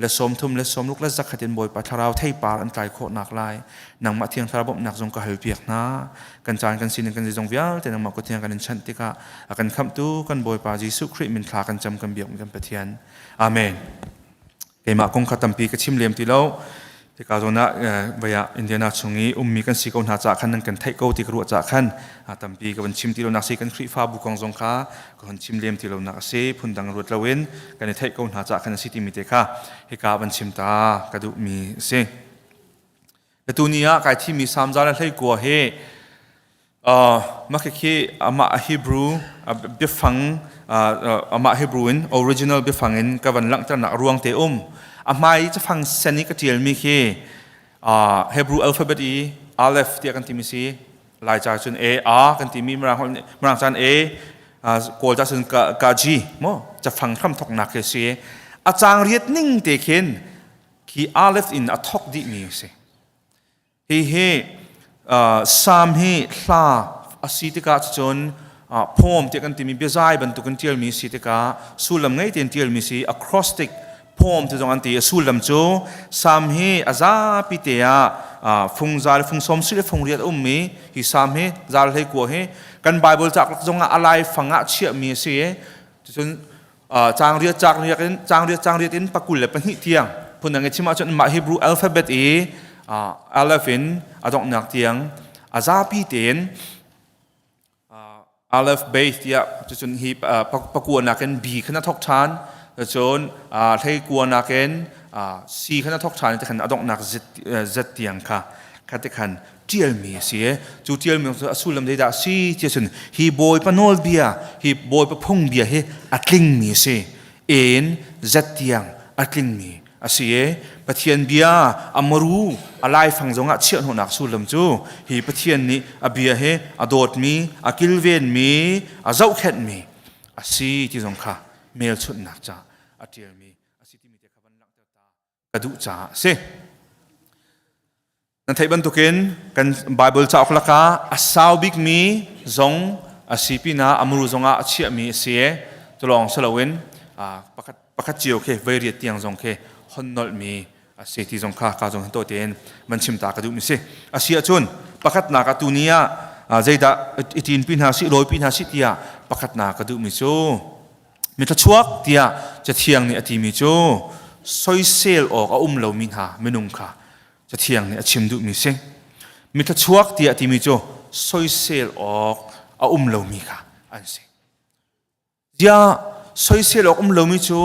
le 30 le 60 le zakhat in Bawipa thlarau theipar an tlai khawhnak lai nangmah thiang thlarau bawmhnak zong ka hal piak hna kan caan kan sining kan zeizong vialte nangmah kut thiang kan in chanh tikah a kan khamhtu kan Bawipa Jesuh Khrih min thla kan cam kan biak kan Pathian amen keimah kong kha tampi ka chim lem ti lo tika zawn ah vaya Indiana chung i ummi kan si ko hna ca khan nan kan theih ko ti ka ruah ca khan tampi ka van chim ti lo nak si kan Khrihfabu kong zong kha ka hon chim lem ti lo nak a si phundang ruat loin kan i theih ko hna ca khan a si timi te kha hika van chim ta ka duhmi a si Tuni ah kai thimi Samza le hleikua hi mah khi amah Hebrew biafang amah Hebrew in original biafang in ka van langhternak ruang te um. A hmai cafang sen i ka tialmi khi Hebrew alphabet i Aleph tiah kan timi si. Lai ca cun A A kan timi Mirang Mirang caan A Kawl ca cun ka G mo cafang hram thoknak khi si. A cang riat ning te khin khi Aleph in a thok dihmi a si. Hi hi Salm hi hla a si tikah cun poem tiah kan timi biazai bantukin ṭialmi si tikah sullam ngei tein ṭialmi si acrostic poem ti zong an ti. A sullam cu Salm hi a zapi te ah fung za le fung sawm si le fung riat a ummi hi Salm hi zal hlei kua hi kan Bible caklak zong ah a laifang ah chiahmi a si. Cucun Cangriat cangriat in cangriat cangriat in pakul le pahnih tiang phundang in chim ahcun mah Hebrew alphabet i aleph in a donghnak tiang a zapi tein aleph base tiah cucun hi pakua nakin B khan a thok ṭhan cun hlei kua nakin C khan a thok ṭhan ti khan a donghnak Z tiang kha kha ti khan ṭialmi a si. Cu ṭialmi cu a sullam zeidah a si ti ahcun hi Bawipa nawlbia, hi Bawipa phungbia hi a tlingmi a si. En zat tiang a tlingmi a si i Pathian bia a maru a laifang zongah chiahhnawhnak sullam cu hi Pathian nih a bia hi a dawtmi, a kilvenmi, a zohkhenhmi a si ti zong kha hmelchunhnak ca a ṭialmi a si timi te kha van langhter ta ka duh caah a si. Nan theih bantukin kan Bible cauk lakah a sau bikmi zong a si pinah a muru zongah a chiahmi a si i culawng si loin pakhat pakhat cio khi voi riat tiang zong khi hon nolhmi a si ti zong kha ka zong hin to tein van chim ta ka duhmi si. A si ahcun pakhatnak ah tuni ah zeidah i ṭinpi hna sih lawipi hna sih tiah pakhatnak ka duhmi cu mithluachuak tiah Cathiang nih a timi cu soisel awk a um lomi hna minung kha Cathiang nih a chim duhmi si. Mithluachuak tiah timi cu soisel awk a um lomi kha an si. Ziah soisel awk um lomi cu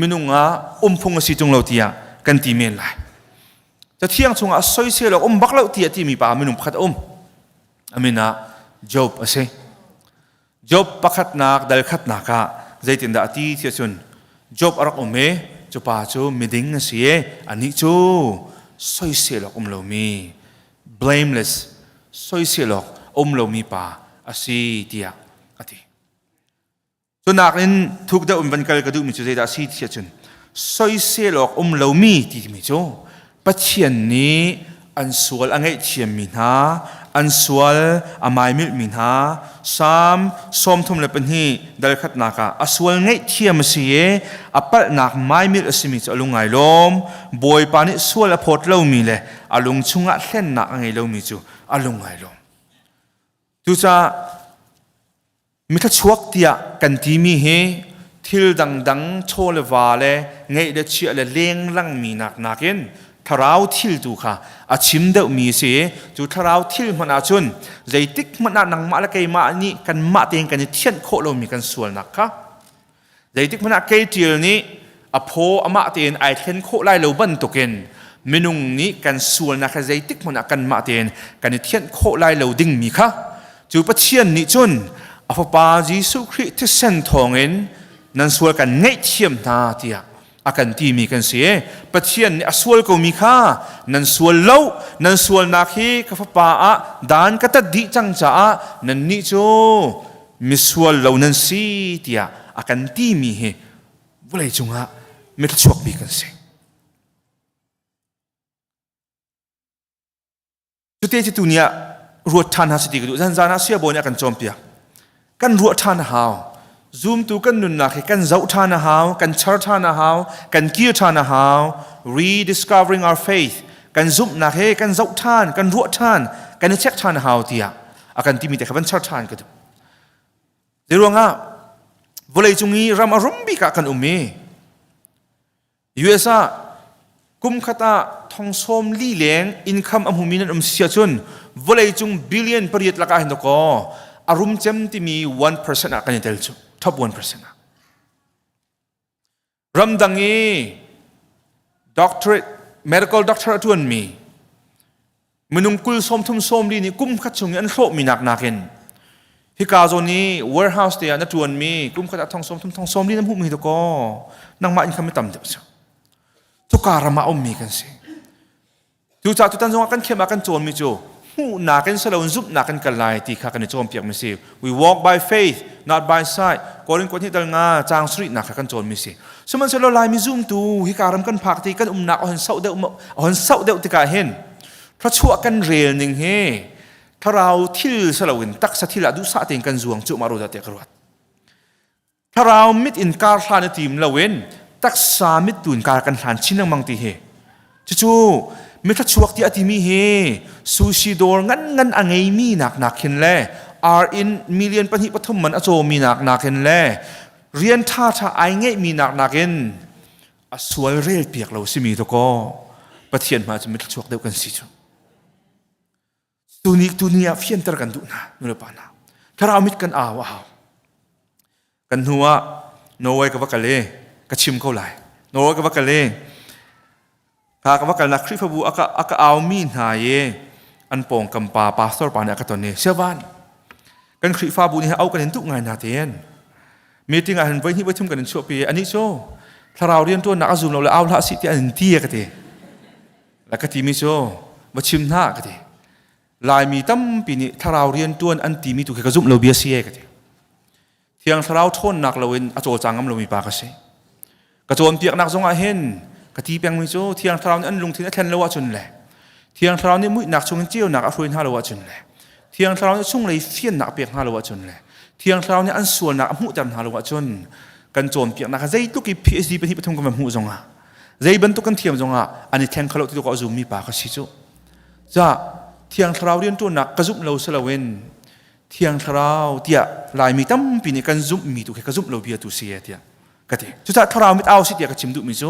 minung ah umphung a si tung lo tiah kan ti men lai. Cathiang chungah soisel awk um bak lo tiah timi pa minung pakhat a um. A min ah Job a si. Job pakhatnak dal khatnak ah zeitindah a ti ti ahcun Job a rak um i cu pa cu miding a si i anih cu soisel awk um lomi blameless soisel awk um lomi pa a si tiah a ti. Cunak in thuk deuh in van kal ka duhmi cu zeidah a si ti ahcun soisel awk um lomi timi cu Pathian nih an sual a ngaihthiammi hna, an sual a maimilhmi hna, Salm 32 dal khatnak ah a sual ngaihthiam a si i a palhnak maimilh a simi cu a lung ai lawm. Bawipa nih sual a phawt lomi le a lung chungah hlennak a ngei lomi cu a lung ai lawm. Cucaah Mithluachuak tiah kan timi hi thil dangdang chaw le va le ngeih le chiah le lenglang nak nakin thlarau thil tu kha a chim deuhmi a si i cu thlarau thil hmanh ahcun zeitik hmanh ah nangmah le keimah nih kanmah tein kan i thianh khawh lomi kan sualnak kha Zeitik hmanh ah keiṭil nih a phaw amah tein ai thlen khawh lai lo bantukin minung nih kan sualnak kha zeitik hmanh ah kanmah tein kan i thianh khawh lai lo dingmi kha cu Pathian nih cun a Fapa Jesuh Khrih thisen thawngin nan sual kan ngaihthiam hna tiah a kan timi kan si. Pathian nih a sual komi kha nan sual lo, nan sualnak hi ka Fapa ah dan ka tat dih cang caah nannih cu misual lo nan si tiah a kan timi hi vawlei cungah mithluachuak bik kan si. Cute cu tuni ah ruat ṭhan hna si ti ka duh. Zanzan ah siabawi nih a kan cawnpiak. Kan ruah ṭhan a hau. Zumtu kan nunnak hi kan zoh ṭhan a hau, kan char ṭhan a hau, kan kir ṭhan a hau. Rediscovering our faith. Kan zumhnak he kan zoh ṭhan, kan ruah ṭhan, kan i check ṭhan a hau tiah a kan timi te kha van char ṭhan ka duh. Zeiruangah vawleicung i ram a rum bik ah kan um i US ah kum khat ah thong sawm li leng income a hmumi nan um si ahcun vawleicung billion pariat lakah hin dakaw a rum cem timi 1% ah kan i tel cu top 1% ah Ramdang i doctorate medical doctor a ṭuanmi minung kul sawmthum sawmli nih kum khat chung i an hlawhmi nak nakin hika zawn i warehouse te ah na ṭuanmi kum khat ah thong sawmthum thong sawmli na hmuhmi dakaw nangmah income i tam deuh cu cuka ram ah ummi kan si. Cucaah tutan zongah kan thiam ah kan cawnmi cu hmuhnak in si loin zumhnak in kal lai ti kha kan i cawnpiakmi si. We walk by faith, not by sight. Korin kuat hnih dal nga caang sarihnak kha kan cawnmi si. Sihmanhsehlaw Laimi zumtu hika ram kan phak ti kan umnak a hon sauh deuh a hon sauh deuh tikah hin thluachuah kan rel ning hi thlarau thil si loin taksa thil ah duhsah tein kan zuang cuahmah rua dah tiah ka ruat. Thlarau mit in kar hlan i tim loin taksa mit tu in kar kan hlan chin lengmang ti hi. Cucu mithlachuak ti a timi hi sushi dawr ngan ngan a ngeimi nak nak hin le ar in million pahnih pathum man a cawmi nak nak in le rian ṭha ṭha ai ngeihmi nak nak in a sual rel piak lo simi to kaw Pathian hmai cu mithlachuak deuh kan si cu. Tuni tuni ah fianter kan duh hna nulepa hna. Thlarau mit kan au a hau. Kan hnu ah Norway ka va kal i ka chim ko lai. Norway ka va kal i ka ka va kalnak Khrihfabu a ka a ka aumi hna i an pawngkam pa pastor pa nih a ka ton i Siavan kan Khrihfabu nih au kan in duh ngai na tein meeting ah hin voi hnih voi thum kan in chuahpi anih cu thlarau rianṭuannak a zum lo le au hlah sih tiah an in ti a ka ti. La ka timi cu va chim hna ka ti. Laimi tampi nih thlarau riantuan an timi tu khi ka zumh lo bia si e ka ti. Thiang thlarau ṭhawnnak loin a cawlcang ngam lomi pa ka si. Ka cawnpiaknak zongah hin ka ti pengmi cu thiang thlarau nih an lungthin a thlen lo ahcun le thiang thlarau nih muihnak chungin ceunak a hruai hna lo ahcun le thiang thlarau nih chunglei fiannak a pek hna lo ahcun le thiang thlarau nih an sualnak a hmuhter hna lo ahcun kan cawnpiaknak zeitluk i PhD pahnih pathum kan va hmuh zongah zei bantuk kan thiam zongah an i thleng kho lo ti tu ka zummi pa ka si cu ca thiang thlarau rianṭuannak ka zumh lo si loin thiang thlarau tiah laimi tampi nih kan zumhmi tu khi ka zumh lo bia tu si e tiah ka ti cucaah thlarau mit au si tiah ka chim duhmi cu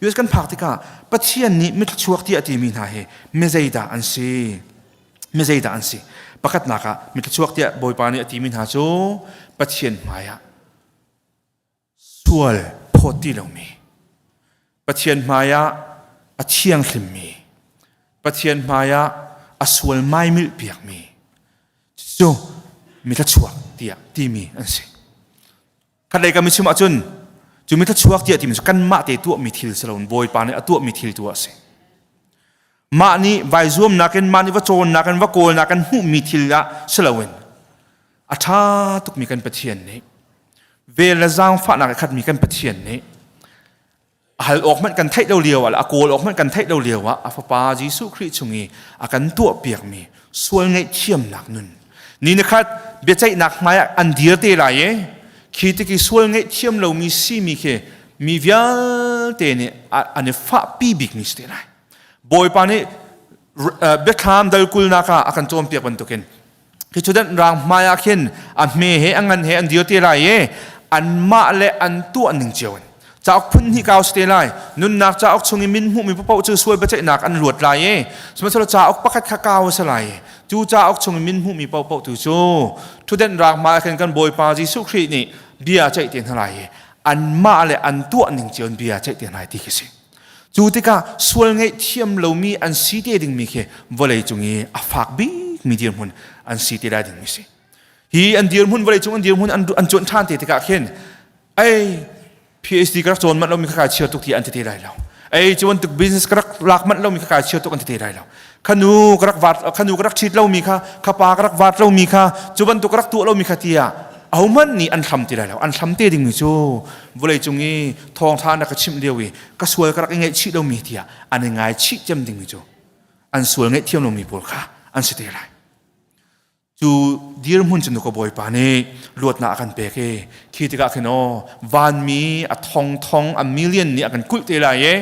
US kan phak tikah Pathian nih mithluachuak tiah timi hna hi mi zeidah an si mi zeidah an si pakhatnak ah mithluachuak tiah Bawipa nih a timi hna cu Pathian hmaiah sual phawt ti lomi Pathian hmaiah a thianghlimmi Pathian hmaiah a sual maimilh piakmi cu mithlachuak tiah timi an si khatlei kan chim ahcun cu mithlachuak tiah timi cu kanmah te tuahmi thil si loin Bawipa nih a tuahmi thil tu a si mah nih vai zuamnak in mah nih va cawnnak in va kawlnak in hmuhmi thil ah si loin a ṭha tukmi kan Pathian nih. Vel le zaangfahnak a khatmi kan Pathian nih a hal awk hmanh kan theih lo lio ah le a kawl awk hmanh kan theih lo lio ah a fapa Jesuh Khrih chung i a kan tuahpiakmi sual ngaihthiamnak nun ni ni khat biaceihnak hmai ah an dir te lai i khi tiki sual ngaihthiam lomi simi khi mi vialte nih an i fahpi bikmi si te lai. Bawipa nih biathlam dal kulnak ah a kan cawnpiak bantukin khi cu rang hmai ah khin a hme he a ngan he an dir te lai i anmah le an tuah ning cio in cauk phun hnih kau si te lai. Nunnak cauk chung i min hmuhmi paoh cu sual biaceihnak an luat lai i sihmanhsehlaw cauk pakhat kha kau a si lai i cu cauk chung i min hmuhmi paohpaoh tu cu thuden rang hmai ah khin kan Bawipa Jesuh Khrih nih bia ceih te hna lai i anmah le an tuah ning cio in bia ceih te hna lai ti khi si. Cu tikah sual ngaihthiam lomi an si te dingmi khi vawlei cung i a fak bikmi dirhmun an si te lai dingmi si. Hi an dirhmun vawlei cung an dirhmun an cuanh ṭhan te tikah khin ei PhD ka rak cawn manh lomi kha kai chir tuk ti an ti te lai lo. Ei cu bantuk business ka rak lak manh lomi kha kai chir tuk an ti te lai lo. Khanu ka rak vat khanu ka rak ṭhit lomi kha khapa ka rak vat lomi kha cu bantuk ka rak tuah lomi kha tiah ahohmanh nih an hlam ti lai lo. An hlam te dingmi cu vawlei cung i thawngṭha na ka chimh lio i ka sual ka rak i ngaihchih lomi tiah an i ngaichih cem dingmi cu an sual ngaihthiam lomi pawl kha an si te lai. Cu dirhmun cu ka Bawipa nih luatnak a kan pek i khi tikah khin aw vanmi a thongthong a million nih a kan kulh te lai i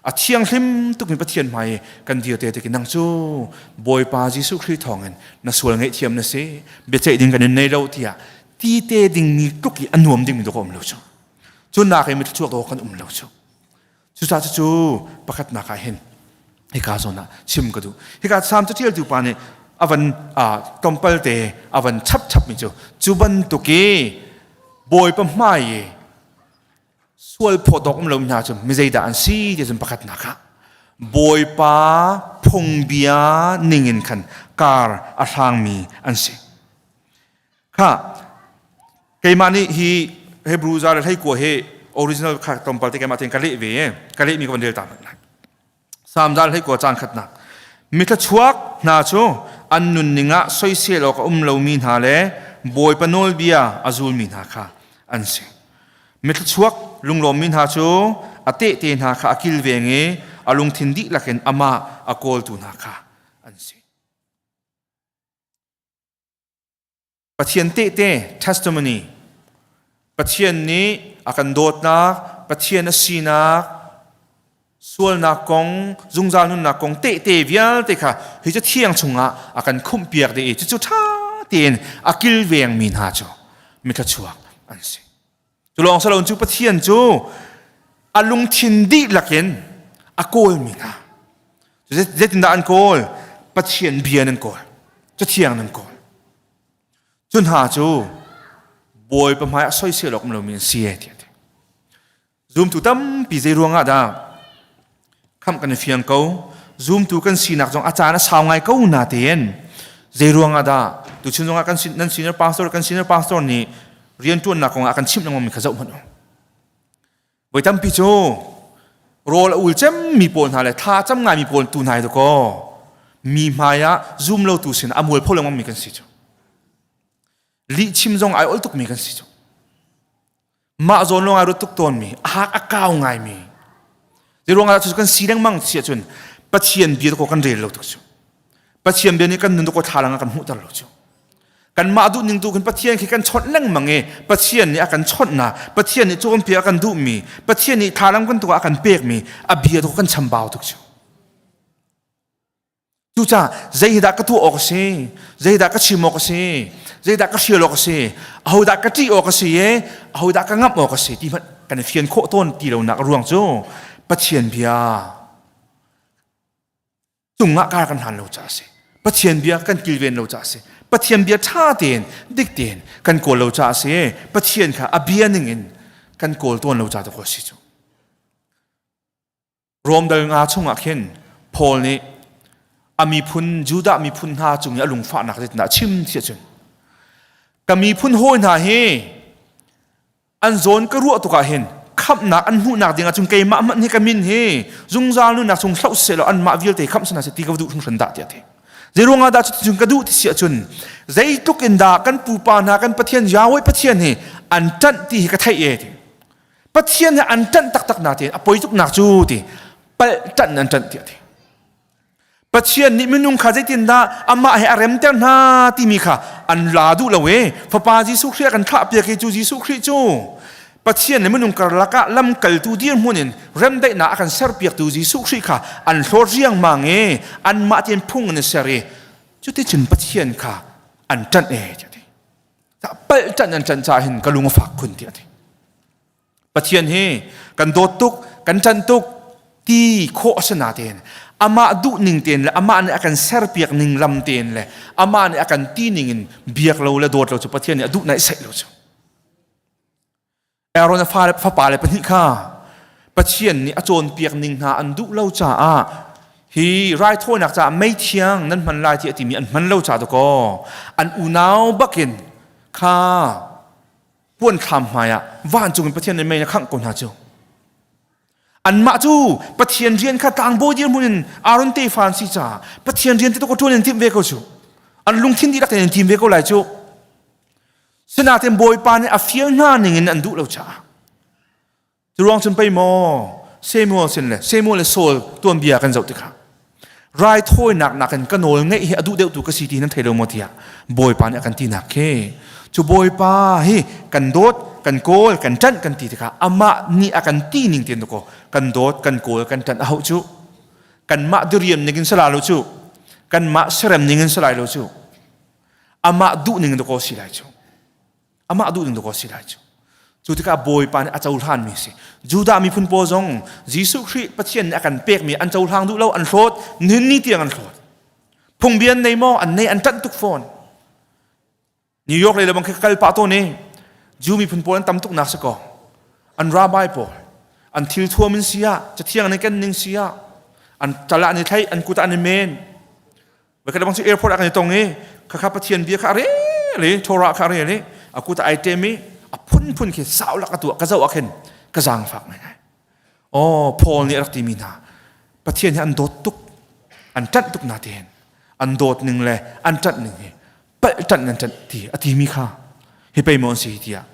a thianghlim tukmi Pathian hmai i kan dir te tik nang cu Bawipa Jesuh Khrih thawngin na sual ngaihthiam na si biaceih ding kan in nei lo tiah ti te dingmi tluk i a nuam dingmi dawk a um lo cu. Cu nak i mithluachuak dawk kan um lo cu. Cucaah cucu pakhatnak ah hin hika zawn ah chim ka duh. Hika Salm caṭialtu pa nih a van tlawmpal te a van chap chapmi cu cu bantuk i Bawipa hmai i sual phawt awk um lomi hna cu mi zeidah an si ti cun pakhatnak ah Bawipa phungbia ningin khan kar a hlangmi an si. Kha keimah nih hi Hebrew za le 19 hi original kha tlawmpal te keimah tein ka leh ve i ka lehmi ka van rel ta hmanh lai. Salm za le 19 caan khatnak. Mithlachuak hna cu an nunning ah soisel awk a um lomi hna le Bawipa nawlbia a zulmi hna kha an si. Mithlachuak lunglawmmi hna cu a tehte hna kha a kilveng i a lungthin dihlak in amah a kawltu hna kha an si. Pathian tehte testimony Pathian nih a kan dawtnak Pathian a sinak sualnak kong zungzal nunnak kong tehte vialte kha hi cu thiang chungah a kan khumhpiak dih i cucu ṭha tein a kilvengmi hna cu mithluachuak an si. Cu lawng si loin cu Pathian cu a lungthin dihlak in a kawlmi hna. Zeitindah an kawl? Pathian bia nan kawl. Cathiang nan kawl. Cu hna cu Bawipa hmai ah soisel awk um lomi an si e tiah a ti. Zumtu tampi zei ruangah dah khamh kan i fiang ko. Zumtu kan sinak zong a caan a sau ngai ko natein zei ruangah dah tuchun zongah kan nan senior pastor kan senior pastor nih rianṭuannak kongah a kan chimh lengmang mi kha zoh hmanh u. Voi tampi cu rawl a ul cemmi pawl hna le thla cam ngaimi pawl tu hna hi dakaw mi hmai ah zum lotu sin a mualpho lengmang mi kan si cu. Lih chim zong ai ol tukmi kan si cu. Mah zawn lawng ai ruat tuk tawnmi, a hak a kau ngaimi. Zeiruang ah cu kan si lengmang si ahcun Pathian bia ko kan rel lo tuk cu. Pathian bia nih kan nun ko thlalang a kan hmuhter lo cu. Kanmah duh ning tu khin Pathian khi kan chawnh lengmang i Pathian nih a kan chawnhnak, Pathian nih cawnpiak a kan duhmi, Pathian nih thlalang kan tuk ah a kan pekmi a bia tu kan chambau tuk cu. Cucaah zei hi dah ka tuah awk a si? Zei dah ka chim awk a si? Zei dah ka hrial awk a si? Ahodah ka ṭih awk a si i ahodah ka ngamh awk a si ti hmanh kan i fian khawh tawn ti lonak a ruang cu Pathian bia cungah kar kan hlan lo caah a si. Pathian bia kan kilven lo caah a si. Pathian bia ṭha tein dik tein kan kawl lo caah a si. Pathian kha a bia ningin kan kawl tawn lo caah a si cu. Rom dal nga chungah khin Paul nih a miphun Judah miphun hna cung i a lungfahnak zeitindah a chim ti ahcun ka miphun hawi hna hi an zawn ka ruah tuk ah hin khamhnak an hmuhnak ding ahcun keimah hmanh hi ka min hi zungzal nunnak chung hloh seh law anmah vialte khamh sina seh ti ka duh hringhran dah tiah a ti. Zei ruangah dah cuticun ka duh ti si ahcun zeitluk in dah kan pupa hna kan Pathian Yahweh Pathian hi an ṭanh ti hi ka theih e ti. Pathian hi an ṭanh taktak na tein a poi tuk nak cu ti palh ṭanh an ṭanh tiah ti. Pathian nih minung kha zeitindah amah he a remter hna timi kha an la duh lo e. Fapa Jesuh Khrih a kan thlah piak i cu Jesuh Khrih cu Pathian le minung karlak ah lamkaltu dirhmun in remdaihnak a kan serpiaktu Jesuh Khrih kha an hlawt riangmang i anmah tein phung an i ser i cuticun Pathian kha an ṭanh e tiah a ti. Palh ṭanh an ṭanh caah hin ka lung a fak khun tiah a ti. Pathian hi kan dawt tuk, kan ṭanh tuk ti khawh a si natein amah duh ning tein le amah nih a kan serpiak ning lam tein le amah nih a kan ti ning in biak lo le dawt lo cu Pathian nih a duh naih saih lo cu. Aaron a fale fapa le pahnih kha Pathian nih a cawnpiak ning hna an duh lo caah hi raithawinak caah mei thiang nan hman lai ti a timi an hman lo caah dakaw an unau bakin kha puan thlam hmai ah vancung in Pathian nih mei a khangh ko hna cu anmah cu Pathian rian kha tlangbawi dirhmun in Aaron tefa an si caah Pathian rian te ko ṭuan in timh ve ko cu an lungthin dihlak tein tim ve ko lai cu sinain Bawipa nih a fial hna ning in an duh lo caah Cu ruang cun pei maw Samuel sin le Samuel le Saul tuanbia kan zoh tikah raithawinak nakin ka nawl ngeih hi a duh deuhtu ka si ti nan thei lo maw tiah Bawipa nih a kan tinak khi cu Bawipa hi kan dawt kan kawl kan ṭanh kan ti tikah amah nih a kan ti ning tein kaw kan dawt kan kawl kan ṭanh a hauh cu kanmah diriam ning in sala lo cu kanmah serem ning in salai lo cu amah duh ning in kaw si lai cu Amah duh ding dawk si lai cu. Cu tikah Bawipa nih a cohlanmi a si. Judah miphun pawl zong Jesuh Khrih Pathian nih a kan pekmi an cohlang duh lo, an hlawt, nihin ni tiang an hlawt. Phungbia an nei maw? An nei, an ṭanh tuk fawn. New York lei le bang khi ka kal pah tawn i Jew miphun pawl an tam tuk nak si kaw an rabbi pawl an thil thuam in si ah cathiang an i ken ning si ah an cal ah an i thlaih an kut ah an i men Voikhat bang cu airport ah kan i tong i khakha Pathian bia kha a rel i Torah kha a rel i a kut ah ai ṭem i a phunphun khi sau lak a tuah ka zoh ah khin ka zaangfak ngaingai. Oh Paul nih a rak timi hna Pathian hi an dawt tuk an ṭanh tuk na tein an dawt ning le an ṭanh ning hi palh ṭanh an ṭanh ti a timi kha hi pei maw an si tiah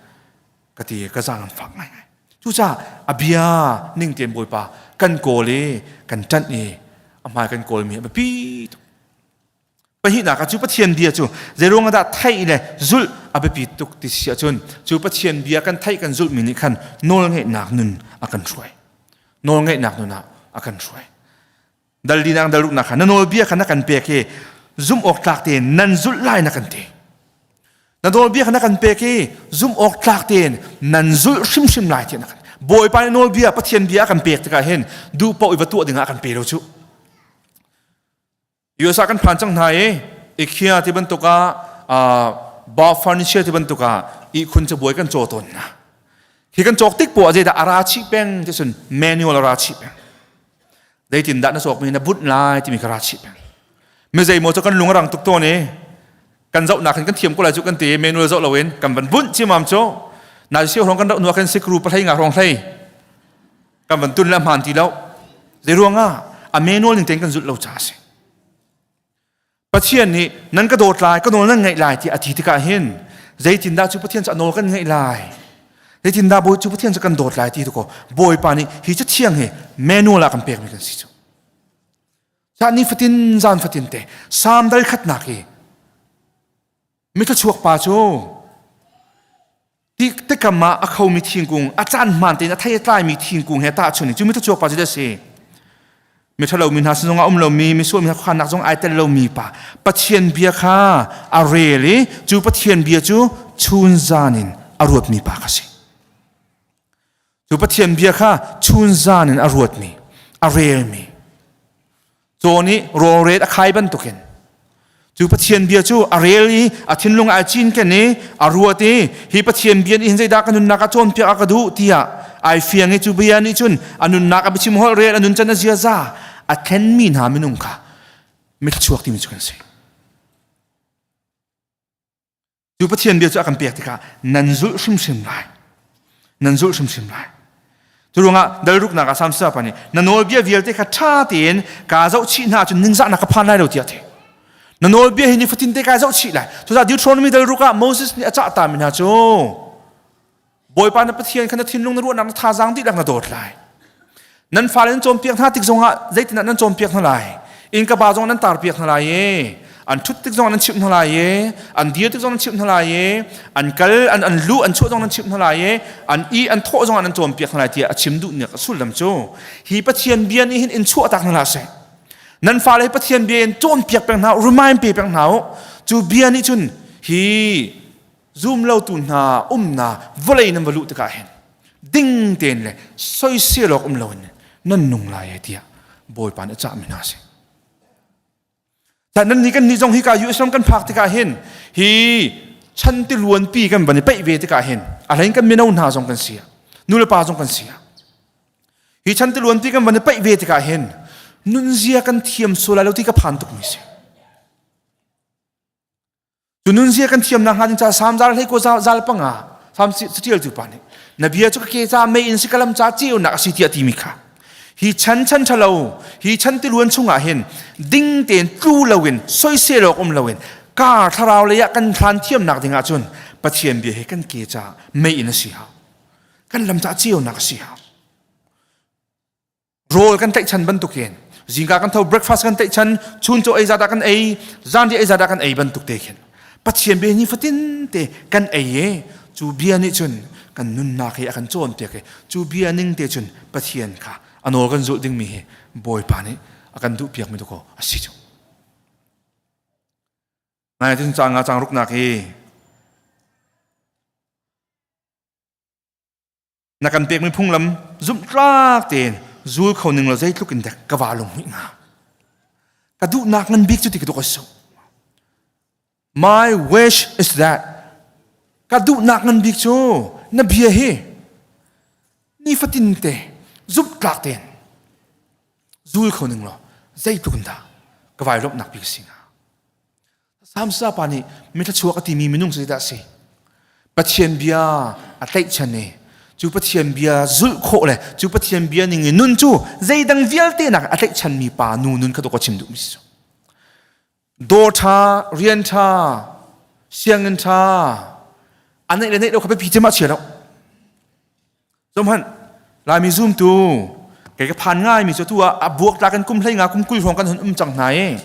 ka ti ka zaang an fak ngaingai. Cucaah a bia ning tein Bawipa kan kawl i kan ṭanh i a hmai kan kawlmi a biapi tuk. Pahnihnak ah cu Pathian bia cu zeiruang ah dah theih le zulh a biapi tuk ti si ahcun cu Pathian bia kan theih kan zulhmi nih khan nawlngeihnak nun a kan hruai. Nawlngeihnak nun ah a kan hruai. Dal dinang dal ruknak kha na nawlbia kha na kan pek i zumh awk tlak tein nan zulh lai na kan ti. Na nawlbia kha na kan pek i zumh awk tlak tein nan zulh hrimhrim lai tiah na kan Bawipa nih nawlbia Pathian bia a kan pek tikah hin duh paoh i va tuah dingah a kan pe lo cu. US ah kan phan cang hna i IKEA ti bantuk ah Bob Furniture ti bantuk ah ihkhun cabuai kan caw tawn hna. Hi kan cawk tik poah zeidah a ra chih peng ti cun manual a ra chih peng. Zeitindah na cawkmi na bunh lai timi ka ra chih peng. Mi zeimaw cu kan lung a rang tuk tawn i kan zohnak hin kan thiam ko lai cu kan ti manual zoh loin kan van bunh ciamam cu nai sio hrong kan rauh hnu ah khan sikru pahlei nga hrong hlei kan van tun le hmaan ti lo zei ruangah a manual ning tein kan zulh lo caah a si Pathian nih nan ka dawt lai ka nawl nan ngaih lai tiah a ti tikah hin zeitindah cu Pathian cu a nawl kan ngaih lai zeitindah bawi cu Pathian cu kan dawt lai ti ko Bawipa nih hi cathiang hi manual ah kan pekmi kan si cu Cah ni fatin zan fatin te Salm dal khatnak hi Mithluachuak pa cu tikam ah a khomi thingkung a caan hmaan tein a thei a tlaimi thingkung he tahchun cu mithluachuak pa cu a si. Miṭhalo mi hna sin zongah um lomi, misual mi hna khuakhannak zong ai tel lomi pa Pathian bia kha a rel i cu Pathian bia cu chun zan in a ruatmi pa kha si. Cu Pathian bia kha chun zan in a ruatmi, a relmi, caw nih rawlret a khai bantukin cu Pathian bia cu a rel i a thinlung ai cinken i a ruat i hi Pathian bia nih hin zeidah ka nunnak a cawnpiak a ka duh tiah ai fiang i cu bia nih cun a nunnak a biachim holh rel a nuncan a ziaza a thlenmi hna minung kha mitchuak timi cu kan si. Cu Pathian bia cu a kan pek tikah nan zulh hrimhrim lai. Nan zulh hrimhrim lai. Cu ruangah dalruknak ah Samson pa nih na nawlbia vialte kha ṭha tein kaa zohchih hna ahcun ningzahnak ka phan lai lo tiah a ti. Na nawlbia hi nifatin te kaa zohchih lai. Cucaah Deuteronomy dalruk ah Moses nih a cah tami hna cu. Bawipa na Pathian kha na thinlung na ruahnak na thazaang dihlak na dawt lai. Nan fale nan cawnpiak hna tik zongah zeitindah nan cawnpiak hna lai? Innka ba zong nan tarpiak hna lai i an ṭhut tik zong nan chimh hna lai i an dir tik zong nan chimh hna lai i an kal an an luh an chuah zong nan chimh hna lai i an i an thawh zongah nan cawnpiak hna lai tiah a chim duhnak a sullam cu hi Pathian bia nih hin in chuahtak hna hlah seh. Nan fale hi Pathian bia in cawnpiak peng hna u, remind pe peng hna u. Cu bia nih cun hi zum lotu hna umnak vawlei nan va luh tikah hin ding tein le soisel awk um loin nan nung lai e tiah Bawipa nih a cahmi hna a si. Nan nih kan nih zong hika US ram kan phak tikah hin hi chan tiluanpi kan van i peih ve tikah hin a hlein kan mino hna zong kan si nu le pa zong kan si hi chan tiluanpi kan van i peih ve tikah hin nunzia kan thiam sual lai lo ti ka phan tukmi si. Cu nunzia kan thiamnak hnga ding ca Salm zal hlei ko zal panga Salm catial tu pa nih na bia cu ka ke ca mei in si ka lam ca ceunak a si tiah timi kha hi chan chan thalo hi chan tiluan chungah hin ding tein tlu loin soisel awk um loin kar thlarau lei ah kan hlan thiamnak ding ah cun Pathian bia hi kan ke ca mei in a si hau kan lam ca ceunak a si hau Rawl kan tlaihchan bantukin zingka kan tho breakfast kan tlaihchan chun chaw ei zat ah kan ei zanriah ei zat ah kan ei bantuk te khin Pathian bia ni fatin te kan ei i cu bia nih cun kan nunnak hi a kan cawnpiak i cu bia ning te cun Pathian kha a nawl kan zulh dingmi hi Bawipa nih a kan duhpiakmi tu ko a si cu. Nai cun cang nga cang ruknak hi Na kan pekmi phunglam zumhtlak tein zul kho ning law zeitluk in dek ka va lunghmuih hnga. Ka duhnak ngan bik cu ti ka duk a si. My wish is that ka duhnak ngan bik cu na bia hi nifatin te zumhtlak tein zul kho ning law zeitluk in dah ka vai lawmhnak bik a si hnga. Samsa pa nih mithlachuak a timi minung cu zeidah a si? Pathian bia a tlaihchan i cu Pathian bia zulh khawh le cu Pathian bia ning in nun cu zeidang vialte nak a tlaihchanmi pa nu nun kha ka chim duhmi si cu. Dawr ṭha, rian ṭha, sianginn ṭha, a neih le neih lo kha biapi cem ah chia lo. Zohhmanh, Laimi zumtu kei ka phan ngaimi cu atu ah a buaktlak in kum hlei nga kum 20 hrawng kan hun um cang hna i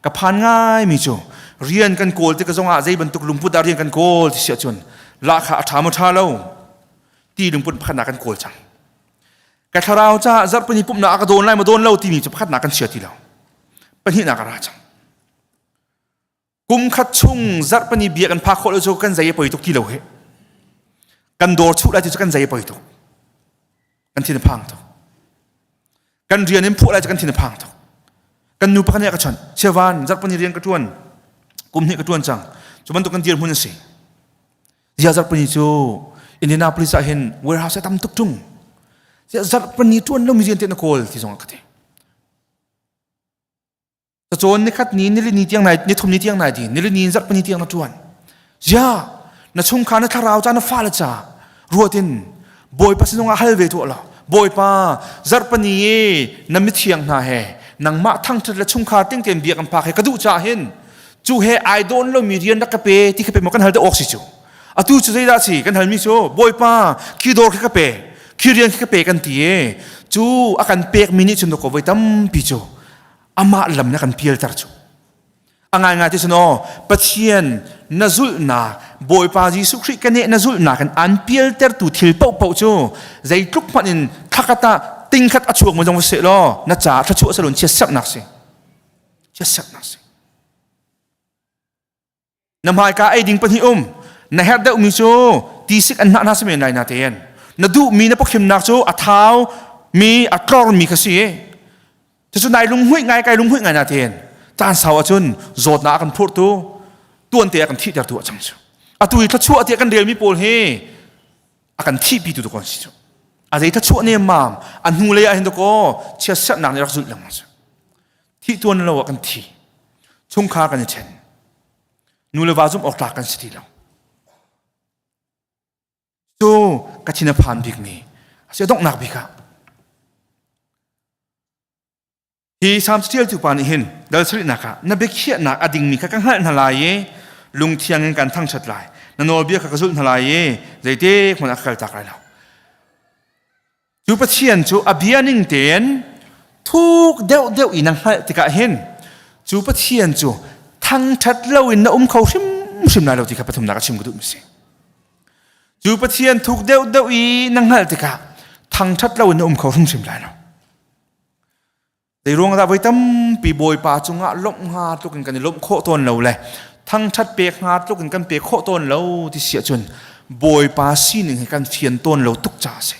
ka phan ngaimi cu rian kan kawl tik zongah zei bantuk lungput dah rian kan kawl ti si ahcun lahkhah a ṭha maw ṭha lo ti lungput pakhatnak kan kawl cang. Ka thlarau caah zarhpini pumhnak a ka dawn lai maw dawn lo timi cu pakhatnak kan chia ti lo. Pahnihnak a ra cang. Kum khat chung zarhpini bia kan phak khawh lo cu kan zei a poi tuk ti lo he. Kan dawr chuh lai ti cu kan zei a poi tuk. Kan thin a phang tuk. Kan rian in phuah lai cu kan thin a phang tuk. Kan nu pakhat nih a ka chawnh. Siavan zarhpini rian ka ṭuan. Kum hnih ka ṭuan cang. Cu bantuk kan dirhmun a si. Zia zarhpini cu Indianapolis ah hin warehouse a tam tuk ṭung. Zia zarhpini ṭuan lomi rian te na kawl ti zong a ka ti. Cacawn nikhat ni nilini tiang nai nithum ni tiang nai di nilini in zarhpini tiang na ṭuan. Zia na chungkhar na thlarau ca na fale ca ruatin Bawipa sinung ah hal ve tuah law Bawipa zarhpini i na mithiang hna he nangmah thangṭhat le chungkhar ting tein biak an phak he ka duh caah hin cu he ai dawn lomi rian rak ka pe ti kha pe maw kan hal te awk si cu atu cu zeidah si kan halmi cu Bawipa khi dawr khi ka pe khi rian khi ka pe kan ti i cu a kan pekmi nih cun ko voi tampi cu amah lam na kan pialter cu a ngaingai ti cun aw Pathian na zulhnak Bawipa Jesuh Khrih ka neh na zulhnak in an pialtertu thil paohpaoh cu zeitluk hmanh in thlakhat ah tingkhat a chuak mu zong va seh law na caah thluachuah salun chiatserhnak si chiatserhnak si Na hmaika ei ding pahnih um. Na herh deuhmi cu tisik an hnah hna si men lai natein. Na duhmi na pawkhimnak cu a thau mi a tlormi kha si. Cucu nai lunghmuih ngai kai lunghmuih ngai natein caan sau ahcun zawtnak a kan phurhtu tuante a kan thihtertu a cang cu. Atu i thluachuah tiah kan relmi pawl hi a kan thihpitu tu kon si cu. A zei thluachuah nemmam a hnu lei ah hin dakaw chiatserhnak nih rak zulh lengmang cu. Thih tuan lo ah kan thi. Chungkhar kan i ṭhen. Nu le va zumh awk tlak kan si ti lo. Cu ka thin a phan bikmi a si a donghnak bik ah. Hi Salm caṭialtu pa nih hin dal sarihnak ah na biakhiahnak a dingmi kha ka hngalh hna lai i lungthiang in kan thangṭhat lai. Na nawlbia kha ka zulh hna lai i zeitik hmanh ah ka kaltak lai lo. Cu Pathian cu a bia ning tein thuk deuhdeuh in na hngalh tikah hin cu Pathian cu thangṭhat loin na um kho hrimhrim lai lo ti kha pathumnak a chim ka duhmi a si. Cu Pathian thuk deuhdeuh i na hngalh tikah thangṭhat loin na um kho hrimhrim lai lo. Zeiruang dah voi tampi Bawipa cungah lawmh hnga tluk in kan i lawmh khawh tawn lo le thangṭhat pek hnga tluk in kan pe khawh tawn lo ti si ahcun Bawipa sining hi kan fian tawn lo tuk caah a si.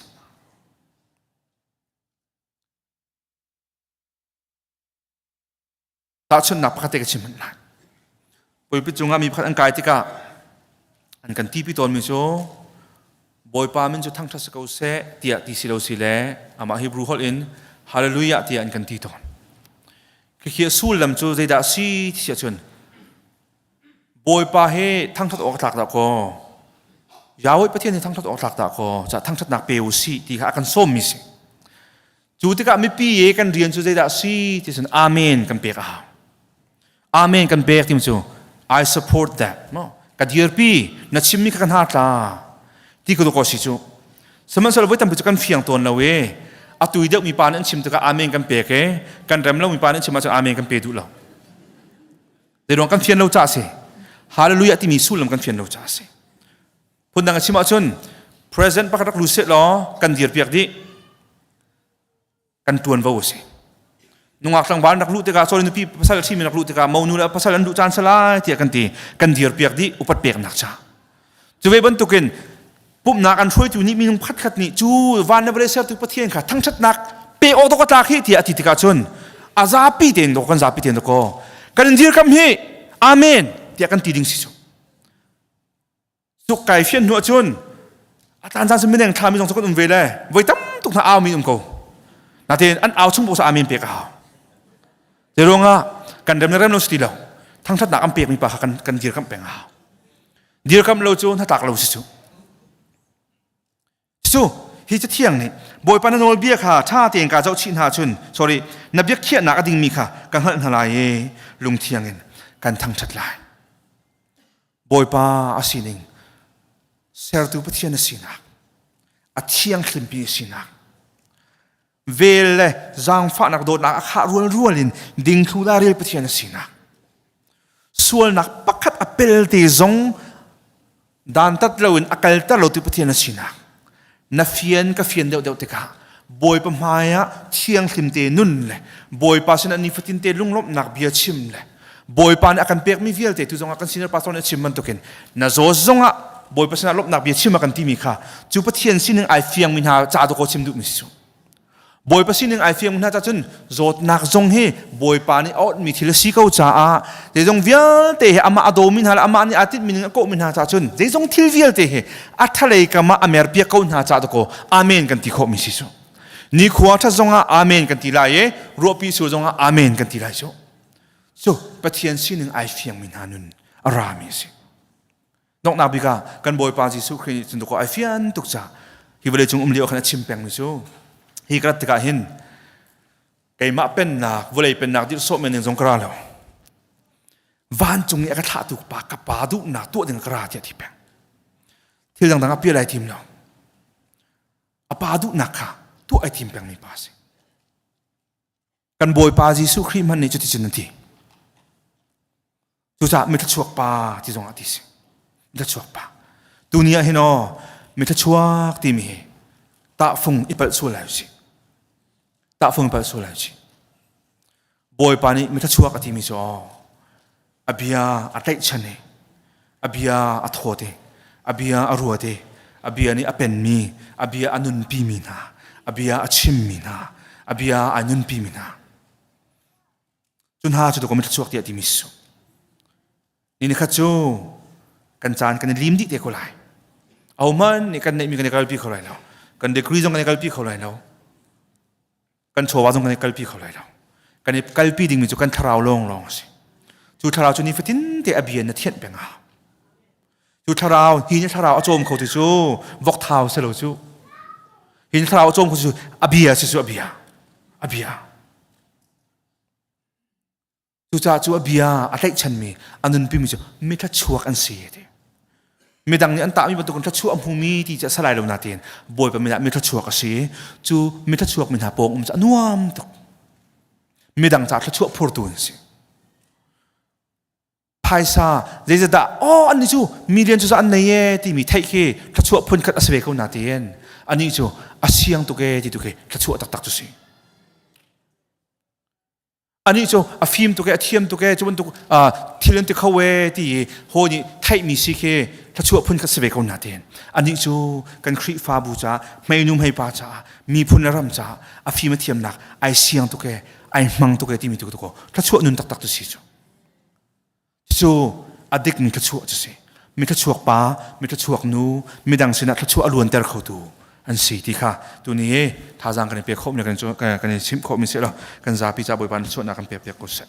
Tahchunhnak pakhat te ka chim hmanh lai. Pulpit cungah mi pakhat an kai tikah an kan tipi tawnmi cu Bawipa min cu thangṭhat si ko seh tiah ti si lo si le amah Hebrew holh in Hallelujah tiah an kan ti tawn. Khikhi a sullam cu zeidah a si ti si ahcun Bawipa hi thangṭhat awk a tlak dah kaw Yahweh Pathian hi thangṭhat awk a tlak dah kaw cah thangṭhatnak pe u sih ti kha a kan sawmmi si. Cu tikah mipi i kan rian cu zeidah a si ti cun Amen kan pek a hau. Amen kan pek timi cu I support that. No? Ka dirpi, na chimmi kha ka hna tla. Ti ka ko si cu. Sihmanhsehlaw voi tampi cu kan fiang tawn lo e. A tui deuh mi pa nih an chim tikah amen kan pek e. Kan rem lo mi pa nih an chim ahcun amen kan pe duh lo. Zeiruang kan fian lo ca a si. Hallelujah timi sullam kan fian lo ca a si. Phundang a chim ahcun president pakhat rak lu seh law kan dirpiak dih. Kan tuanvo a si. Nungak tlangval rak luh tikah sorry nupi pasal a ṭhimi rak luh tikah monu le pasal an luh caan salai tiah kan ti. Kan dirpiak dih upat peknak ca. Cu ve bantukin pumhnak an hruaitu nih minung pakhatkhat nih cu van le vawlei sertu Pathian kha thangṭhatnak pe awk dawk a tlak hi tiah a ti tikah cun a zapi tein dawk kan zapi tein dawk kan in dirkam hi amen tiah kan ti ding si cu. Cuk kai fian hnu ahcun a caan caan mineng thlami zong cu kan um ve le voi tam tuk hna au mi um ko. Natin an au chung poh amen pek a hau. Zei ruangah kan rem le rem lo si ti lo. Thangthatnak an pek mi pa kha kan kan dirkamh peng a hau. Dirkamh lo cu hnatlak lo si cu. Cu hi cathiang nih Bawipa na nawlbia kha ṭha tein kaa zohchih hna ahcun sorry na biakhiahnak a dingmi kha ka hngalh hna lai i lungthiang in kan thangṭhat lai. Bawipa a sining sertu Pathian a sinak a thianghlimpi a sinak vel le zaangfahnak dawtnak a khah rualrual in dingthlu la rel Pathian a sinak sualnak pakhat a pelte zong dantat loin a kalter lo tu Pathian a sinak na fian ka fian deuhdeuh tikah Bawipa hmaiah thianghlim te nun le Bawipa sinah nifatin te lunglawmhnak bia chim le Bawipa nih a kan pekmi vialte tu zongah kan senior pastor nih a chim bantukin na zaw zongah Bawipa sinah lawmhnak bia chim a kan timi kha cu Pathian sining ai fiangmi hna ca dawkaw chim duhmi si cu Bawipa sining ai fiang hna cun zawtnak zong hi Bawipa nih a awtmi thil a si ko caah zeizong vialte hi amah a dawmi hna le amah nih aa tinhmi ning a kawhmi hna caah cun zeizong thil vialte hi a thalei kam ah a merpiak ko hna caah dakaw amen kan ti khawhmi si cu nikhua ṭhat zongah amen kan ti lai i ruahpi sur zongah amen kan ti lai cu cu Pathian sining ai fiangmi hna nun a rami a si Donghnak bik ah kan Bawipa Jesuh Khrih nih cun dawkaw ai fian tuk ca hi vawlei cung um lio khan a chim pengmi cu hi ka rat tikah hin keimah pennak vawlei pennak dirh sawh men ding zong ka ra lo vancung i a ka thlahtu pa ka pa duhnak tuah ding ka ra tiah ti peng thil dangdang a pial ai tim lo a pa duhnak kha tuah ai tim pengmi pa si Kan Bawipa Jesuh Khrih hmanh nih cuticun a ti. Cucaah mithluachuak pa ti zongah ti si. Mithluachuak pa. Tuni ah hin aw mithluachuak timi hi tahfung i palh sual lai usih. Tahfung i palh sual lai usih. Bawipa nih mithluachuak a timi cu aw a bia a tlaihchan i a bia a thawt i a bia a ruat i a bia nih a penmi a bia a nunpimi hna a bia a chimmi hna a bia a nunpimi hna cu hna cu tukum thluachuak tiah timi si ni ni khat cu kan caan kan i lim dih te ko lai ahohmanh nih kan neihmi kan i kalpi kho lai lo kan degree zong kan i kalpi kho lai lo kan chawva zong kan i kalpi kho lai lo kan i kalpi dingmi cu kan thlarau lawnglawng a si cu thlarau cu nifatin te a bia na thianh peng a cu thlarau hi ni thlarau a cawm kho ti cu vok thau si lo cu hi ni thlarau a cawm kho ti cu a bia si cu a bia a bia Cucaah cu a bia a tlaihchanmi a nunpimi cu mithla chuak an si ti. Midang nih an tahmi bantukin thluachuah a hmumi ti cu a si lai lo nain Bawipa min ah mi thluachuak a si. Cu mi thluachuak mi hna pawng um cu a nuam tuk. Midang ca thluachuah phurtu an si. Phaisa zeizatdah oh annih cu million cu an nei e timi theih khi thluachuah phunkhat a si ve ko nain anih cu a siang tuk e ti tu khi thluachuah taktak cu si. Anih cu a fim tuk e a thiam tuk e cu bantuk thil an ti kho e ti i hawi nih theihmi si khi thluachuah phun khat si ve ko nain anih cu kan Khrihfabu caah hmeinu hmeipa caah miphun le ram caah a fim a thiamnak ai siang tuk e ai hmang tuk e timi tu ko thluachuah nun taktak cu si cu. Cu a dikmi thluachuah cu si. Mi thluachuak pa, mi thluachuak nu, midang sinah thluachuah a luanter khotu an si ti kha tuni hi thazaang kan i pek khawhmi kan kan i chimh khawhmi si lo kan zapi ca Bawipa thluachuahnak kan pek piak ko seh.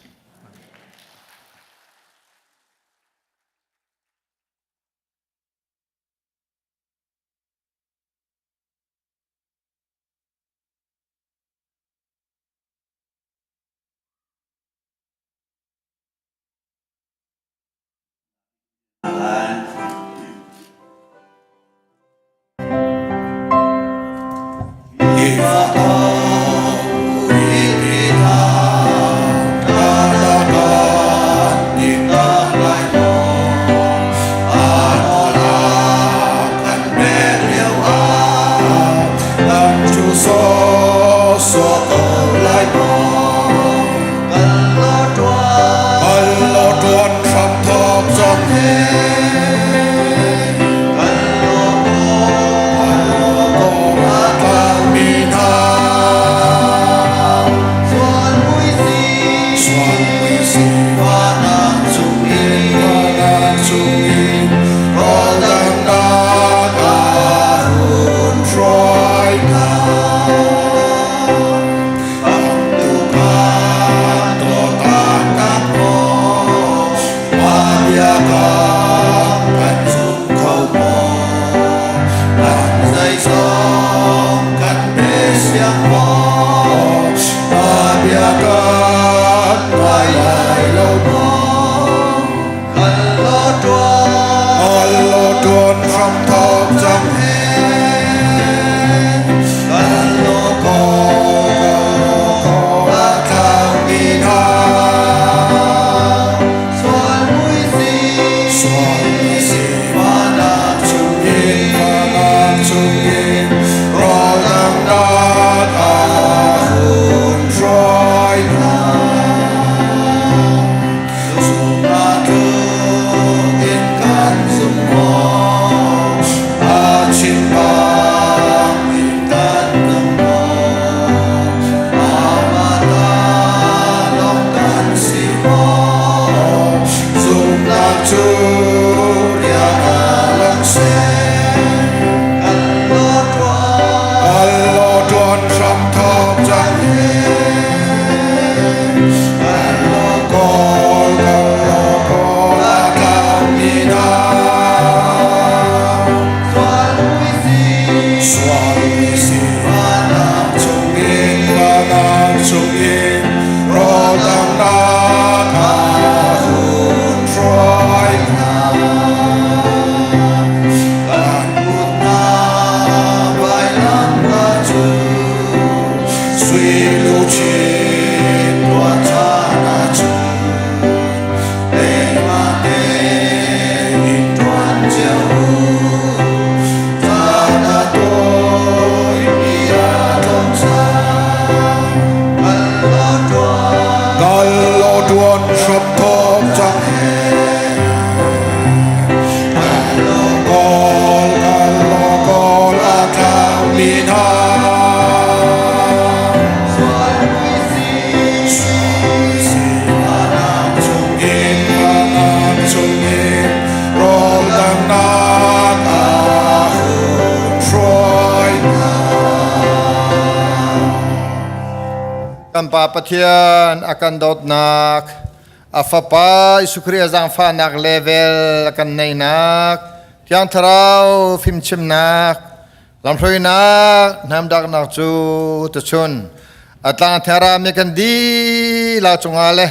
Kan Pa Pathian a kan dawtnak, a Fapa Jesuh Khrih a zaangfahnak level a kan neihnak, Thiang Thlarau fimchimnak, lamhruainak, hnamdaknak cu tuchun a tlang thera mi kan dihlak cungah le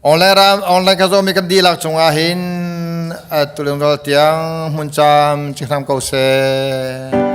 online ram online ka zawmi kan dihlak cungah hin. atu lungrual tiang hmun cam cing hram ko seh.